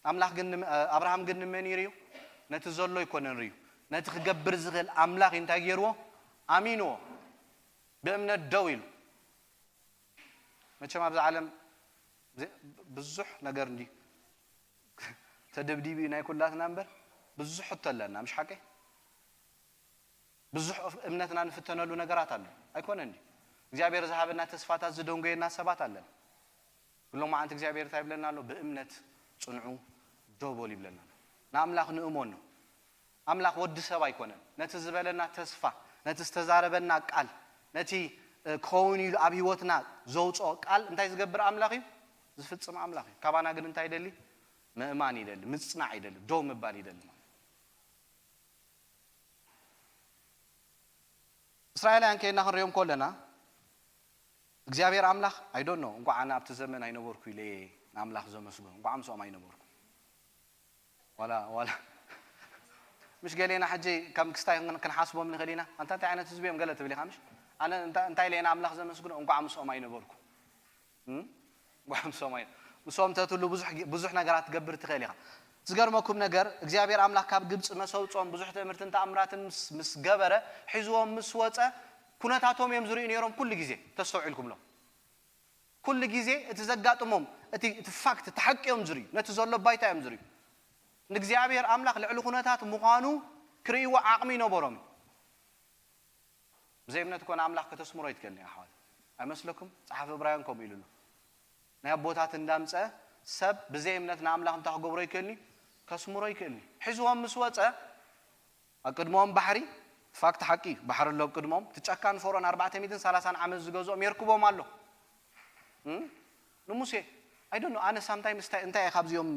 ኣምላኽ ግን ንመ-፣ ኣብርሃም ግን ንመን እዩ ርዩ? ነቲ ዘሎ ኣይኮነን ርዩ። ነቲ ክገብር ዝኽእል ኣምላኽ እዩ እንታይ ገይርዎ? ኣሚንዎ። ብእምነት ደው ኢሉ። መቸም ኣብዚ ዓለም ዘ-፣ ብዙሕ ነገር እንዲ ተደብዲቡ እዩ ናይ ኩላትና እምበር፣ ብዙሕ ሕቶ ኣለና፣ ምሽ ሓቀይ? ብዙሕ እምነትና ንፍተነሉ ነገራት ኣሎ። ኣይኮነን ድዩ? እግዚኣብሔር ዝሃበና ተስፋታት ዝደንጎየና ሰባት ኣለና። ብሎማዓንቲ እግዚኣብሔር እንታይ ይብለና ኣሎ? ብእምነት ጽንዑ፣ ደው በሉ ይብለና ኣሎ። ንኣምላኽ ንእመኖ። ኣምላኽ ወዲ ሰብ ኣይኮነን። ነቲ ዝበለና ተስፋ፣ ነቲ ዝተዛረበና ቃል፣ ነቲ፣ እ፣ ክኸውን ኢሉ ኣብ ህይወትና ዘውጽኦ ቃል እንታይ ዝገብር ኣምላኽ እዩ? ዝፍጽም ኣምላኽ እዩ። ካባና ግን እንታይ ይደሊ? ምእማን ይደሊ፣ ምጽናዕ ይደሊ፣ ደው ምባል ይደሊ ማለት እዩ። እስራኤላውያን ከይድና ክንሪኦም ከለና እግዚኣብሔር ኣምላኽ፣ I don't know፣ እንኳዕ ኣነ ኣብቲ ዘመን ኣይነበርኩ ኢለ እየ ንኣምላኽ ዘመስግኖ፣ እንኳዕ ምስኦም ኣይነበርኩ። ዋላ፣ ዋላ፣ ምሽ ገሌና ሕጂ ከም ክስታይ ክን-፣ ክንሓስቦም ንኽእል ኢና። ኣንታ እንታይ ዓይነት ህዝቢ እዮም ገለ ትብል ኢኻ ምሽ? ኣነ እንታ-፣ እንታይ ኢለ እየ ንኣምላኽ ዘመስግኖ? እንኳዕ ምስኦም ኣይነበርኩ። እም? እንኳዕ ምስኦም ኣይ-፣ ምስኦም ተትህሉ ብዙሕ ጊ-፣ ብዙሕ ነገራት ትገብር ትኽእል ኢኻ። ዝገርመኩም ነገር እግዚኣብሔር ኣምላኽ ካብ ግብፂ መሰውፅኦም ብዙሕ ትእምርትን ተኣምራትን ምስ፣ ምስ ገበረ፣ ሒዝዎም ምስ ወፀ፣ ኩነታቶም እዮም ዝርእዩ ነይሮም ኩሉ ግዜ። ተስተውዒልኩምሎም? ኩሉ ግዜ እቲ ዘጋጥሞም፣ እቲ፣ እቲ ፋክት፣ እቲ ሓቂ እዮም ዝርእዩ። ነቲ ዘሎ ባይታ እዮም ዝርእዩ። ንእግዚኣብሔር ኣምላኽ ልዕሊ ኩነታት ምዃኑ ክርእይዎ ዓቕሚ ይነበሮም እዩ። ብዘይ እምነት እኮ ንኣምላኽ ከተስምሮ ኣይትክእልን ኢኻ ኣሕዋት። ኣይመስለኩም? ጸሓፊ ዕብራውያን ከምኡ ኢሉ ኣሎ። ናይ ኣቦታት እንዳምጸ ሰብ ብዘይ እምነት ንኣምላኽ እንታይ ክገብሮ ይክእልኒ? ከስምሮ ይክእልኒ። ሒዝዎም ምስ ወጸ፣ ኣብ ቅድሞም ባሕሪ፣ ፋክት ሓቂ እዩ፣ ባሕሪ ኣሎ ኣብ ቅድሞም። እቲ ጨካን ፈርኦን ኣርባዕተ ሚእትን ሰላሳን ዓመት ዝገዝኦም የርክቦም ኣሎ። እም? ንሙሴ፣ I don't know፣ ኣነ ሳምታይምስ እንታይ፣ እንታይ እየ ካብዚኦም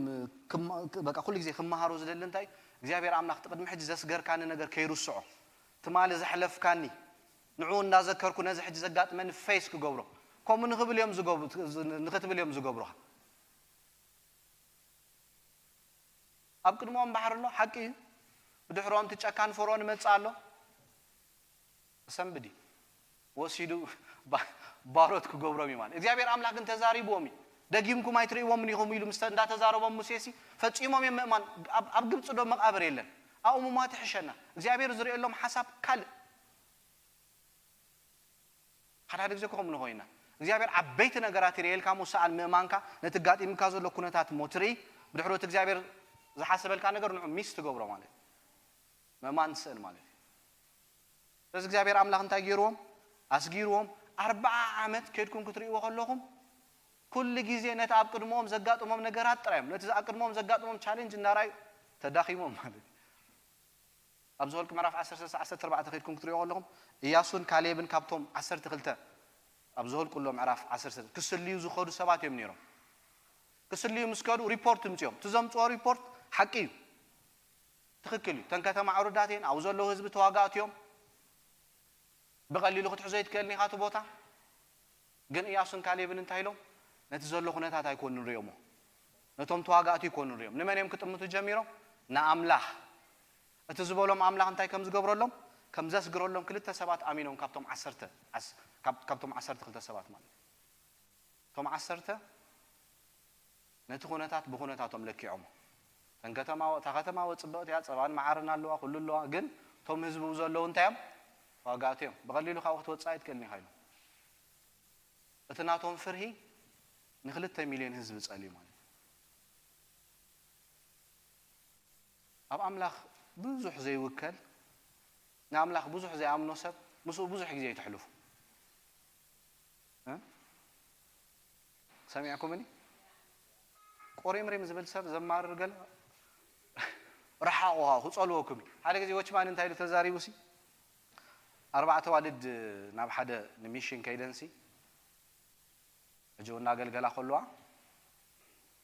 ክማ-፣ በቃ ኩሉ ግዜ ክመሃሮ ዝደሊ እንታይ እዩ? እግዚኣብሔር ኣምላኽ እቲ ቅድሚ ሕጂ ዘስገርካኒ ነገር ከይርስዖ፣ ትማሊ ዘሕለፍካኒ፣ ንዕኡ እንዳዘከርኩ ነዚ ሕጂ ዘጋጥመኒ ፌስ ክገብሮ፣ ከምኡ ንኽብል እዮም ዝገብሩ፣ ንኽትብል እዮም ዝገብሩኻ። ኣብ ቅድሞም ባሕሪ ኣሎ፣ ሓቂ እዩ። ብድሕሮም እቲ ጨካን ፈርኦን ይመጽእ ኣሎ። ሰንብዲ ወሲዱ ባ-፣ ባሮት ክገብሮም እዩ ማለት። እግዚኣብሔር ኣምላኽ ግን ተዛሪብዎም እዩ። ደጊምኩም ኣይትርእይዎምን ኢኹም ኢሉ ምስ ተ-፣ እንዳተዛረቦም ሙሴሲ ፈጺሞም እዮም ምእማን። ኣብ፣ ኣብ ግብጺ ዶ መቓብር የለን? ኣብኡ ምሟት ይሕሸና። እግዚኣብሔር ዝርእየሎም ሓሳብ ካልእ። ሓደ ሓደ ግዜ ከምኡ ንኾይና እግዚኣብሔር ዓበይቲ ነገራት ይርእየልካ እሞ ሰኣን ምእማንካ ነቲ ኣጋጢምካ ዘሎ ኩነታት እሞ ትርኢ፣ ብድሕሮት እግዚኣብሔር ዝሓሰበልካ ነገር ንዑ ሚስ ትገብሮ ማለት እዩ። ምእማን ትስእን ማለት እዩ። ስለዚ እግዚኣብሔር ኣምላኽ እንታይ ገይርዎም? ኣስጊርዎም። ኣርብዓ ዓመት ከድኩም ክትርእይዎ ከለኹም ኩሉ ግዜ ነቲ ኣብ ቅድሞም ዘጋጥሞም ነገራት ጥራዮም፣ ነቲ ኣብ ቅድሞም ዘጋጥሞም ቻሌንጅ እናራዩ ተዳኺሞም ማለት እዩ። ኣብ ዘኍልቁ ምዕራፍ ዓሰርተ ሰለስተ ዓሰርተ ኣርባዕተ ከድኩም ክትርእይዎ ከለኹም፣ እያሱን ካሌብን ካብቶም ዓሰርተ ክልተ ኣብ ዘኍልቁ ኣሎ ምዕራፍ ዓሰርተ ሰለስተ ክስልዩ ዝኸዱ ሰባት እዮም ነይሮም። ክስልዩ ምስ ከዱ ሪፖርት ይምፅኦም። እቲ ዘምፅኦ ሪፖርት ሓቂ እዩ። ትኽክል እዩ። እተን ከተማ ዕሩዳት እየን፣ ኣብኡ ዘለዉ ህዝቢ ተዋጋእቲ እዮም። ብቐሊሉ ክትሕዞ ኣይትክእልን ኢኻ እቲ ቦታ። ግን እያሱን ካሌብን እንታይ ኢሎም? ነቲ ዘሎ ኩነታት ኣይኮኑን ርእዮሞ። ነቶም ተዋጋእቲ ኣይኮኑን ርእዮም። ንመን እዮም ክጥምቱ ጀሚሮም? ንኣምላኽ። እቲ ዝበሎም ኣምላኽ እንታይ ከም ዝገብረሎም? ከም ዘስግረሎም ክልተ ሰባት ኣሚኖም ካብቶም ዓሰርተ፣ ዓስ-፣ ካብ-፣ ካብቶም ዓሰርተ ክልተ ሰባት ማለት እዩ። እቶም ዓሰርተ ነቲ ኩነታት ብኩነታቶም ለኪዖሞ። እተን ከተማ፣ እታ ከተማ ወ ጽብቕቲ እያ፣ ጸባን መዓርን ኣለዋ፣ ኩሉ ኣለዋ። ግን እቶም ህዝቢ ዘለዉ እንታይ እዮም? ተዋጋእቲ እዮም። ብቐሊሉ ካብኡ ክትወጽእ ኣይትክእልን ኢኻ ኢሎም። እቲ ናቶም ፍርሂ ንክልተ ሚልዮን ህዝቢ ጸልዩ ማለት እዩ። ኣብ ኣምላኽ ብዙሕ ዘይውከል፣ ንኣምላኽ ብዙሕ ዘይኣምኖ ሰብ ምስኡ ብዙሕ ግዜ ይትሕልፉ። እ? ሰሚዕኩምኒ? ቆሪምሪም ዝብል ሰብ ዘማርር ገለ ረሓቑ ክጸልወኩም እዩ። ሓደ ግዜ ወችማን እንታይ ኢሉ ተዛሪቡ ሲ? ኣርባዕተ ኣዋልድ ናብ ሓደ ንሚሽን ከይደንሲ ሕጂ እውን እናገልገላ ከለዋ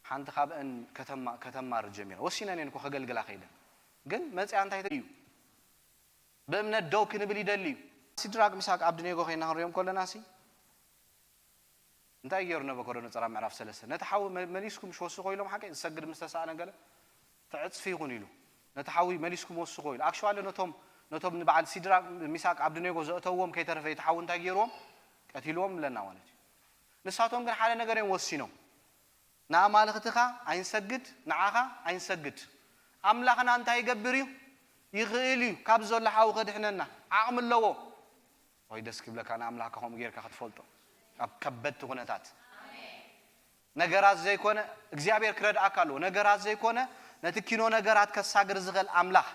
ሓንቲ ካብአን ከተማ-፣ ከተማር ጀሚራ። ወሲነን እየን እኮ ከገልግላ ከይደን። ግን መፅያ እንታይ እዩ? ብእምነት ደው ክንብል ይደሊ እዩ። ሲድራቅ፣ ሚሳቅ፣ ኣብድኔጎ ከይና ክንሪኦም ከለና ሲ እንታይ ገይሩ ነበኮዶነጸር ኣብ ምዕራፍ ሰለስተ? ነቲ ሓዊ መ-፣ መሊስኩም ሽወስኮ ኢሎም ሓቂ ዝሰግድ ምስ ተሳእነ ገለ ተዕጽፊ ይኹን ኢሉ ነቲ ሓዊ መሊስኩም ወስኮ ኢሉ። ኣክሽዋሊ ነቶም፣ ነቶም ንበዓል ሲድራቅ፣ ሚሳቅ፣ ኣብድኔጎ ዘእተውዎም ከይተረፈ እቲ ሓዊ እንታይ ገይርዎም? ቀቲልዎም ብለና ማለት እዩ። ንሳቶም ግን ሓደ ነገር እዮም ወሲኖም። ንኣማልኽትኻ ኣይንሰግድ፣ ንዓኻ ኣይንሰግድ። ኣምላኽና እንታይ ይገብር እዩ? ይኽእል እዩ። ካብ ዘሎ ሓዊ ከድሕነና ዓቕሚ ኣለዎ። ወይ ደስ ክብለካ ንኣምላኽካ ከምኡ ጌርካ ክትፈልጦ። ኣብ ከበድቲ ኩነታት። ነገራት ዘይኮነ፣ እግዚኣብሔር ክረድኣካ ኣለዎ። ነገራት ዘይኮነ፣ ነቲ ኪኖ ነገራት ከሳግር ዝኽእል ኣምላኽ።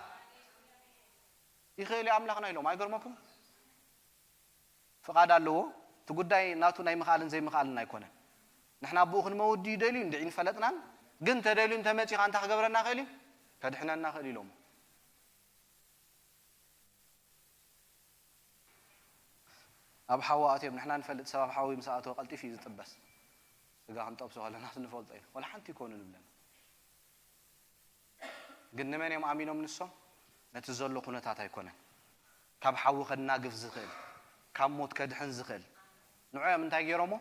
ይኽእል እዩ ኣምላኽና ኢሎም። ኣይገርመኩም? ፍቓድ ኣለዎ። እቲ ጉዳይ ናቱ ናይ ምኽኣልን ዘይምኽኣልን ኣይኮነን። ንሕና ብኡ ክንመውት ድዩ ደልዩ እንድዒ ንፈለጥናን፣ ግን ተደልዩ እንተመጺኻ እንታይ ክገብረና ክእል እዩ? ከድሕነና ክእል ኢሎሞ። ኣብ ሓዊ ኣትዮም ንሕና ንፈልጥ ሰብ ኣብ ሓዊ ምስ ኣተወ ቀልጢፍ እዩ ዝጥበስ። ስጋ ክንጠብሶ ከለናስ ንፈልጦ ኢና። ወላ ሓንቲ ይኮኑን ይብለና። ግን ንመን እዮም ኣሚኖም ንሶም? ነቲ ዘሎ ኩነታት ኣይኮነን። ካብ ሓዊ ከናግፍ ዝኽእል፣ ካብ ሞት ከድሕን ዝኽእል። ንዑ እዮም እንታይ ገይሮሞ?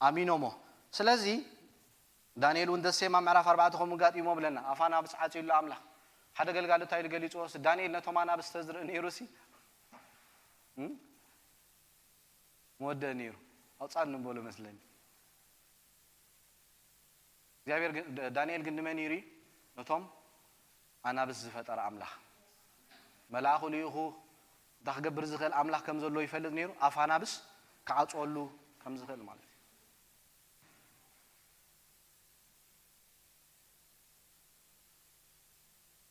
ኣሚኖሞ። ስለዚ ዳንኤል እውን ደሴማ ምዕራፍ ኣርባዕተ ከምኡ ጋጢሞ ብለና። ኣፋ ኣናብስ ዓጽዩ ኣሎ ኣምላኽ። ሓደ ገልጋሊ እንታይ ኢሉ ገሊጽዎ? ዳንኤል ነቶም ኣናብስ ተዝርኢ ነይሩ ሲ፣ እም? መወደኢ ነይሩ። ኣውጻኒ በሎ መስለኒ። እግዚኣብሔር ግን፣ ዳንኤል ግን ንመን ይርኢ? ነቶም ኣናብስ ዝፈጠረ ኣምላኽ። መልኣኹ ልኢኹ እንታይ ክገብር ዝኽእል ኣምላኽ ከም ዘለዎ ይፈልጥ ነይሩ። ኣፍ ኣናብስ ክዓጽወሉ ከም ዝኽእል ማለት እዩ።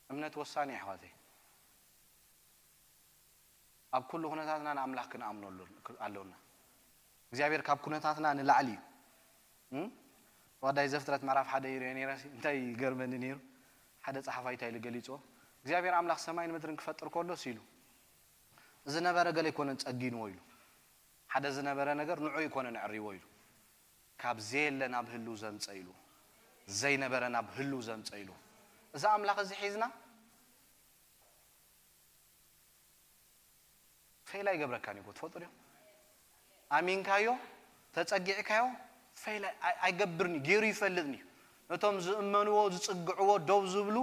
እምነት ወሳኒ እዩ ኣሕዋተይ። ኣብ ኩሉ ኩነታትና ንኣምላኽ ክንኣምኖ ኣሎ-፣ ኣለና። እግዚኣብሔር ካብ ኩነታትና ንላዕሊ እዩ። እም? ተወዳይ ዘፍጥረት ምዕራፍ ሓደ ይርኦ ነይረ ሲ፣ እንታይ ይገርመኒ ነይሩ? ሓደ ጸሓፋይ እንታይ ኢሉ ገሊጽዎ? እግዚኣብሔር ኣምላኽ ሰማይን ምድርን ክፈጥር ከሎስ ኢሉ፣ "ዝነበረ ገለ ኣይኮነን ጸጊንዎ" ኢሉ። ሓደ ዝነበረ ነገር ንዑ ኣይኮነን ኣዕሪዎ ኢሉ። "ካብ ዘየለ ናብ ህልው ዘምጸ" ኢሉ። ዘይነበረ ናብ ህልው ዘምጸ ኢሉ። እዚ ኣምላኽ እዚ ሒዝና ፌል ኣይገብረካን እዩ እኮ፣ ትፈልጡ ዲኹም? ኣሚንካዮ፣ ተጸጊዕካዮ፣ ፌል ኣይ-፣ ኣይ-፣ ኣይገብርን እዩ፣ ገይሩ ይፈልጥን እዩ። ነቶም ዝእመንዎ፣ ዝጽግዕዎ፣ ደው ዝብሉ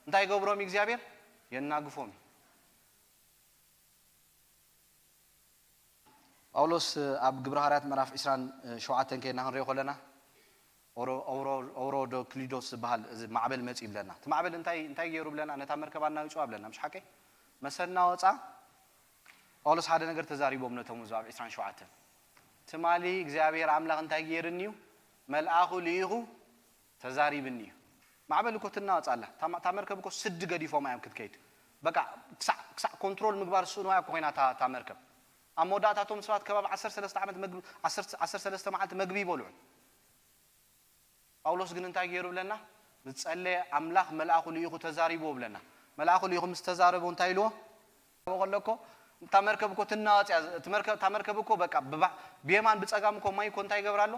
እንታይ ይገብሮም እዩ እግዚኣብሔር? የናግፎም እዩ። ጳውሎስ ኣብ ግብረ ሃዋርያት ምዕራፍ ዕስራን ሸውዓተን ከይድና ክንሪኦ ከለና፣ ኦሮ-፣ ኦሮ-፣ ኦሮዶክሊዶስ ዝበሃል እዚ ማዕበል መጺኡ ይብለና። እቲ ማዕበል እንታይ፣ እንታይ ገይሩ ብለና? ነታ መርከብ ኣናዊጹዋ ብለና፣ ምሽ ሓቀይ? መሰ እናወጻ ጳውሎስ ሓደ ነገር ተዛሪቦም ነቶም ህዝቢ ኣብ ዕስራን ሸውዓተን። ትማሊ እግዚኣብሔር ኣምላኽ እንታይ ገይርኒ እዩ? መልኣኹ ልኢኹ ተዛሪብኒ እዩ። ማዕበል እኮ ትናወጽ ኣላ። እታ ማ-፣ እታ መርከብ እኮ ስዲ ገዲፎማ እዮም ክትከይድ። በቃ ክሳዕ፣ ክሳዕ ኮንትሮል ምግባር ዝስእንዋ እኮ ኮይና እታ፣ እታ መርከብ። ኣብ መወዳእታ እቶም ሰባት ከባቢ ዓሰርተ ሰለስተ ዓመት መግቢ፣ ዓሰርተ፣ ዓሰርተ ሰለስተ መዓልቲ መግቢ ይበልዑ። ጳውሎስ ግን እንታይ ገይሩ ብለና? ዝጸለየ ኣምላኽ መልኣኹ ልኢኹ ተዛሪብዎ ብለና። መልኣኹ ልኢኹ ምስ ተዛረቦ እንታይ ኢልዎ? ከሎ እኮ እታ መርከብ እኮ ትናወጽ እያ። እቲ መርከብ፣ እታ መርከብ እኮ በቃ ብባ-፣ ብየማን ብጸጋም እኮ ማይ እኮ እንታይ ይገብር ኣሎ?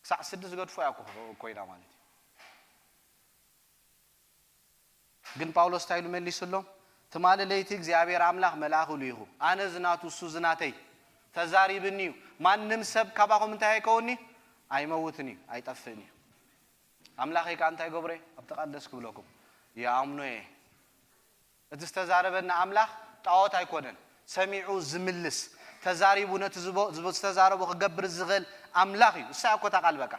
ክሳዕ ስዲ ዝገድፎ እያ እኮ ኮይና ማለት እዩ። ግን ጳውሎስ እንታይ ኢሉ መሊሱሎም? ትማሊ ለይቲ እግዚኣብሔር ኣምላኽ መልኣኹ ልኢኹ፣ ኣነ ዝናቱ እሱ ዝናተይ፣ ተዛሪብኒ እዩ። ማንም ሰብ ካባኹም እንታይ ኣይከውኒ? ኣይመውትን እዩ፣ ኣይጠፍእን እዩ። ኣምላኸይ ከኣ እንታይ ገብረ? ኣብቲ ቃል ደስ ክብለኩም፣ ይኣምኖ እየ። እቲ ዝተዛረበና ኣምላኽ ጣዖት ኣይኮነን፣ ሰሚዑ ዝምልስ፣ ተዛሪቡ ነቲ ዝቦ-፣ ዝቦ-፣ ዝተዛረቦ ክገብር ዝኽእል ኣምላኽ እዩ። እሳ እኮ እታ ቃል በቃ፣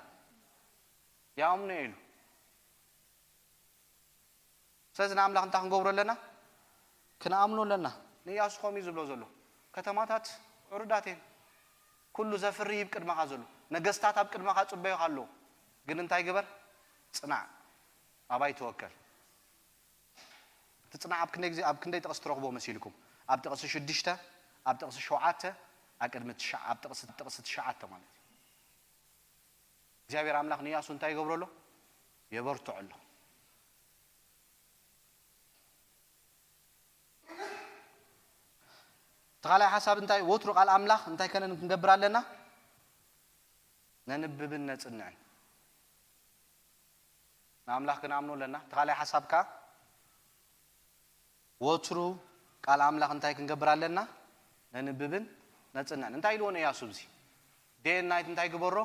ይኣምኖ እየ ኢሉ። ስለዚ ንኣምላኽ እንታይ ክንገብሮ ኣለና? ክንኣምኖ ኣለና። ንእያሱ ከምኡ እዩ ዝብሎ ዘሎ። ከተማታት ዕሩዳት እየን። ኩሉ ዘፍሪ እዩ ቅድመኻ ዘሎ። ነገስታት ኣብ ቅድመኻ ጽበዩኻ ኣለዉ። ግን እንታይ ግበር? ጽናዕ። ኣባይ ተወከል። እቲ ጽናዕ ኣብ ክንደይ ግዜ፣ ኣብ ክንደይ ጥቕሲ ትረኽቦ መሲልኩም? ኣብ ጥቕሲ ሽዱሽተ፣ ኣብ ጥቕሲ ሸውዓተ፣ ኣብ ቅድሚ ትሽዓ-፣ ኣብ ጥቕሲ፣ ጥቕሲ ትሽዓተ ማለት እዩ። እግዚኣብሔር ኣምላኽ ንእያሱ እንታይ ይገብሮ ኣሎ? የበርትዖ ኣሎ። እቲ ካልኣይ ሓሳብ እንታይ? ወትሩ ቃል ኣምላኽ እንታይ ከነን ክንገብር ኣለና? ነንብብን ነጽንዕን። ንኣምላኽ ክንኣምኖ ኣለና። እቲ ካልኣይ ሓሳብ ከኣ ወትሩ ቃል ኣምላኽ እንታይ ክንገብር ኣለና? ነንብብን ነጽንዕን። እንታይ ኢልዎ ንእያሱ? እዚ ዴ ኤን ናይት እንታይ ግበሮ?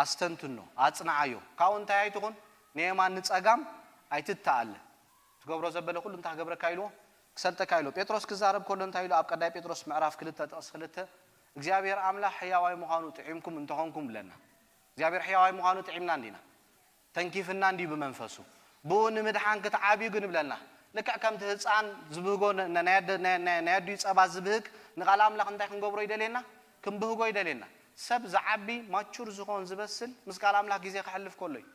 ኣስተንትኖ፣ ኣጽንዓዮ። ካብኡ እንታይ ኣይትኹን? ንየማን ንጸጋም ኣይትተኣለ። ትገብሮ ዘበለ ኩሉ እንታይ ክገብረካ ኢልዎ? ክሰልጠካ ኢልዎ። ጴጥሮስ ክዛረብ ከሎ እንታይ ኢሉ? ኣብ ቀዳይ ጴጥሮስ ምዕራፍ ክልተ ጥቕሲ ክልተ፣ እግዚኣብሔር ኣምላኽ ሕያዋይ ምዃኑ ጥዒምኩም እንተኾንኩም ብለና። እግዚኣብሔር ሕያዋይ ምዃኑ ጥዒምና እንዲና? ተንኪፍና እንዲዩ ብመንፈሱ። ብኡ ንምድሓን ክትዓብዩ ግን ይብለና። ልክዕ ከምቲ ህፃን ዝብህጎ ነ-፣ ነ-፣ ናይ ኣደ-፣ ናይ፣ ናይ፣ ናይ ኣዲኡ ጸባ ዝብህግ፣ ንቓል ኣምላኽ እንታይ ክንገብሮ ይደልየና? ክንብህጎ ይደልየና። ሰብ ዝዓቢ፣ ማቹር ዝኾን፣ ዝበስል፣ ምስ ቃል ኣምላኽ ግዜ ከሕልፍ ከሎ እዩ።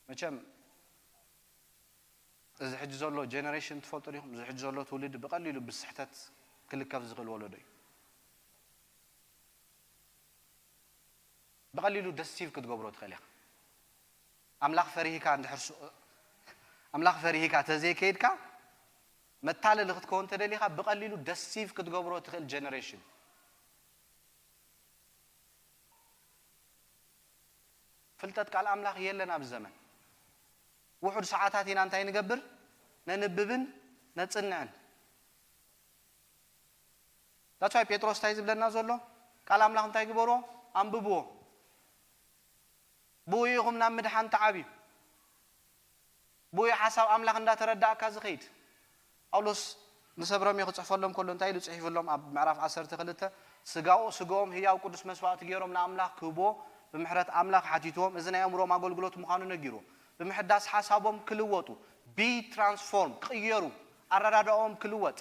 መቸም እዚ ሕጂ ዘሎ ጀነሬሽን ትፈልጡ ዲኹም? እዚ ሕጂ ዘሎ ትውልዲ ብቐሊሉ ብስሕተት ክልከፍ ዝኽእል ወለዶ እዩ። ብቐሊሉ ደሲቭ ክትገብሮ ትኽእል ኢኻ። ኣምላኽ ፈሪሂካ እንድሕር ሱ-፣ ኣምላኽ ፈሪሂካ ተዘይከይድካ፣ መታለሊ ክትከውን ተደሊኻ፣ ብቐሊሉ ደሲቭ ክትገብሮ ትኽእል ጀነሬሽን። ፍልጠት ቃል ኣምላኽ የለን ኣብዚ ዘመን። ውሑድ ሰዓታት ኢና እንታይ ንገብር? ነንብብን ነጽንዕን። That's why ጴጥሮስ እንታይ ዝብለና ዘሎ? ቃል ኣምላኽ እንታይ ግበርዎ? ኣንብብዎ። ብኡ ኢኹም ናብ ምድሓን ትዓብዩ። ብኡ ሓሳብ ኣምላኽ እንዳተረዳእካ ዝኸይድ። ጳውሎስ ንሰብ ሮሜ ክጽሕፈሎም ከሎ እንታይ ኢሉ ጽሒፍሎም? ኣብ ምዕራፍ ዓሰርተ ክልተ፣ ስጋኡ-፣ ስጋኦም ህያው ቅዱስ መስዋእቲ ገይሮም ንኣምላኽ ክህብዎ ብምሕረት ኣምላኽ ሓቲትዎም፣ እዚ ናይ ኣእምሮም ኣገልግሎት ምዃኑ ነጊርዎም። ብምሕዳስ ሓሳቦም ክልወጡ፣ be transform፣ ክቕየሩ፣ ኣረዳድኦም ክልወጥ።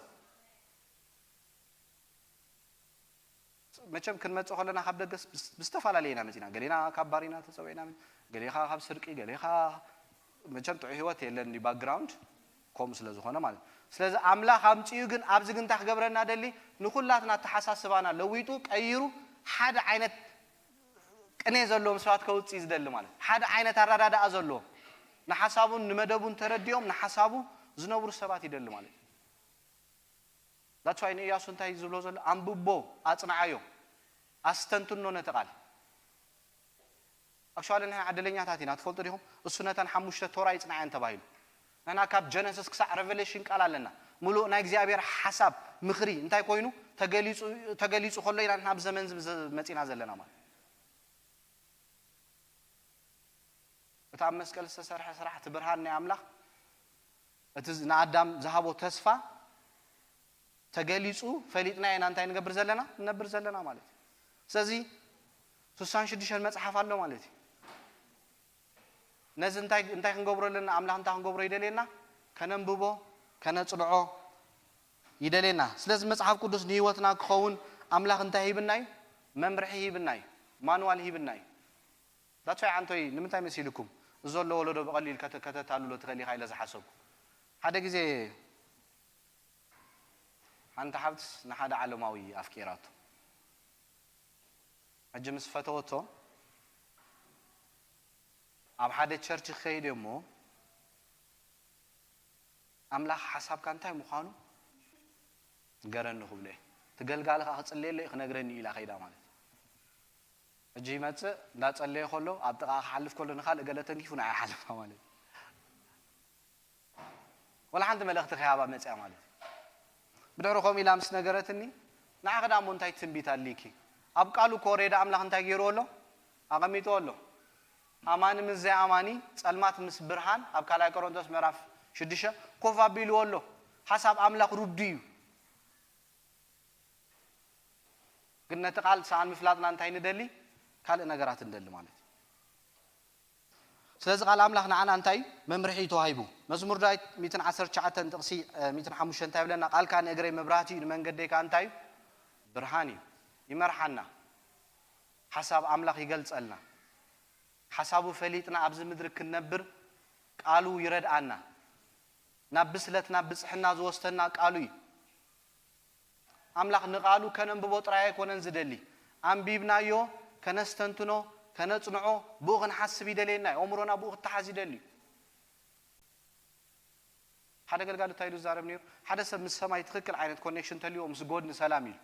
መቸም ክንመጽእ ከለና ካብ ደገስ ብስ-፣ ብዝተፈላለየ ኢና መጺና። ገሌና ካብ ባር ኢና ተጸዊዕና፣ ገሌኻ ካብ ስርቂ፣ ገሌኻ መቸም ጥዑይ ህይወት የለን፣ ባክግራውንድ ከምኡ ስለ ዝኾነ ማለት እዩ። ስለዚ ኣምላኽ ኣምጺኡ ግን ኣብዚ ግን እንታይ ክገብረና ደሊ? ንኹላትና ኣተሓሳስባና ለዊጡ ቀይሩ ሓደ ዓይነት ቅኔ ዘለዎም ሰባት ከውጽእ ዝደሊ ማለት እዩ። ሓደ ዓይነት ኣረዳድኣ ዘለዎም፣ ንሓሳቡን ንመደቡን ተረዲኦም ንሓሳቡ ዝነብሩ ሰባት ይደሊ ማለት እዩ። That's why ንእያሱ እንታይ ዝብሎ ዘሎ? ኣንብቦ፣ ኣጽንዓዮ፣ ኣስተንትኖ ነቲ ቃል። ኣክቹዋሊ ንሕና ዕድለኛታት ኢና፣ ትፈልጡ ዲኹም? እሱ ነተን ሓሙሽተ ቶራ ይጽንዓየን ተባሂሉ። ንሕና ካብ ጀነሲስ ክሳዕ ሬቨሌሽን ቃል ኣለና። ምሉእ ናይ እግዚኣብሔር ሓሳብ፣ ምኽሪ እንታይ ኮይኑ ተገሊጹ፣ ተገሊጹ ከሎ ኢና ንሕና ኣብዚ ዘመን እዚ መጺና ዘለና ማለት። እቲ ኣብ መስቀል ዝተሰርሐ ስራሕ፣ እቲ ብርሃን ናይ ኣምላኽ፣ እቲ ዝ-፣ ንኣዳም ዝሃቦ ተስፋ ተገሊጹ፣ ፈሊጥና ኢና እንታይ ንገብር ዘለና? ንነብር ዘለና ማለት እዩ። ስለዚ ስሳን ሽዱሽተን መጽሓፍ ኣሎ ማለት እዩ። ነዚ እንታይ፣ እንታይ ክንገብሮ ኣለና? ኣምላኽ እንታይ ክንገብሮ ይደልየና? ከነንብቦ፣ ከነጽንዖ ይደልየና። ስለዚ መጽሓፍ ቅዱስ ንህይወትና ክኸውን ኣምላኽ እንታይ ሂብና እዩ? መምርሒ ሂብና እዩ። ማንዋል ሂብና እዩ። That's why ዓንቶይ ንምንታይ መሲልኩም እዚ ዘሎ ወለዶ ብቐሊል ከተ-፣ ከተታልሎ ትኽእል ኢኻ ኢለ ዝሓሰብኩ። ሓደ ግዜ ሓንቲ ሓብትስ ንሓደ ዓለማዊ ኣፍቂራቶ። ሕጂ ምስ ፈተወቶ ኣብ ሓደ ቸርች ክኸይድ እየ እሞ ኣምላኽ ሓሳብካ እንታይ ምዃኑ ንገረኒ ክብሎ እየ። እቲ ገልጋሊ ከኣ ክጽልየለይ ክነግረኒ ኢላ ከይዳ ማለት እዩ። ሕጂ ይመጽእ፣ እንዳጸለየ ከሎ፣ ኣብ ጥቓ ክሓልፍ ከሎ፣ ንኻልእ ገለ ተንኪፉ ንዓይ ሓለፋ ማለት እዩ። ወላ ሓንቲ መልእኽቲ ከይሃባ መፅያ ማለት እዩ። ብድሕሪ ከምኡ ኢላ ምስ ነገረትኒ፣ ንዓኺ ደኣ እሞ እንታይ ትንቢት ኣሊኪ? ኣብ ቃሉ እኮ ሬዳ ኣምላኽ እንታይ ገይርዎ ኣሎ? ኣቐሚጥዎ ኣሎ። ኣማኒ ምስ ዘይኣማኒ፣ ጸልማት ምስ ብርሃን፣ ኣብ ካልኣይ ቆሮንቶስ ምዕራፍ ሽዱሽተ ኮፍ ኣቢልዎ ኣሎ። ሓሳብ ኣምላኽ ርዱእ እዩ። ግን ነቲ ቃል ሰኣን ምፍላጥና እንታይ ንደሊ? ካልእ ነገራት ንደሊ ማለት እዩ። ስለዚ ቃል ኣምላኽ ንዓና እንታይ መምርሒ ተዋሂቡ? መዝሙር ዳዊት ሚእትን ዓሰርተ ትሽዓተን ጥቕሲ፣ እ፣ ሚእትን ሓሙሽተን እንታይ ይብለና? "ቃልካ ንእግረይ መብራህቲ እዩ፣ ንመንገደይ ከኣ እንታይ እዩ? ብርሃን እዩ፣ ይመርሓና። ሓሳብ ኣምላኽ ይገልጸልና። ሓሳቡ ፈሊጥና ኣብዚ ምድሪ ክንነብር ቃሉ ይረድኣና። ናብ ብስለት፣ ናብ ብጽሕና ዝወስደና ቃሉ እዩ።" ኣምላኽ ንቓሉ ከነንብቦ ጥራይ ኣይኮነን ዝደሊ። ኣንቢብናዮ ከነስተንትኖ፣ ከነጽንዖ፣ ብኡ ክንሓስብ ይደልየና እዩ። ኣእምሮና ብኡ ክተሓዝ ይደሊ እዩ። ሓደ ኣገልጋሊ እንታይ ኢሉ ዝዛረብ ነይሩ? ሓደ ሰብ ምስ ሰማይ ትኽክል ዓይነት ኮኔክሽን ተልዎ ምስ ጎድኒ ሰላም ኢሉ።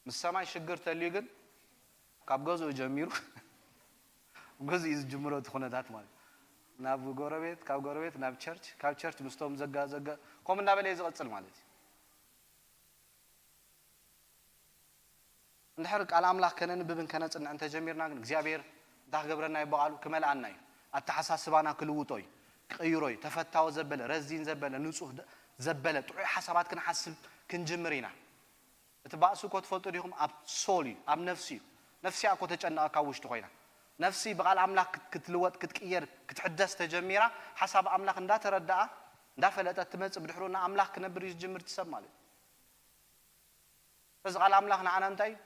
ምስ ሰማይ ሽግር ተልዩ ግን ካብ ገዝኡ ጀሚሩ፣ ገዝኡ እዩ ዝጅምሮ እቲ ኩነታት ማለት እዩ። ናብ ጎረቤት፣ ካብ ጎረቤት ናብ ቸርች፣ ካብ ቸርች ምስቶም ዘጋ-፣ ዘጋ-፣ ከምኡ እናበለ እዩ ዝቕጽል ማለት እዩ። እንድሕር ቃል ኣምላኽ ከነንብብን ከነጽንዕን እንተጀሚርና ግን እግዚኣብሔር እንታይ ክገብረና እዩ? ብቓሉ ክመልኣና እዩ። ኣተሓሳስባና ክልውጦ እዩ፣ ክቕይሮ እዩ። ተፈታዊ ዘበለ፣ ረዚን ዘበለ፣ ንጹህ ደ-፣ ዘበለ፣ ጥዑይ ሓሳባት ክንሓስብ ክንጅምር ኢና። እቲ ባእሲ እኮ ትፈልጡ ዲኹም? ኣብ ሶል እዩ፣ ኣብ ነፍሲ እዩ። ነፍሲ እያ እኮ ተጨነቐካ ኣብ ውሽጢ ኮይና። ነፍሲ ብቓል ኣምላኽ ክት-፣ ክትልወጥ፣ ክትቅየር፣ ክትሕደስ ተጀሚራ፣ ሓሳብ ኣምላኽ እንዳተረድኣ፣ እንዳፈለጠት ትመጽእ፣ ብድሕሩ ንኣምላኽ ክነብር እዩ ዝጅምር እቲ ሰብ ማለት እዩ። እዚ ቃል ኣምላኽ ንዓና እንታይ እዩ?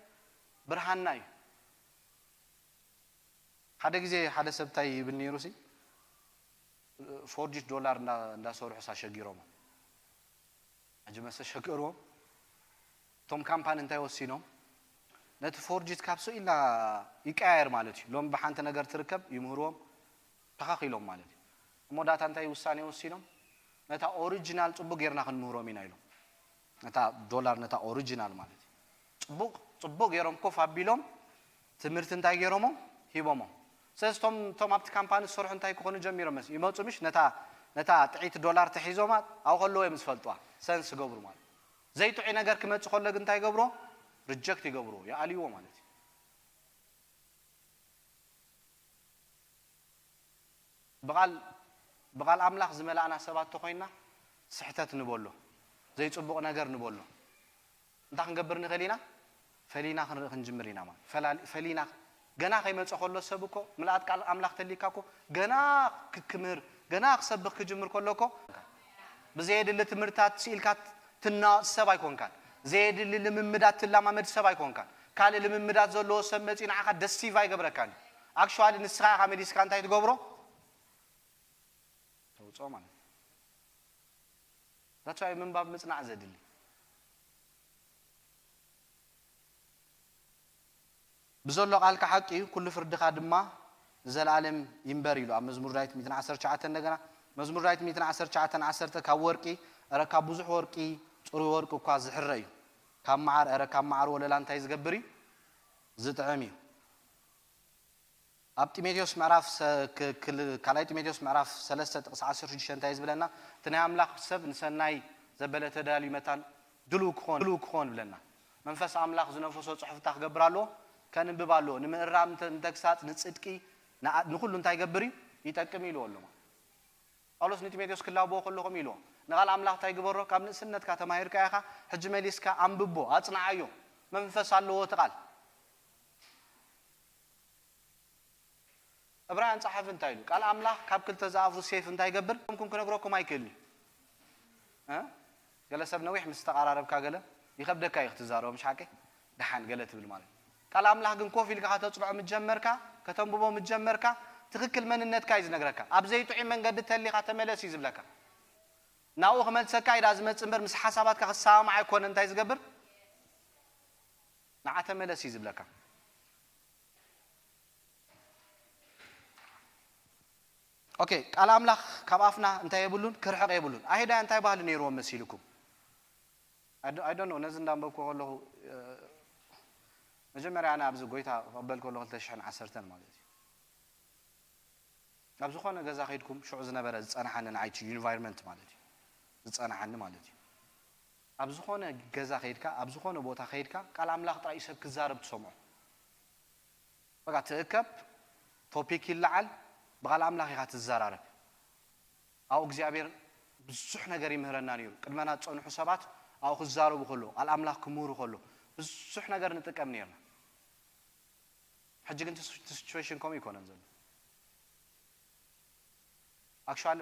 ብርሃንና እዩ። ሓደ ግዜ ሓደ ሰብ እንታይ ይብል ነይሩ ሲ፣ ፎርጅት ዶላር እንዳ-፣ እንዳሰርሑ ሳ ሸጊሮም። ሕጂ መሰ ሸገርዎም። እቶም ካምፓኒ እንታይ ወሲኖም? ነቲ ፎርጅት ካብ ስኢልና ይቀያየር ማለት እዩ። ሎም ብሓንቲ ነገር ትርከብ ይምህርዎም፣ ተኻኺሎም ማለት እዩ። እሞ ዳታ እንታይ ውሳኔ ወሲኖም? ነታ ኦሪጂናል ጽቡቕ ጌርና ክንምህሮም ኢና ኢሎም። ነታ ዶላር፣ ነታ ኦሪጂናል ማለት እዩ። ጽቡቕ፣ ጽቡቕ ጌሮም ኮፍ ኣቢሎም ትምህርቲ እንታይ ጌሮሞ? ሂቦሞ። ስለዚ እቶም፣ እቶም ኣብቲ ካምፓኒ ዝሰርሑ እንታይ ክኾኑ ጀሚሮም መስ-፣ ይመጹ ምሽ? ነታ፣ ነታ ጥዒት ዶላር ተሒዞማ ኣብኡ ከለዉ እዮም ዝፈልጥዋ። ሰንስ ይገብሩ ማለት። ዘይጥዑይ ነገር ክመጽእ ከሎ ግን እንታይ ይገብሮ? ሪጀክት ይገብርዎ፣ ይኣልይዎ ማለት እዩ። ብቓል፣ ብቓል ኣምላኽ ዝመላእና ሰባት ተኾይንና ስሕተት ንበሎ፣ ዘይጽቡቕ ነገር ንበሎ። እንታይ ክንገብር ንኽእል ኢና? ፈሊና ክንርኢ ክንጅምር ኢና ማለት። ፈላሊ-፣ ፈሊና ገና ከይመጸ ከሎ ሰብ እኮ ምልኣት ቃል ኣምላኽ ተሊካ እኮ ገና ክክምህር፣ ገና ክሰብኽ ክጅምር ከሎ እኮ ብዘየድሊ ትምህርታት ስኢልካ ትናወጽ ሰብ ኣይኮንካን። ዘየድሊ ልምምዳት ትለማመድ ሰብ ኣይኮንካን። ካልእ ልምምዳት ዘለዎ ሰብ መጺኡ ንዓኻ ደሲቭ ኣይገብረካን እዩ። ኣክቹዋሊ ንስኻ ኢኻ መሊስካ እንታይ ትገብሮ? ተውጽኦ ማለት እዩ። That's why ምንባብ ምጽናዕ ዘድሊ። ብዘሎ ቃልካ ሓቂ እዩ፣ ኩሉ ፍርድኻ ድማ ንዘለኣለም ይንበር ኢሉ ኣብ መዝሙር ዳዊት ሚእትን ዓሰርተ ትሽዓተ። እንደገና መዝሙር ዳዊት ሚእትን ዓሰርተ ትሽዓተን ዓሰርተ፣ ካብ ወርቂ፣ እረ ካብ ብዙሕ ወርቂ፣ ጽሩይ ወርቂ እኳ ዝሕረ እዩ፣ ካብ መዓር፣ እረ ካብ መዓር ወለላ እንታይ ዝገብር እዩ? ዝጥዕም እዩ። ኣብ ጢሞቴዎስ ምዕራፍ ሰ-፣ ክ-፣ ክል-፣ ካልኣይ ጢሞቴዎስ ምዕራፍ ሰለስተ ጥቕሲ ዓሰርተ ሽዱሽተ እንታይ እዩ ዝብለና? እቲ ናይ ኣምላኽ ሰብ ንሰናይ ዘበለ ተዳልዩ መታን ድሉው ክኾን፣ ድሉው ክኾን ይብለና። መንፈስ ኣምላኽ ዝነፈሶ ጽሑፍታ ክገብር ኣለዎ፣ ከንብብ ኣለዎ። ንምእራም፣ ንተ-፣ ንተግሳጽ፣ ንጽድቂ፣ ንኣ-፣ ንኹሉ እንታይ ይገብር እዩ? ይጠቅም ኢልዎ ኣሎ። ጳውሎስ ንጢሞቴዎስ ክላበዎ ከሎ ከምኡ ኢልዎ፣ ንቓል ኣምላኽ እንታይ ግበሮ? ካብ ንእስነትካ ተማሂርካ ኢኻ፣ ሕጂ መሊስካ ኣንብቦ፣ ኣጽንዓዮ። መንፈስ ኣለዎ እቲ ቃል። ዕብራውያን ጸሓፊ እንታይ ኢሉ? ቃል ኣምላኽ ካብ ክልተ ዝኣፍሩ ሴፍ እንታይ ይገብር? ከምኩም ክነግረኩም ኣይክእልን እዩ። እ? ገለ ሰብ ነዊሕ ምስ ተቓራረብካ ገለ ይኸብደካ እዩ ክትዛረቦ፣ ምሽ ሓቂ? ደሓን ገለ ትብል ማለት እዩ። ቃል ኣምላኽ ግን ኮፍ ኢልካ ከተጽንዖ ምስ ጀመርካ፣ ከተንብቦ ምስ ጀመርካ፣ ትኽክል መንነትካ እዩ ዝነግረካ። ኣብ ዘይጥዑይ መንገዲ ተሊኻ ተመለስ እዩ ዝብለካ። ናብኡ ክመልሰካ እዩ ደኣ ዝመጽእ እምበር፣ ምስ ሓሳባትካ ክሰማማዕ ኣይኮነን። እንታይ ዝገብር? ንዓ ተመለስ እዩ ዝብለካ። ኦኬ፣ ቃል ኣምላኽ ካብ ኣፍና እንታይ የብሉን? ክርሕቕ የብሉን። ኣይሁዳውያን እንታይ ባህሊ ነይርዎም መሲልኩም? I don't፣ I don't know፣ ነዚ እንዳንበብኩ ከለኹ፣ እ፣ መጀመርያ ኣነ ኣብዚ ጎይታ ክቕበል ከሎ ክልተ ሽሕን ዓሰርተን ማለት እዩ። ናብ ዝኾነ ገዛ ከይድኩም ሽዑ ዝነበረ ዝጸንሓኒ ንዓይቲ ኢንቫይሮንመንት ማለት እዩ። ዝጸንሓኒ ማለት እዩ። ኣብ ዝኾነ ገዛ ከይድካ፣ ኣብ ዝኾነ ቦታ ከይድካ ቃል ኣምላኽ ጥራይ እዩ ሰብ ክዛረብ ትሰምዖ። በቃ ትእከብ፣ ቶፒክ ይለዓል፣ ብቓል ኣምላኽ ኢኻ ትዘራረብ። ኣብኡ እግዚኣብሔር ብዙሕ ነገር ይምህረና ነይሩ። ቅድመና ዝጸንሑ ሰባት ኣብኡ ክዛረቡ ከሎ፣ ቃል ኣምላኽ ክምህሩ ከሎ ብዙሕ ነገር ንጥቀም ነይርና። ሕጂ ግን እቲ ሲቹዌሽን ከምኡ ይኮነን ዘሎ። ኣክቹዋሊ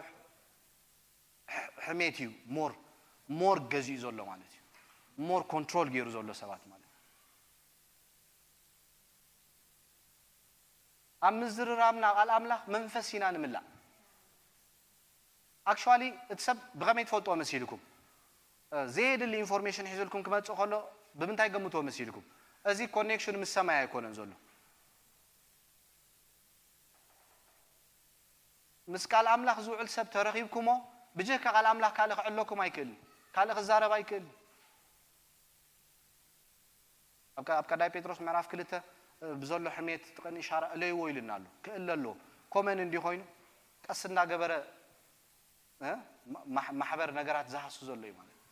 ሕሜት እዩ ሞር ሞር ገዚኡ ዘሎ ማለት እዩ። ሞር ኮንትሮል ገይሩ ዘሎ ሰባት ማለት እዩ። ኣብ ምዝርራብና ቃል ኣምላኽ መንፈስ ኢና ንምላእ። ኣክቹዋሊ እቲ ሰብ ብኸመይ ትፈልጥዎ መሲልኩም? ዘየድሊ ኢንፎርሜሽን ሒዙልኩም ክመጽእ ከሎ ብምንታይ ገምትዎ መሲልኩም? እዚ ኮኔክሽን ምስ ሰማይ ኣይኮነን ዘሎ። ምስ ቃል ኣምላኽ ዝውዕል ሰብ ተረኺብኩሞ ብጀካ ቃል ኣምላኽ ካልእ ክዕለኩም ኣይክእልን፣ ካልእ ክዛረብ ኣይክእልን። ኣብ ቀ- ኣብ ቀዳይ ጴጥሮስ ምዕራፍ ክልተ ብዘሎ ሕሜት ትቕን ኢሻራ እለይዎ ኢልና ኣሎ። ክእለ ኣለዎ። ኮመን እንዲ ኮይኑ ቀስ እንዳገበረ እ፣ ማ- ማሕ- ማሕበር ነገራት ዝሃሱ ዘሎ እዩ ማለት እዩ።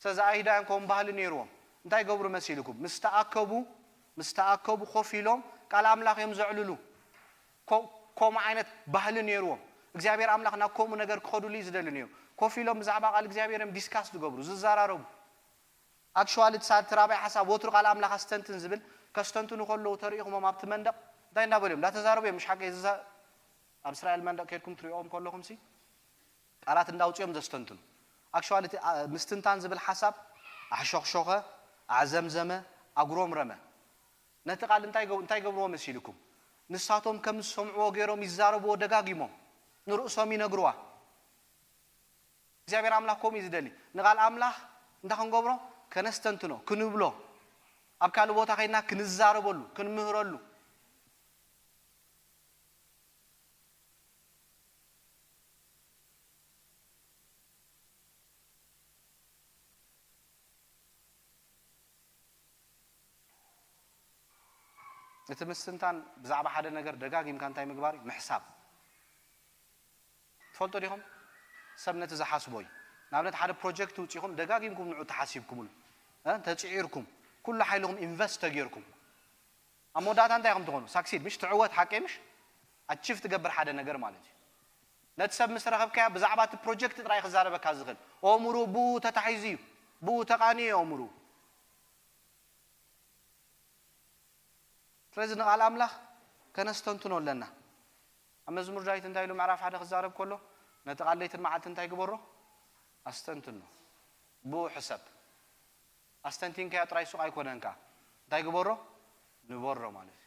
ስለዚ ኣይሁዳውያን ከምኡ ባህሊ ነይርዎም። እንታይ ይገብሩ መሲልኩም? ምስ ተኣከቡ ምስ ተኣከቡ ኮፍ ኢሎም ቃል ኣምላኽ እዮም ዘዕልሉ። ኮ- ከምኡ ዓይነት ባህሊ ነይርዎም። እግዚኣብሔር ኣምላኽ ናብ ከምኡ ነገር ክኸዱሉ እዩ ዝደሊ ነይሩ። ኮፍ ኢሎም ብዛዕባ ቃል እግዚኣብሔር እዮም ዲስካስ ዝገብሩ ዝዘራረቡ። ኣክሽዋሊ እቲ ሳልቲ ራባይ ሓሳብ ወትሩ ቃል ኣምላኽ ኣስተንትን ዝብል ከስተንትኑ ከለዉ ተሪኢኹሞም ኣብቲ መንደቕ እንታይ እንዳበሉ እዮም እንዳተዛረቡ እዮም። ምሽ ሓቂ ዝዛ ኣብ እስራኤል መንደቕ ከድኩም ትሪኦም ከለኹም ሲ ቃላት እንዳውፅኦም ዘስተንትኑ። ኣክሽዋሊ እቲ ኣ- ምስትንታን ዝብል ሓሳብ ኣሕሾኽሾኸ፣ ኣዕዘምዘመ፣ ኣጉረምረመ። ነቲ ቃል እንታይ ገብ- እንታይ ገብርዎ መሲልኩም? ንሳቶም ከም ዝሰምዕዎ ገይሮም ይዛረብዎ ደጋጊሞም ንርእሶም ይነግርዋ። እግዚኣብሔር ኣምላኽ ከምኡ እዩ ዝደሊ። ንቓል ኣምላኽ እንታይ ክንገብሮ? ከነስተንትኖ፣ ክንብሎ፣ ኣብ ካልእ ቦታ ከይድና ክንዛረበሉ፣ ክንምህረሉ። እቲ ምስትንታን ብዛዕባ ሓደ ነገር ደጋጊምካ እንታይ ምግባር እዩ? ምሕሳብ። ትፈልጡ ዲኹም? ሰብ ነቲ ዝሓስቦ እዩ። ንኣብነት ሓደ ፕሮጀክት ውፂኹም ደጋጊምኩም ንዑ ተሓሲብኩምሉ እ? ተፅዒርኩም ኩሉ ሓይልኹም ኢንቨስት ተጌርኩም ኣብ መወዳእታ እንታይ ኢኹም ትኾኑ? ሳክሲድ ምሽ ትዕወት ሓቀይ ምሽ ኣቺቭ ትገብር ሓደ ነገር ማለት እዩ። ነቲ ሰብ ምስ ረኸብካያ ብዛዕባ እቲ ፕሮጀክት ጥራይ ክዛረበካ ዝኽእል ኦምሩ ብኡ ተታሒዙ እዩ። ብኡ ተቓንዩ ኦምሩ። ስለዚ ንቓል ኣምላኽ ከነስተንትኖ ኣለና። ኣብ መዝሙር ዳዊት እንታይ ኢሉ ምዕራፍ ሓደ ክዛረብ ከሎ ነቲ ቃል ለይትን መዓልቲ እንታይ ግበሮ? ኣስተንትኖ። ብኡ ሕሰብ። ኣስተንቲንካዮ ጥራይ ሱቕ ኣይኮነን ከኣ እንታይ ግበሮ? ንበሮ ማለት እዩ።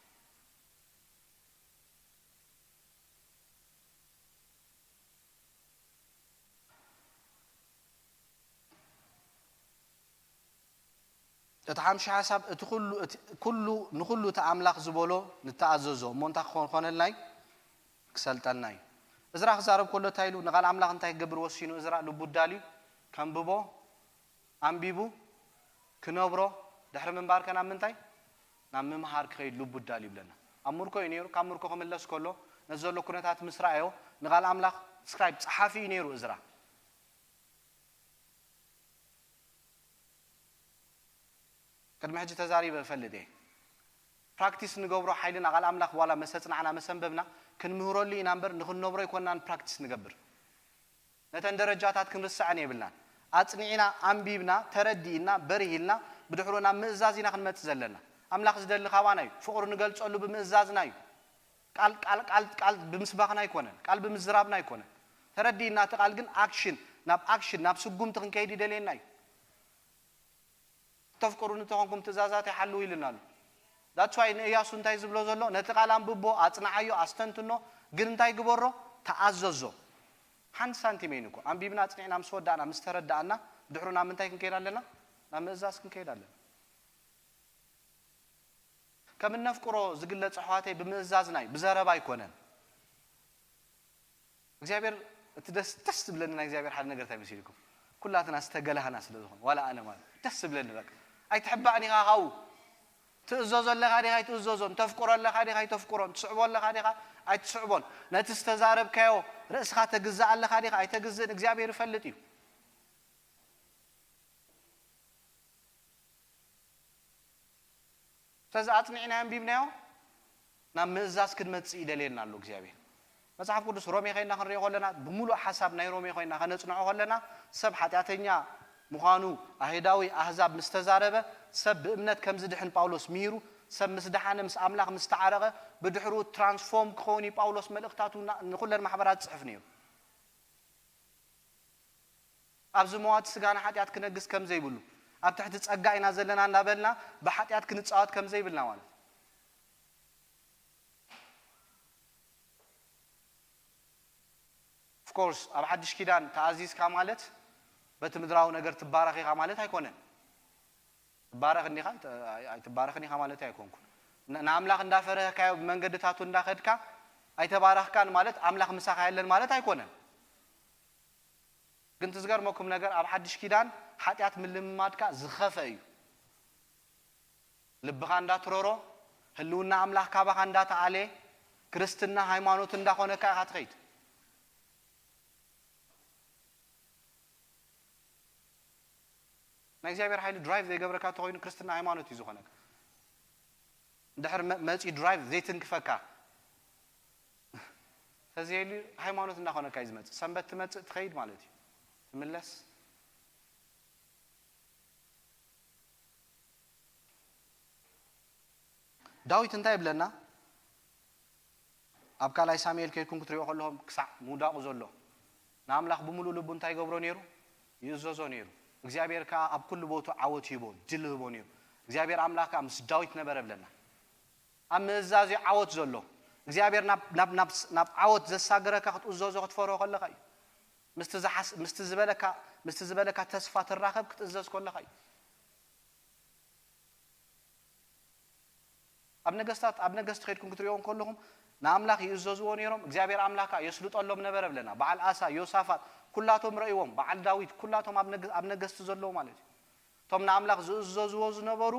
እቲ ሓምሻ ሓሳብ እቲ ኩሉ እቲ ኩሉ ንኩሉ እቲ ኣምላኽ ዝበሎ ንተኣዘዞ እሞ እንታይ ክኾን ኮነልና እዩ? ክሰልጠና እዩ። እዝራ ክዛረብ ከሎ እንታይ ኢሉ ንቓል ኣምላኽ እንታይ ክገብር ወሲኑ እዝራ ልቡ ዳልዩ ከንብቦ ኣንቢቡ ክነብሮ ድሕሪ ምንባር ከ ናብ ምንታይ ናብ ምምሃር ክኸይድ ልቡ ዳልዩ ይብለና። ኣብ ምርኮ እዩ ነይሩ። ካብ ምርኮ ክምለስ ከሎ ነዚ ዘሎ ኩነታት ምስ ረኣዮ ንቓል ኣምላኽ ስክራይብ ጸሓፊ እዩ ነይሩ እዝራ። ቅድሚ ሕጂ ተዛሪበ እፈልጥ እየ። ፕራክቲስ ንገብሮ ሓይልና ቃል ኣምላኽ ዋላ መሰጽናዕና መሰንበብና ክንምህረሉ ኢና እምበር ንክንነብሮ ኣይኮንናን ፕራክቲስ ንገብር። ነተን ደረጃታት ክንርስዐን የብልናን። ኣጽኒዕና ኣንቢብና ተረዲእና በሪሂልና ብድሕሩ ናብ ምእዛዝ ኢና ክንመጽእ ዘለና። ኣምላኽ ዝደሊ ካባና እዩ። ፍቕሩ ንገልጸሉ ብምእዛዝና እዩ። ቃል ቃል ቃል ቃል ብምስባኽና ኣይኮነን፣ ቃል ብምዝራብና ኣይኮነን። ተረዲእና እቲ ቃል ግን ኣክሽን ናብ ኣክሽን ናብ ስጉምቲ ክንከይድ ይደልየና እዩ። ተፍቅሩኒ ተኾንኩም ትእዛዛተይ ሓልዉ ኢሉና ኣሎ። That's why ንእያሱ እንታይ ዝብሎ ዘሎ ነቲ ቃል ኣንብቦ ኣጽንዓዮ ኣስተንትኖ ግን እንታይ ግበሮ ተኣዘዞ። ሓንቲ ሳንቲም እይን እኮ ኣንቢብና ኣጽኒዕና ምስ ወዳእና ምስ ተረዳእና ብድሕሩ ናብ ምንታይ ክንከይድ ኣለና? ናብ ምእዛዝ ክንከይድ ኣለና። ከም እነፍቅሮ ዝግለጽ ኣሕዋተይ ብምእዛዝና እዩ ብዘረባ ኣይኮነን። እግዚኣብሔር እቲ ደስ ደስ ዝብለኒ ናይ እግዚኣብሔር ሓደ ነገር እንታይ መሲልኩም? ኩላትና ዝተገላህና ስለ ዝኾነ ዋላ ኣነ ማለት ደስ ዝብለኒ በቃ ኣይትሕባእን ኢኻ ካብኡ ትእዘዞ ኣለኻ ዲኻ ኣይትእዘዞን ተፍቅሮ ኣለኻ ዲኻ ኣይተፍቅሮን ትስዕቦ ኣለኻ ዲኻ ኣይትስዕቦን። ነቲ ዝተዛረብካዮ ርእስኻ ተግዝእ ኣለኻ ዲኻ? ኣይተግዝእን። እግዚኣብሔር ይፈልጥ እዩ። ስለዚ ኣጽኒዕና ኣንቢብናዮ ናብ ምእዛዝ ክንመጽእ ይደልየና ኣሎ እግዚኣብሔር። መጽሓፍ ቅዱስ ሮሜ ኮይና ክንሪኦ ከለና፣ ብምሉእ ሓሳብ ናይ ሮሜ ኮይና ከነጽንዖ ከለና፣ ሰብ ሓጢኣተኛ ምዃኑ ኣይሁዳዊ ኣህዛብ ምስ ተዛረበ፣ ሰብ ብእምነት ከም ዝድሕን ጳውሎስ ምሂሩ፣ ሰብ ምስ ደሓነ፣ ምስ ኣምላኽ ምስ ተዓረቐ፣ ብድሕሩ ትራንስፎርም ክኸውን እዩ ጳውሎስ መልእኽታቱ ና-፣ ንኹለን ማሕበራት ዝጽሕፍ ነይሩ። ኣብዚ መዋቲ ስጋና ሓጢኣት ክነግስ ከም ዘይብሉ፣ ኣብ ትሕቲ ጸጋ ኢና ዘለና እናበልና ብሓጢኣት ክንጻወት ከም ዘይብልና ማለት እዩ። ኦፍኮርስ ኣብ ሓድሽ ኪዳን ተኣዚዝካ ማለት በቲ ምድራዊ ነገር ትባረኽ ኢኻ ማለት ኣይኮነን። ትባረኽ እንዲኻ ኣይት-፣ ኣይ-፣ ኣይትባረኽን ኢኻ ማለት ኣይኮንኩን። ን-፣ ንኣምላኽ እንዳፈረህካዮ ብመንገድታቱ እንዳኸድካ ኣይተባረኽካን ማለት ኣምላኽ ምሳኻ የለን ማለት ኣይኮነን። ግን ትዝገርመኩም ነገር ኣብ ሓድሽ ኪዳን ሓጢኣት ምልምማድካ ዝኸፈ እዩ። ልብኻ እንዳትረሮ፣ ህልውና ኣምላኽ ካባኻ እንዳተኣለ፣ ክርስትና ሃይማኖት እንዳኾነካ ኢኻ ትኸይድ። ናይ እግዚኣብሔር ሓይሊ ድራይቭ ዘይገብረካ ተኾይኑ ክርስትና ሃይማኖት እዩ ዝኾነካ። እንድሕር መ-፣ መጺ ድራይቭ ዘይትንክፈካ ተዘየልዩ ሃይማኖት እንዳኾነካ እዩ ዝመጽእ። ሰንበት ትመጽእ ትኸይድ ማለት እዩ። ትምለስ። ዳዊት እንታይ ይብለና? ኣብ ካልኣይ ሳሙኤል ከይድኩም ክትሪኦ ከለኹም ክሳዕ ምውዳቑ ዘሎ ንኣምላኽ ብምሉእ ልቡ እንታይ ይገብሮ ነይሩ? ይእዘዞ ነይሩ። እግዚኣብሔር ከኣ ኣብ ኩሉ ቦቱ ዓወት ይህቦ፣ ድል ይህቦ ነይሩ። እግዚኣብሔር ኣምላኽ ከኣ ምስ ዳዊት ነበረ ብለና። ኣብ ምእዛዝ እዩ ዓወት ዘሎ። እግዚኣብሔር ናብ፣ ናብ፣ ናብ፣ ናብ ዓወት ዘሳገረካ ክትእዘዞ ክትፈርሆ ከለኻ እዩ። ምስቲ ዝሓስ-፣ ምስቲ ዝበለካ፣ ምስቲ ዝበለካ ተስፋ ትራኸብ ክትእዘዝ ከለኻ እዩ። ኣብ ነገስታት፣ ኣብ ነገስቲ ከይድኩም ክትሪኦም ከለኹም ንኣምላኽ ይእዘዝዎ ነይሮም፣ እግዚኣብሔር ኣምላኽ ከኣ የስልጠሎም ነበረ ብለና። በዓል ኣሳ፣ ዮሳፋጥ፣ ኩላቶም ረእይዎም፣ በዓል ዳዊት፣ ኩላቶም ኣብ ነገ-፣ ኣብ ነገስቲ ዘለዉ ማለት እዩ። እቶም ንኣምላኽ ዝእዘዝዎ ዝነበሩ፣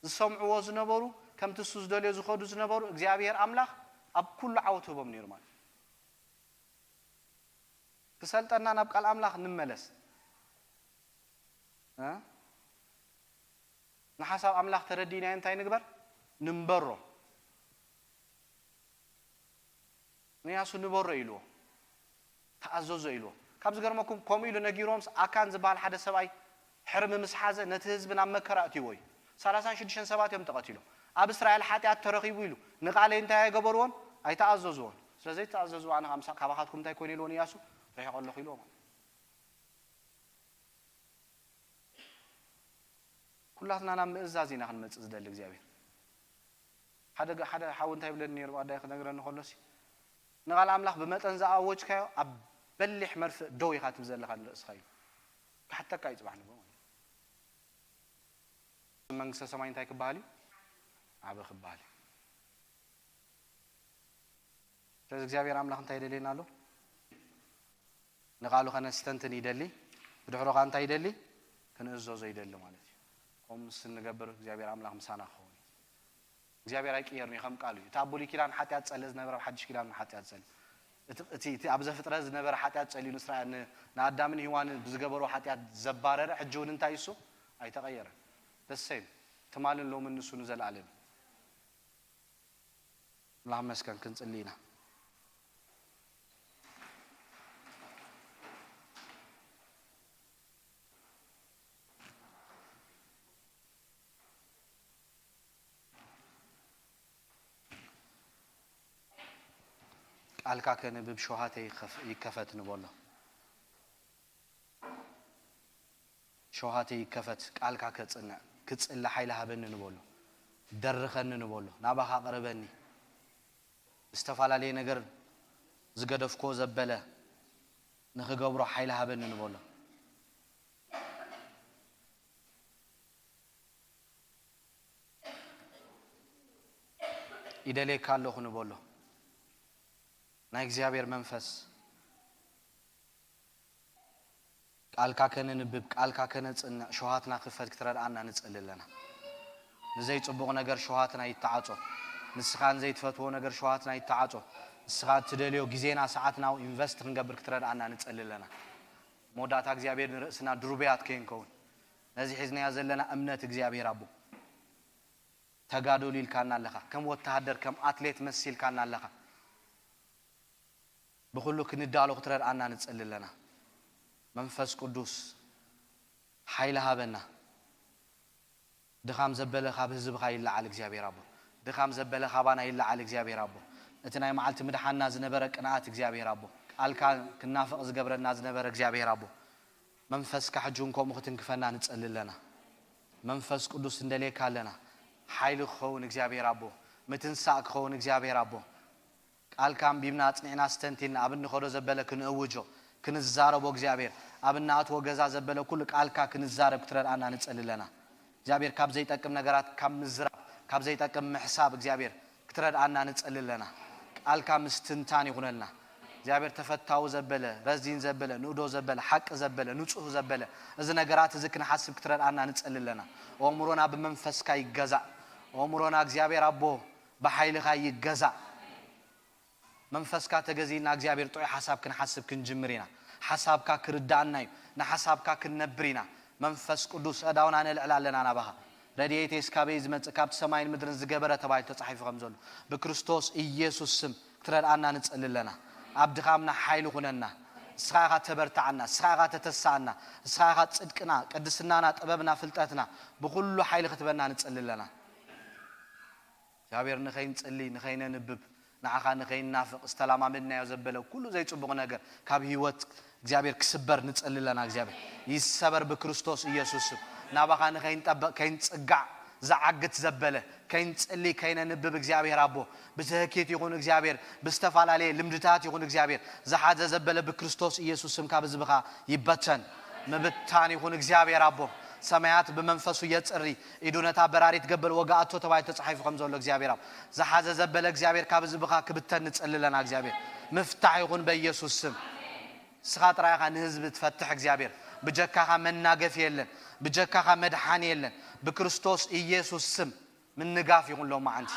ዝሰምዕዎ ዝነበሩ፣ ከምቲ እሱ ዝደልዮ ዝኸዱ ዝነበሩ፣ እግዚኣብሔር ኣምላኽ ኣብ ኩሉ ዓወት ህቦም ነይሩ ማለት እዩ። ክሰልጠና ናብ ቃል ኣምላኽ ንመለስ። እ? ንሓሳብ ኣምላኽ ተረዲእናዮ እንታይ ንግበር? ንንበሮ። ንያሱ ንበሮ ኢልዎ። ተኣዘዞ ኢልዎ። ካብ ዝገርመኩም፣ ከምኡ ኢሉ ነጊሮምስ፣ ኣካን ዝበሃል ሓደ ሰብኣይ ሕርሚ ምስ ሓዘ፣ ነቲ ህዝቢ ናብ መከራ ኣእትይዎ እዩ። ሰላሳን ሽዱሽተን ሰባት እዮም ተቐቲሎም። ኣብ እስራኤል ሓጢኣት ተረኺቡ ኢሉ፣ ንቓለይ እንታይ ኣይገበርዎን? ኣይተኣዘዝዎን። ስለ ዘይተኣዘዝዎ፣ ኣነ ካብ ምሳ-፣ ካባኻትኩም እንታይ ኮይነ ኢልዎ ንያሱ? ርሒቐ ኣለኹ ኢልዎ ማለት እዩ። ኩላትና ናብ ምእዛዝ ኢና ክንመጽእ ዝደሊ እግዚኣብሔር። ሓደ ገ-፣ ሓደ ሓው እንታይ ይብለኒ ነይሩ፣ ኣዳይ ክነግረኒ ከሎሲ፣ ንቓል ኣምላኽ ብመጠን ዝኣወጅካዮ ኣብ በሊሕ መርፍእ ደው ኢኻ ትብል ዘለኻ ንርእስኻ እዩ። ክሓተካ እዩ ጽባሕ ንግሆ ማለት እዩ። መንግስተ ሰማይ እንታይ ክበሃል እዩ? ዓቢ ክበሃል እዩ። ስለዚ እግዚኣብሔር ኣምላኽ እንታይ ይደልየና ኣሎ? ንቓሉ ከነስተንትን ይደሊ፣ ብድሕሩ ኸኣ እንታይ ይደሊ? ክንእዘዞ ይደሊ ማለት እዩ። ከምኡ ምስ እንገብር እግዚኣብሔር ኣምላኽ ምሳና ክኸውን እዩ። እግዚኣብሔር ኣይቅየርን እዩ፣ ከም ቃሉ እዩ። እቲ ኣብ ብሉይ ኪዳን ሓጢኣት ጸልእ ዝነበረ ኣብ ሓድሽ ኪዳን እውን ሓጢኣት ጸልእ። እቲ፣ እቲ፣ እቲ ኣብ ዘፍጥረት ዝነበረ ሓጢኣት ጸልዩ ንእስራኤል፣ ን-፣ ንኣዳምን ሄዋንን ብዝገበሮ ሓጢኣት ዘባረረ፣ ሕጂ እውን እንታይ እሱ? ኣይተቐየረን። The same። ትማልን ሎምን ንሱ ንዘለኣለም እዩ። ኣምላኽ ይመስገን፣ ክንጽሊ ኢና። ቃልካ ከንብብ ሸውሃተይ ይኸፍ-፣ ይከፈት ንበሎ። ሸውሃተይ ይከፈት፣ ቃልካ ከጽንዕ፣ ክጽሊ ሓይሊ ሃበኒ ንበሎ። ደርኸኒ ንበሎ። ናባኻ ኣቕርበኒ። ዝተፈላለየ ነገር ዝገደፍኮ ዘበለ ንኽገብሮ ሓይሊ ሃበኒ ንበሎ። ይደልየካ ኣለኹ ንበሎ። ናይ እግዚኣብሔር መንፈስ ቃልካ ከነንብብ፣ ቃልካ ከነጽንዕ፣ ሸውሃትና ክፈት ክትረድኣና ንጽሊ ኣለና። ንዘይጽቡቕ ነገር ሸውሃትና ይተዓጾ። ንስኻ ንዘይትፈትዎ ነገር ሸዋትና ይተዓጾ። ንስኻ እትደልዮ ግዜና ሰዓትና ኢንቨስት ክንገብር ክትረድኣና ንጸሊ ኣለና። መወዳእታ እግዚኣብሔር ንርእስና ድሩብያት ከይንከውን ነዚ ሒዝናዮ ዘለና እምነት እግዚኣብሔር ኣቦ ተጋደሉ ኢልካና ኣለኻ። ከም ወተሃደር ከም ኣትሌት መሲልካና ኣለኻ። ብኹሉ ክንዳሎ ክትረድኣና ንጸሊ ኣለና። መንፈስ ቅዱስ ሓይሊ ሃበና። ድኻም ዘበለ ካብ ህዝብኻ ይለዓል እግዚኣብሔር ኣቦ። ድኻም ዘበለ ካባና ይለዓል እግዚኣብሔር ኣቦ። እቲ ናይ መዓልቲ ምድሓና ዝነበረ ቅንኣት እግዚኣብሔር ኣቦ። ቃልካ ክናፍቕ ዝገብረና ዝነበረ እግዚኣብሔር ኣቦ። መንፈስካ ሕጂ እውን ከምኡ ክትንክፈና ንጸሊ ኣለና። መንፈስ ቅዱስ እንደልየካ ኣለና። ሓይሊ ክኸውን እግዚኣብሔር ኣቦ። ምትንሳእ ክኸውን እግዚኣብሔር ኣቦ። ቃልካ ኣንቢብና ኣጽኒዕና ኣስተንቲና ኣብ እንኸዶ ዘበለ ክንእውጆ ክንዛረቦ እግዚኣብሔር ኣብ እናኣትዎ ገዛ ዘበለ ኩሉ ቃልካ ክንዛረብ ክትረድኣና ንጸሊ ኣለና እግዚኣብሔር ካብ ዘይጠቅም ነገራት ካብ ምዝራብ ካብ ዘይጠቅም ምሕሳብ እግዚኣብሔር ክትረድኣና ንጸሊ ኣለና ቃልካ ምስትንታን ይኹነልና እግዚኣብሔር ተፈታዊ ዘበለ ረዚን ዘበለ ንእዶ ዘበለ ሓቂ ዘበለ ንጹህ ዘበለ እዚ ነገራት እዚ ክንሓስብ ክትረድኣና ንጸሊ ኣለና ኦእምሮና ብመንፈስካ ይገዛእ ኦእምሮና እግዚኣብሔር ኣቦ ብሓይልኻ ይገዛእ መንፈስካ ተገዚእና እግዚኣብሔር ጥዑይ ሓሳብ ክንሓስብ ክንጅምር ኢና ሓሳብካ ክርዳእና እዩ ንሓሳብካ ክንነብር ኢና መንፈስ ቅዱስ ኣእዳውና ነልዕል ኣለና ናባኻ ረድኤተይስ ካበይ ዝመጽእ ካብቲ ሰማይን ምድርን ዝገበረ ተባሂሉ ተጻሒፉ ከም ዘሎ ብክርስቶስ ኢየሱስ ስም ክትረድኣና ንጸሊ ኣለና ኣብ ድኻምና ሓይሊ ኩነና እስኻ ኢኻ ተበርትዓና እስኻ ኢኻ ተተስኣና እስኻ ኢኻ ጽድቅና ቅድስናና ጥበብና ፍልጠትና ብኹሉ ሓይሊ ክትበና ንጸሊ ኣለና እግዚኣብሔር ንኸይንጽሊ ንኸይነንብብ ንዓኻ ንኸይንናፍቕ ዝተላማመድናዮ ዘበለ ኩሉ ዘይጽቡቕ ነገር ካብ ህይወት እግዚኣብሔር ክስበር ንጸሊ ኣለና እግዚኣብሔር ይሰበር ብክርስቶስ ኢየሱስ ስም ናባኻ ንኸይንጠበቕ ከይንጽጋዕ ዝዓግት ዘበለ ከይንጽሊ ከይነንብብ እግዚኣብሔር ኣቦ ብትህኪት ይኹን እግዚኣብሔር ብዝተፈላለየ ልምድታት ይኹን እግዚኣብሔር ዝሓዘ ዘበለ ብክርስቶስ ኢየሱስ ስም ካብ ህዝብኻ ይበተን ምብታን ይኹን እግዚኣብሔር ኣቦ ሰማያት ብመንፈሱ የጽሪ ኢዱ ነታ በራሪት ገበል ወጋኣቶ ተባሂሉ ተጻሒፉ ከም ዘሎ እግዚኣብሔር ኣብ ዝሓዘ ዘበለ እግዚኣብሔር ካብ ህዝብኻ ክብተን ንጸሊ ኣለና እግዚኣብሔር ምፍታሕ ይኹን በኢየሱስ ስም ስኻ ጥራይኻ ንህዝቢ ትፈትሕ እግዚኣብሔር ብጀካኻ መናገፍ የለን ብጀካኻ መድሓን የለን ብክርስቶስ ኢየሱስ ስም ምንጋፍ ይኹን ሎማዓንቲ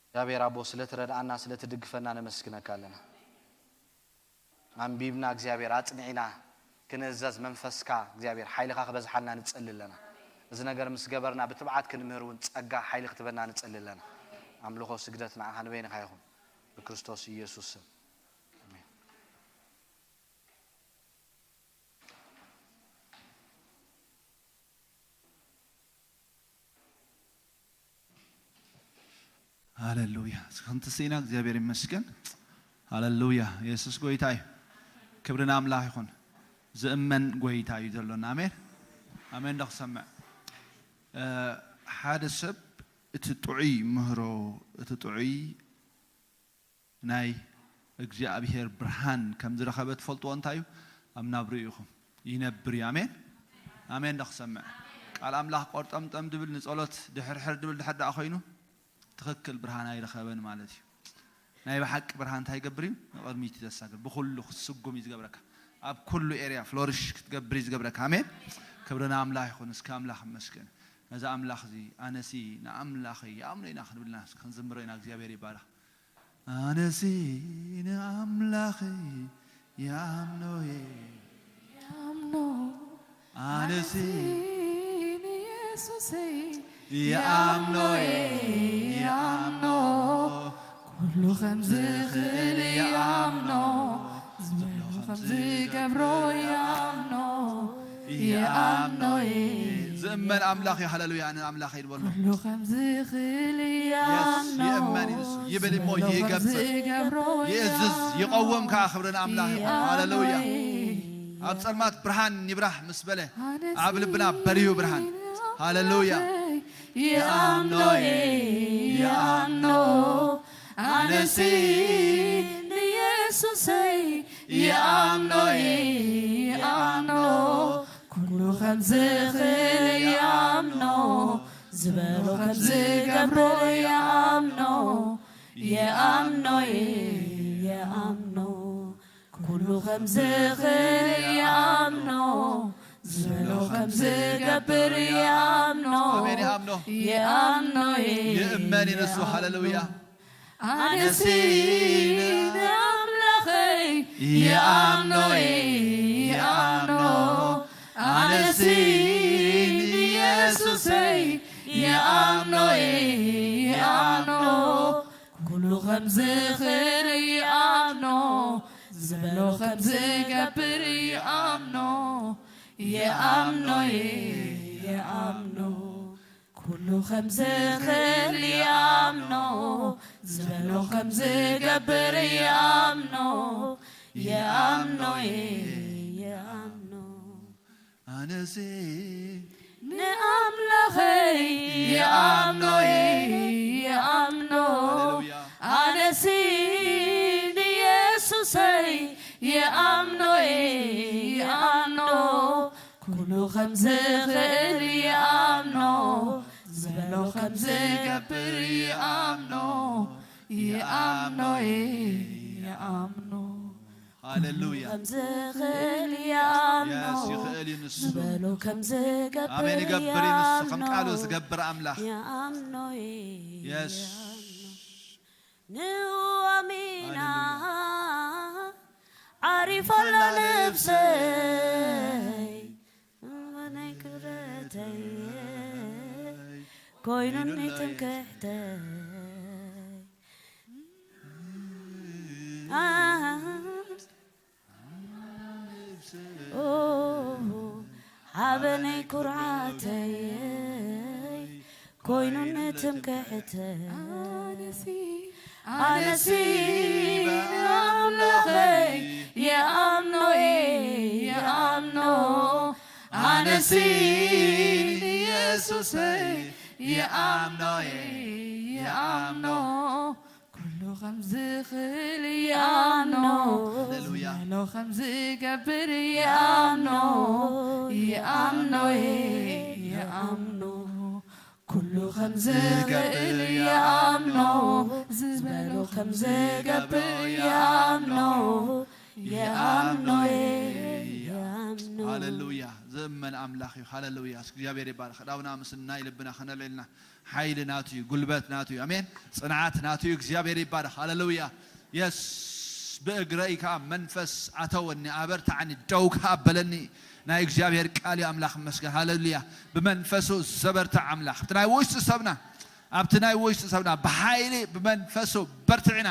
እግዚኣብሔር ኣቦ ስለትረድኣና ስለትድግፈና ነመስግነካ ኣለና ኣንቢብና እግዚኣብሔር ኣጽኒዕና ክንእዘዝ መንፈስካ እግዚኣብሔር ሓይልኻ ክበዝሓልና ንጸሊ ኣለና እዚ ነገር ምስ ገበርና ብትብዓት ክንምህር እውን ጸጋ ሓይሊ ክትበና ንጸሊ ኣለና ኣምልኾ ስግደት ንዓኻ ንበይንኻ ይኹን ብክርስቶስ ኢየሱስ ስም ኣሜን ሃለሉያ እስክንትስኢና እግዚኣብሔር ይመስገን ሃለሉያ የሱስ ጎይታ እዩ ክብሪ ንኣምላኽ ይኹን ዝእመን ጎይታ እዩ ዘሎና ኣሜን ኣሜን ዶ ክሰምዕ ሓደ ሰብ እቲ ጥዑይ ምህሮ እቲ ጥዑይ ናይ እግዚኣብሔር ብርሃን ከም ዝረኸበ ትፈልጥዎ እንታይ እዩ ኣብ ናብርኡ ኢኹም ይነብር እዩ ኣሜን ኣሜን ዶ ክሰምዕ ቃል ኣምላኽ ቆርጠምጠም ድብል ንጸሎት ድሕርሕር ድብል ድሕር ደኣ ኮይኑ ትኽክል ብርሃን ኣይረኸበን ማለት እዩ ናይ ብሓቂ ብርሃን እንታይ ይገብር እዩ ንቕድሚት ይተሳግር ብኩሉ ክትስጉም እዩ ዝገብረካ ኣብ ኩሉ ኤርያ ፍሎሪሽ ክትገብር እዩ ዝገብረካ ኣሜን ክብሪ ንኣምላኽ ይኹን እስከ ኣምላኽ መስገን ነዚ ኣምላኽ እዚ ኣነሲ ንኣምላኸይ ይኣምኖ ኢና ክንብልና ክንዝምሮ ኢና እግዚኣብሔር ይባረኽ ኣነሲ ንኣምላኸይ ይኣምኖ እየ ይኣምኖ ኣነሲ ንየሱሰይ ይኣምኖ እየ ይኣምኖ ኩሉ ከም ዝኽእል ይኣምኖ ዝበሎ ከም ዝገብሮ ይኣምኖ ይኣምኖ እየ ዝእመን ኣምላኽ እዩ ሃለሉያ ኣነ ኣምላኸይ ዝበሎ ኩሉ ከም ዝኽእል ይኣምኖ ይእመን እዩ ንሱ። ይብል እሞ ይገብር ይእዝዝ ይቐውም ከዓ ክብሪ ንኣምላኽ ይኹን ሃለሉያ ኣብ ጸልማት ብርሃን ይብራህ ምስ በለ ኣብ ልብና በርዩ ብርሃን ሃለሉያ ይኣምኖ ይኣምኖ ኣነሲ ንየሱሰይ ይኣምኖ ይኣምኖ ኩሉ ከም ዝኽእል ይኣምኖ ዝበሎ ከም ዝገብሮ ይኣምኖ ይኣምኖ ይኣምኖ ኩሉ ከም ዝኽእል ይኣምኖ ዝብሎ ከም ዝገብር ይኣምኖ። ኣሜን፣ ይኣምኖ። ይኣምኖ እየ፣ ይእመን እዩ ንሱ። ይኣምኖ። ሃሌሉያ። ኣነሲ ንኣምላኸይ ይኣምኖ እየ፣ ይኣምኖ። ኣነሲ ንየሱሰይ ይኣምኖ እየ፣ ይኣምኖ። ኩሉ ከም ዝኽእል ይኣምኖ፣ ዝበሎ ከም ዝገብር ይኣምኖ፣ ይኣምኖ እየ፣ ይኣምኖ። ኩሉ ከም ዝኽእል ይኣምኖ፣ ዝበሎ ከም ዝገብር ይኣምኖ፣ ይኣምኖ እየ፣ ይኣምኖ። ኣነሲ ንኣምላኸይ ይኣምኖ እየ፣ ይኣምኖ። ሃሌሉያ። ኣነሲ ንየሱሰይ ይኣምኖ እየ፣ ይኣምኖ። ኩሉ ከም ዝኽእል ይኣምኖ፣ ዝበሎ ከም ዝገብር ይኣምኖ፣ ይኣምኖ እየ፣ ይኣምኖ። ሃሌሉያ። ከም ዝኽእል ይኣምኖ፣ የስ፣ ይኽእል እዩ ንሱ። ዝበሎ ከም ዝገብር ኣሜን፣ ይገብር እዩ ንሱ። ከም ይኣምኖ፣ ቃሉ ዝገብር ኣምላኽ። ይኣምኖ እየ፣ የስ። ይኣምኖ። ንኣሚና ሃሌሉያ። ዓሪፋ ኣላ ነብሰይ፣ ናይ ክብረተይ ኮይኑኒ ትምክሕተይ። ኦ፣ ሓበነይ ኩርዓተይ ኮይኑኒ ትምክሕተይ። ኣነሲ፣ ኣነሲ ንኣምላኸይ ይኣምኖ እየ፣ ይኣምኖ። ኣነሲ ንየሱሰይ ይኣምኖ እየ፣ ይኣምኖ። ኩሉ ከም ዝኽእል ይኣምኖ፣ ሃሌሉያ። ዝበሎ ከም ዝገብር ይኣምኖ፣ ይኣምኖ እየ፣ ይኣምኖ። ኩሉ ከም ዝኽእል ይኣምኖ፣ ዝበሎ ከም ዝገብር ይኣምኖ፣ ይኣምኖ እየ፣ ይኣምኖ። ሃሌሉያ። ዝእመን ኣምላኽ እዩ። ሃሌሉያ። እስኪ እግዚኣብሔር ይባረኽ። ዳውና ምስ ናይ ልብና ከነልዕልና ሓይሊ ናቱ እዩ፣ ጉልበት ናቱ እዩ። ኣሜን። ጽንዓት ናቱ እዩ። እግዚኣብሔር ይባረኽ። ሃሌሉያ። የስ፣ ብእግረይ ከኣ መንፈስ ኣተወኒ፣ ኣበርትዓኒ፣ ደው ከኣ በለኒ። ናይ እግዚኣብሔር ቃል እዩ። ኣምላኽ ይመስገን። ሃሌሉያ። ብመንፈሱ ዘበርትዕ ኣምላኽ። ኣብቲ ናይ ውሽጢ ሰብና፣ ኣብቲ ናይ ውሽጢ ሰብና ብሓይሊ ብመንፈሱ በርትዕና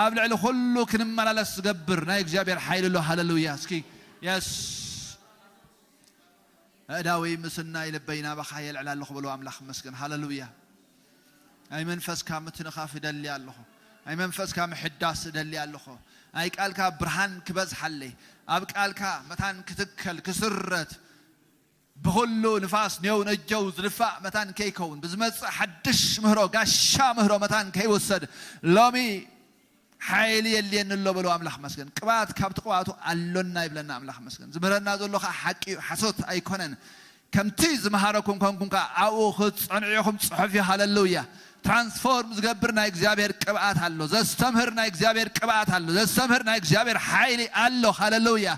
ኣብ ልዕሊ ኩሉ ክንመላለስ ዝገብር ናይ እግዚኣብሔር ሓይሊ ኣሎ። ሃሌሉያ። እስኪ የስ። ኣእዳወይ ምስናይ ልበይ ናባኻ የልዕል ኣለኹ በሉ። ኣምላኽ ይመስገን። ሃሌሉያ። ናይ መንፈስካ ምትንኻፍ እደሊ ኣለኹ። ናይ መንፈስካ ምሕዳስ እደሊ ኣለኹ። ናይ ቃልካ ብርሃን ክበዝሓለይ፣ ኣብ ቃልካ መታን ክትከል ክስረት፣ ብኹሉ ንፋስ ኔው ነጀው ዝድፋእ መታን ከይከውን፣ ብዝመጽእ ሓድሽ ምህሮ፣ ጋሻ ምህሮ መታን ከይውሰድ፣ ሎሚ ሓይሊ የድልየኒ ኣሎ በሉ። ኣምላኽ መስገን። ቅብኣት ካብቲ ቅብኣቱ ኣሎና ይብለና ኣምላኽ መስገን። ዝምህረና ዘሎ ኸዓ ሓቂ እዩ፣ ሓሶት ኣይኮነን። ከምቲ ዝመሃረኩም ኮንኩም ከኣ ኣብኡ ክትጸንዑ ኢኹም ጽሑፍ እዩ። ሃሌሉያ። ትራንስፎርም ዝገብር ናይ እግዚኣብሔር ቅብኣት ኣሎ። ዘስተምህር ናይ እግዚኣብሔር ቅብኣት ኣሎ። ዘስተምህር ናይ እግዚኣብሔር ሓይሊ ኣሎ። ሃሌሉያ።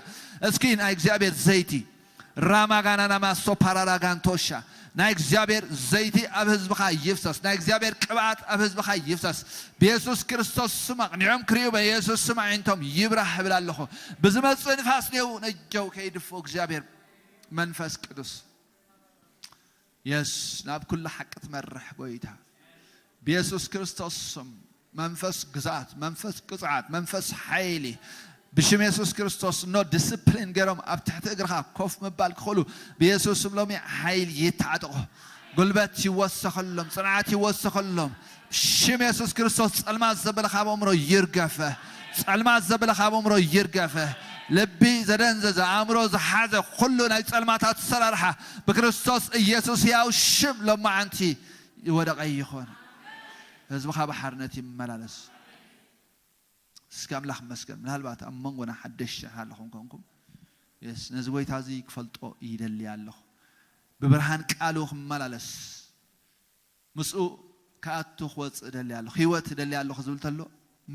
እስኪ ናይ እግዚኣብሔር ዘይቲ ራማጋናና ማሶ ፓራራጋንቶሻ፣ ናይ እግዚኣብሔር ዘይቲ ኣብ ህዝብኻ ይፍሰስ። ናይ እግዚኣብሔር ቅብኣት ኣብ ህዝብኻ ይፍሰስ። ብየሱስ ክርስቶስ ስም ኣቕኒዖም ክርእዩ በየሱስ ስም ኣዒንቶም ይብራህ እብል ኣለኹ። ብዝመጽእ ንፋስ ኔው ነጀው ከይድፎ እግዚኣብሔር መንፈስ ቅዱስ የስ ናብ ኩሉ ሓቂ ትመርሕ ጎይታ ብየሱስ ክርስቶስ ስም መንፈስ ግዝኣት፣ መንፈስ ቅጽዓት፣ መንፈስ ሓይሊ ብሽም የሱስ ክርስቶስ እኖ ዲስፕሊን ገይሮም ኣብ ትሕቲ እግርኻ ኮፍ ምባል ክኽእሉ ብየሱስ ስም ሎሚ ሓይሊ ይተዓጠቑ። ጉልበት ይወሰኸሎም፣ ጽንዓት ይወሰኸሎም። ብሽም የሱስ ክርስቶስ ጸልማት ዘበለ ካብ ኣእምሮ ይርገፈ። ጸልማት ዘበለ ካብ ኣእምሮ ይርገፈ። ልቢ ዘደንዘዘ፣ ኣእምሮ ዝሓዘ ኩሉ ናይ ጸልማት ኣሰራርሓ ብክርስቶስ ኢየሱስ ሕያው ሽም ሎማዓንቲ ይወደቐ ይኾን። ህዝብኻ ብሓርነት ይመላለስ። እስኪ ኣምላኽ መስገን። ምናልባት ኣብ መንጎና ሓደሽቲ ኣለኹም ኮንኩም፣ የስ፣ ነዚ ጎይታ እዚ ክፈልጦ ይደሊ ኣለኹ። ብብርሃን ቃሉ ክመላለስ፣ ምስኡ ክኣቱ ክወጽእ እደሊ ኣለኹ። ህይወት እደሊ ኣለኹ ዝብል ተሎ፣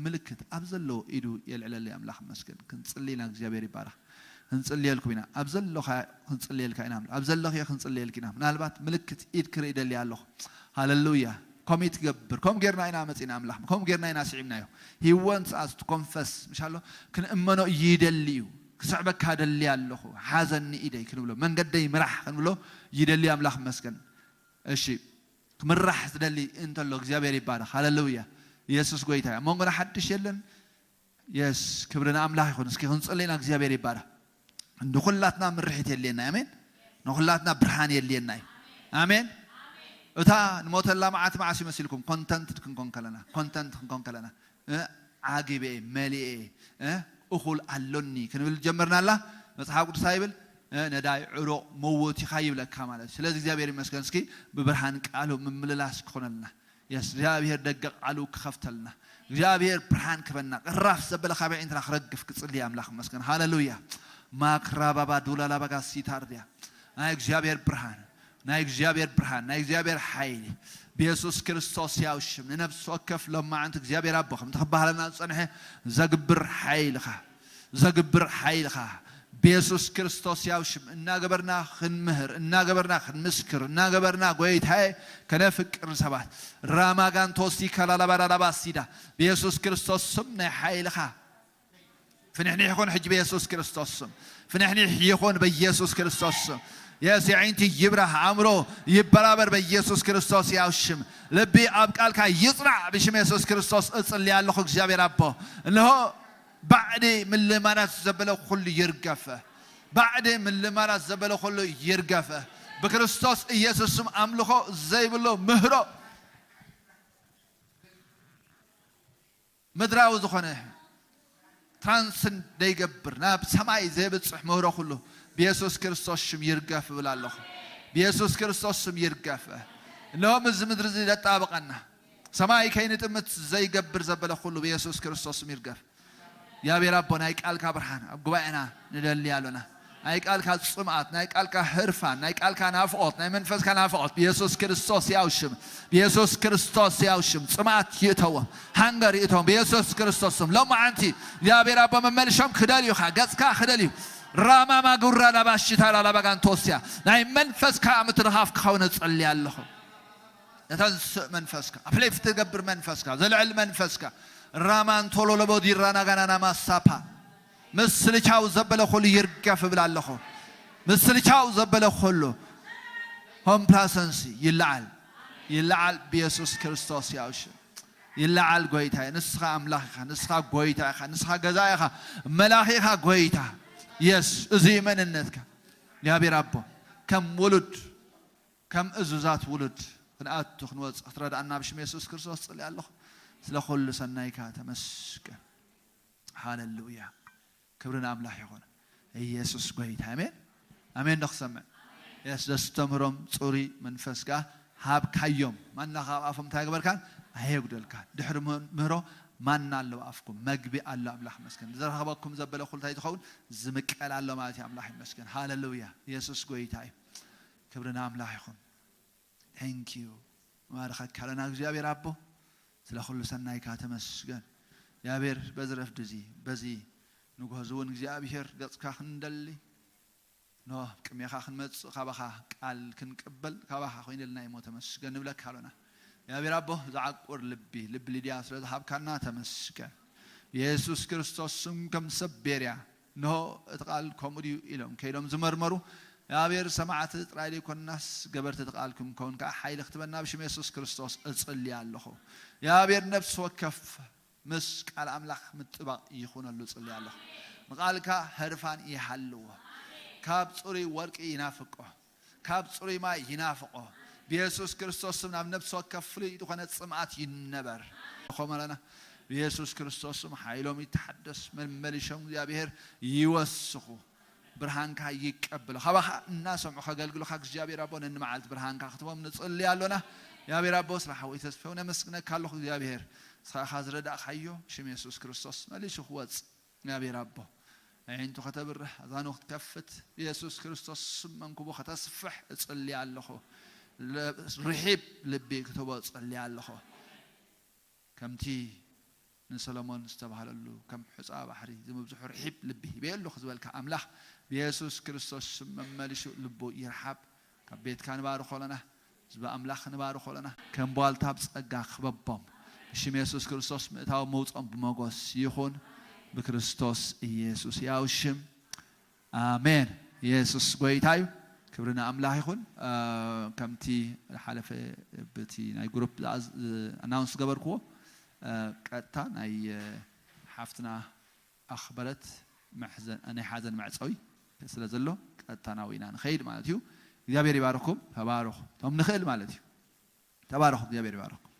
ምልክት ኣብ ዘለዎ ኢዱ የልዕለለይ። ኣምላኽ መስገን። ክንጽሊ ኢና። እግዚኣብሔር ይባረኽ። ክንጽልየልኩም ኢና። ኣብ ዘለኻ ክንጽልየልካ ኢና። ኣብ ዘለኽዮ ክንጽልየልኪ ኢና። ምናልባት ምልክት ኢድ ክርኢ ደልየ ኣለኹ። ሃለሉያ። ኮሚት ገብር። ከም ጌርና ኢና መጺና ኣምላኽ። ከም ጌርና ኢና ስዒብናዮ። He wants us to confess። ምሽ ኣሎ? ክንእመኖ ይደሊ እዩ። ክስዕበካ ደሊ ኣለኹ። ሓዘኒ ኢደይ ክንብሎ። መንገደይ ምራሕ ክንብሎ ይደሊ ኣምላኽ መስገን። እሺ። ክምራሕ ዝደሊ እንተሎ እግዚኣብሔር ይባረኽ። ሃለሉያ። ኢየሱስ ጎይታ እዩ። ኣብ መንጎና ሓድሽ የለን። የስ ክብሪ ንኣምላኽ ይኹን። እስኪ ክንጽሊ ኢና እግዚኣብሔር ይባረኽ። ንኹላትና ምርሒት የድልየና። ኣሜን። ንኹላትና ብርሃን የድልየና እዩ። ኣሜን። እታ ንሞተላ መዓት መዓስ ይመስልኩም? ኮንተንት ክንኮን ከለና፣ ኮንተንት ክንኮን ከለና፣ እ፣ ዓጊበ፣ መሊኤ፣ እ፣ እኹል ኣሎኒ ክንብል ጀመርናላ። መጽሓፍ ቅዱስ ይብል፣ እ፣ ነዳይ ዕሩቕ ምውት ኢኻ ይብለካ ማለት እዩ። ስለዚ እግዚኣብሔር ይመስገን። እስኪ ብብርሃን ቃሉ ምምልላስ ክኾነልና። የስ እግዚኣብሔር ደገ ቃሉ ክኸፍተልና። እግዚኣብሔር ብርሃን ክበና። ቅራፍ ዘበለ ካብ ኣዒንትና ክረግፍ ክጽሊ ኣምላኽ ይመስገን። ሃለሉያ። ማክራባባ ዱላላባጋ ሲታርድያ። ናይ እግዚኣብሔር ብርሃን፣ ናይ እግዚኣብሔር ብርሃን፣ ናይ እግዚኣብሔር ሓይሊ ብየሱስ ክርስቶስ ያው ሽም ንነፍሲ ወከፍ ሎማዓንቲ እግዚኣብሔር ኣቦ ከምቲ ክበሃለና ዝጸንሐ ዘግብር ሓይልኻ፣ ዘግብር ሓይልኻ ብየሱስ ክርስቶስ ያው ሽም እናገበርና ክንምህር፣ እናገበርና ክንምስክር፣ እናገበርና ጎይታዬ ከነፍቅር ሰባት ራማጋንቶሲ ካላላባዳላባሲዳ ብየሱስ ክርስቶስ ስም ናይ ሓይልኻ ፍንሕኒሕ ይኹን ሕጂ ብየሱስ ክርስቶስ ስም። ፍንሕኒሕ ይኹን በኢየሱስ ክርስቶስ ስም። የስ የዒንቲ ይብራህ ኣእምሮ ይበራበር በኢየሱስ ክርስቶስ ያው ሽም። ልቢ ኣብ ቃልካ ይጽናዕ ብሽም የሱስ ክርስቶስ እጽሊ ኣለኹ እግዚኣብሔር ኣቦ። እንሆ ባዕዲ ምልማናት ዘበለ ኩሉ ይርገፈ። ባዕዲ ምልማናት ዘበለ ኩሉ ይርገፈ። ብክርስቶስ ኢየሱስ ስም ኣምልኾ ዘይብሎ ምህሮ ምድራዊ ዝኾነ ትራንስን ዘይገብር ናብ ሰማይ ዘይብጽሕ ምህሮ ኩሉ ብየሱስ ክርስቶስ ሽም ይርገፍ እብል ኣለኹ። ብየሱስ ክርስቶስ ሽም ይርገፍ። እነሆ ምዚ ምድሪ እዚ ዘጣብቐና ሰማይ ከይንጥምት ዘይገብር ዘበለ ኩሉ ብየሱስ ክርስቶስ ሽም ይርገፍ። እግዚኣብሔር ኣቦ ናይ ቃልካ ብርሃን ኣብ ጉባኤና ንደሊ ኣሎና። ናይ ቃልካ ጽምኣት፣ ናይ ቃልካ ህርፋን፣ ናይ ቃልካ ናፍቖት፣ ናይ መንፈስካ ናፍቖት ብየሱስ ክርስቶስ ያው ሽም፣ ብየሱስ ክርስቶስ ያው ሽም ጽምኣት ይእተዎም፣ ሃንገር ይእተዎም ብየሱስ ክርስቶስ ስም። ሎማዓንቲ እግዚኣብሔር ኣቦ መመልሾም ክደልዩኻ፣ ገጽካ ክደልዩ ራማማ ጉራ ላባሽታ ላላባጋንቶስያ ናይ መንፈስካ ምትርኻፍ ክኸውን እጸሊ ኣለኹ። ነተንስእ መንፈስካ፣ ኣፕሌፍት ትገብር መንፈስካ፣ ዘልዕል መንፈስካ ራማንቶሎ ለቦዲራ ናጋናና ማሳፓ ምስልቻው ዘበለ ኩሉ ይርገፍ እብል ኣለኹ። ምስልቻው ዘበለ ኩሉ ኮምፕላሰንሲ ይለዓል፣ ይለዓል ብየሱስ ክርስቶስ ያው ሽም ይለዓል። ጎይታ ንስኻ ኣምላኽ ኢኻ፣ ንስኻ ጎይታ ኢኻ፣ ንስኻ ገዛ ኢኻ፣ መላኺ ኢኻ ጎይታ። የስ እዚ እዩ መንነትካ እግዚኣብሔር ኣቦ። ከም ውሉድ ከም እዙዛት ውሉድ ክንኣቱ ክንወፅእ ክትረድኣና ብሽም የሱስ ክርስቶስ ጽሊ ኣለኹ። ስለ ኩሉ ሰናይካ ተመስገን። ሃለሉያ። ክብሪ ንኣምላኽ ይኹን። ኢየሱስ ጎይታ። ኣሜን። ኣሜን ዶ ክሰምዕ? የስ ዘስተምህሮም ጽሩይ መንፈስካ ሃብካዮም። ማና ካብ ኣፎም እንታይ ገበርካን ኣየጉደልካን። ድሕሪ ምህሮ ማና ኣሎ ኣፍኩም መግቢ ኣሎ። ኣምላኽ መስገን። ዝረኸበኩም ዘበለ ኩሉ እንታይ ትኸውን ዝምቀል ኣሎ ማለት እዩ። ኣምላኽ ይመስገን። ሃለሉያ። ኢየሱስ ጎይታ እዩ። ክብሪ ንኣምላኽ ይኹን። Thank you። ማርኸካ ኣለና እግዚኣብሔር ኣቦ ስለ ኩሉ ሰናይካ ተመስገን። እግዚኣብሔር በዚ ረፍዲ እዚ በዚ ንግሆ እዚ እውን እግዚኣብሔር ገጽካ ክንደሊ ኖ ቅድሜኻ ክንመጽእ ካባኻ ቃል ክንቅበል ካባኻ ኮይነልና እሞ ተመስገን ንብለካ ኣሎና። እግዚኣብሔር ኣቦ ዝዓቁር ልቢ ልቢ ሊድያ ስለ ዝሃብካና ተመስገን። የሱስ ክርስቶስ ስም ከም ሰብ ቤርያ እንሆ እቲ ቃል ከምኡ ድዩ ኢሎም ከይዶም ዝመርመሩ እግዚኣብሔር ሰማዕቲ ጥራይ ዘይኮንናስ ገበርቲ እቲ ቃል ክንከውን ከዓ ሓይሊ ክትበና ብሽም የሱስ ክርስቶስ እጽሊ ኣለኹ። እግዚኣብሔር ነፍሲ ወከፍ ምስ ቃል ኣምላኽ ምጥባቕ ይኹነሉ እጽሊ ኣለኹ። ንቓልካ ህርፋን ይሃልዎ። ካብ ጽሩይ ወርቂ ይናፍቆ። ካብ ጽሩይ ማይ ይናፍቆ። ብየሱስ ክርስቶስ ስም ናብ ነፍሲ ወከፍ ፍሉይ ዝኾነ ጽምኣት ይነበር። ኾመለና ብየሱስ ክርስቶስ ስም ሓይሎም ይተሓደስ። መመሊሾም እግዚኣብሔር ይወስኹ። ብርሃንካ ይቀበሉ። ካባኻ እናሰምዑ ከገልግሉኻ እግዚኣብሔር ኣቦ ነንመዓልቲ ብርሃንካ ክትቦም ንጽሊ ኣሎና። እግዚኣብሔር ኣቦ ስለ ሓወይ ተስፈው ነመስግነካ ኣለኹ እግዚኣብሔር። ንስኻ ኢኻ ዝረዳእካዮ ሽም የሱስ ክርስቶስ መሊሱ ክወጽእ እግዚኣብሔር ኣቦ ኣዒንቱ ከተብርህ ኣዛኑ ክትከፍት ብየሱስ ክርስቶስ ስም መንኩቡ ከተስፍሕ እጽሊ ኣለኹ። ርሒብ ልቢ ክትቦ እጽሊ ኣለኹ። ከምቲ ንሰሎሞን ዝተባህለሉ ከም ሑፃ ባሕሪ ዝምብዝሑ ርሒብ ልቢ ሂበየሉ ዝበልካ ኣምላኽ ብየሱስ ክርስቶስ ስም መመሊሱ ልቡ ይርሓብ። ካብ ቤትካ ንባርኾ ኣለና። ህዝቢ ኣምላኽ ንባርኾ ኣለና። ከም ቧልታ ብጸጋ ክበቦም። ብሽም የሱስ ክርስቶስ ምእታው መውጾም ብመጎስ ይኹን። ብክርስቶስ ኢየሱስ ያው ሽም። ኣሜን። ኢየሱስ ጎይታ እዩ። ክብሪ ንኣምላኽ ይኹን። እ፣ ከምቲ ሓለፈ ብቲ ናይ ግሩፕ ዝኣዝ-፣ ኣናውንስ ዝገበርክዎ፣ እ፣ ቀጥታ ናይ፣ እ፣ ሓፍትና ኣኽበረት መሕዘን፣ ናይ ሓዘን መዕጸዊ ስለ ዘሎ ቀጥታ ናብኡ ኢና ንኸይድ ማለት እዩ። እግዚኣብሔር ይባርኩም። ተባረኹ። እቶም ንኽእል ማለት እዩ። ተባረኹ። እግዚኣብሔር ይባርኩም።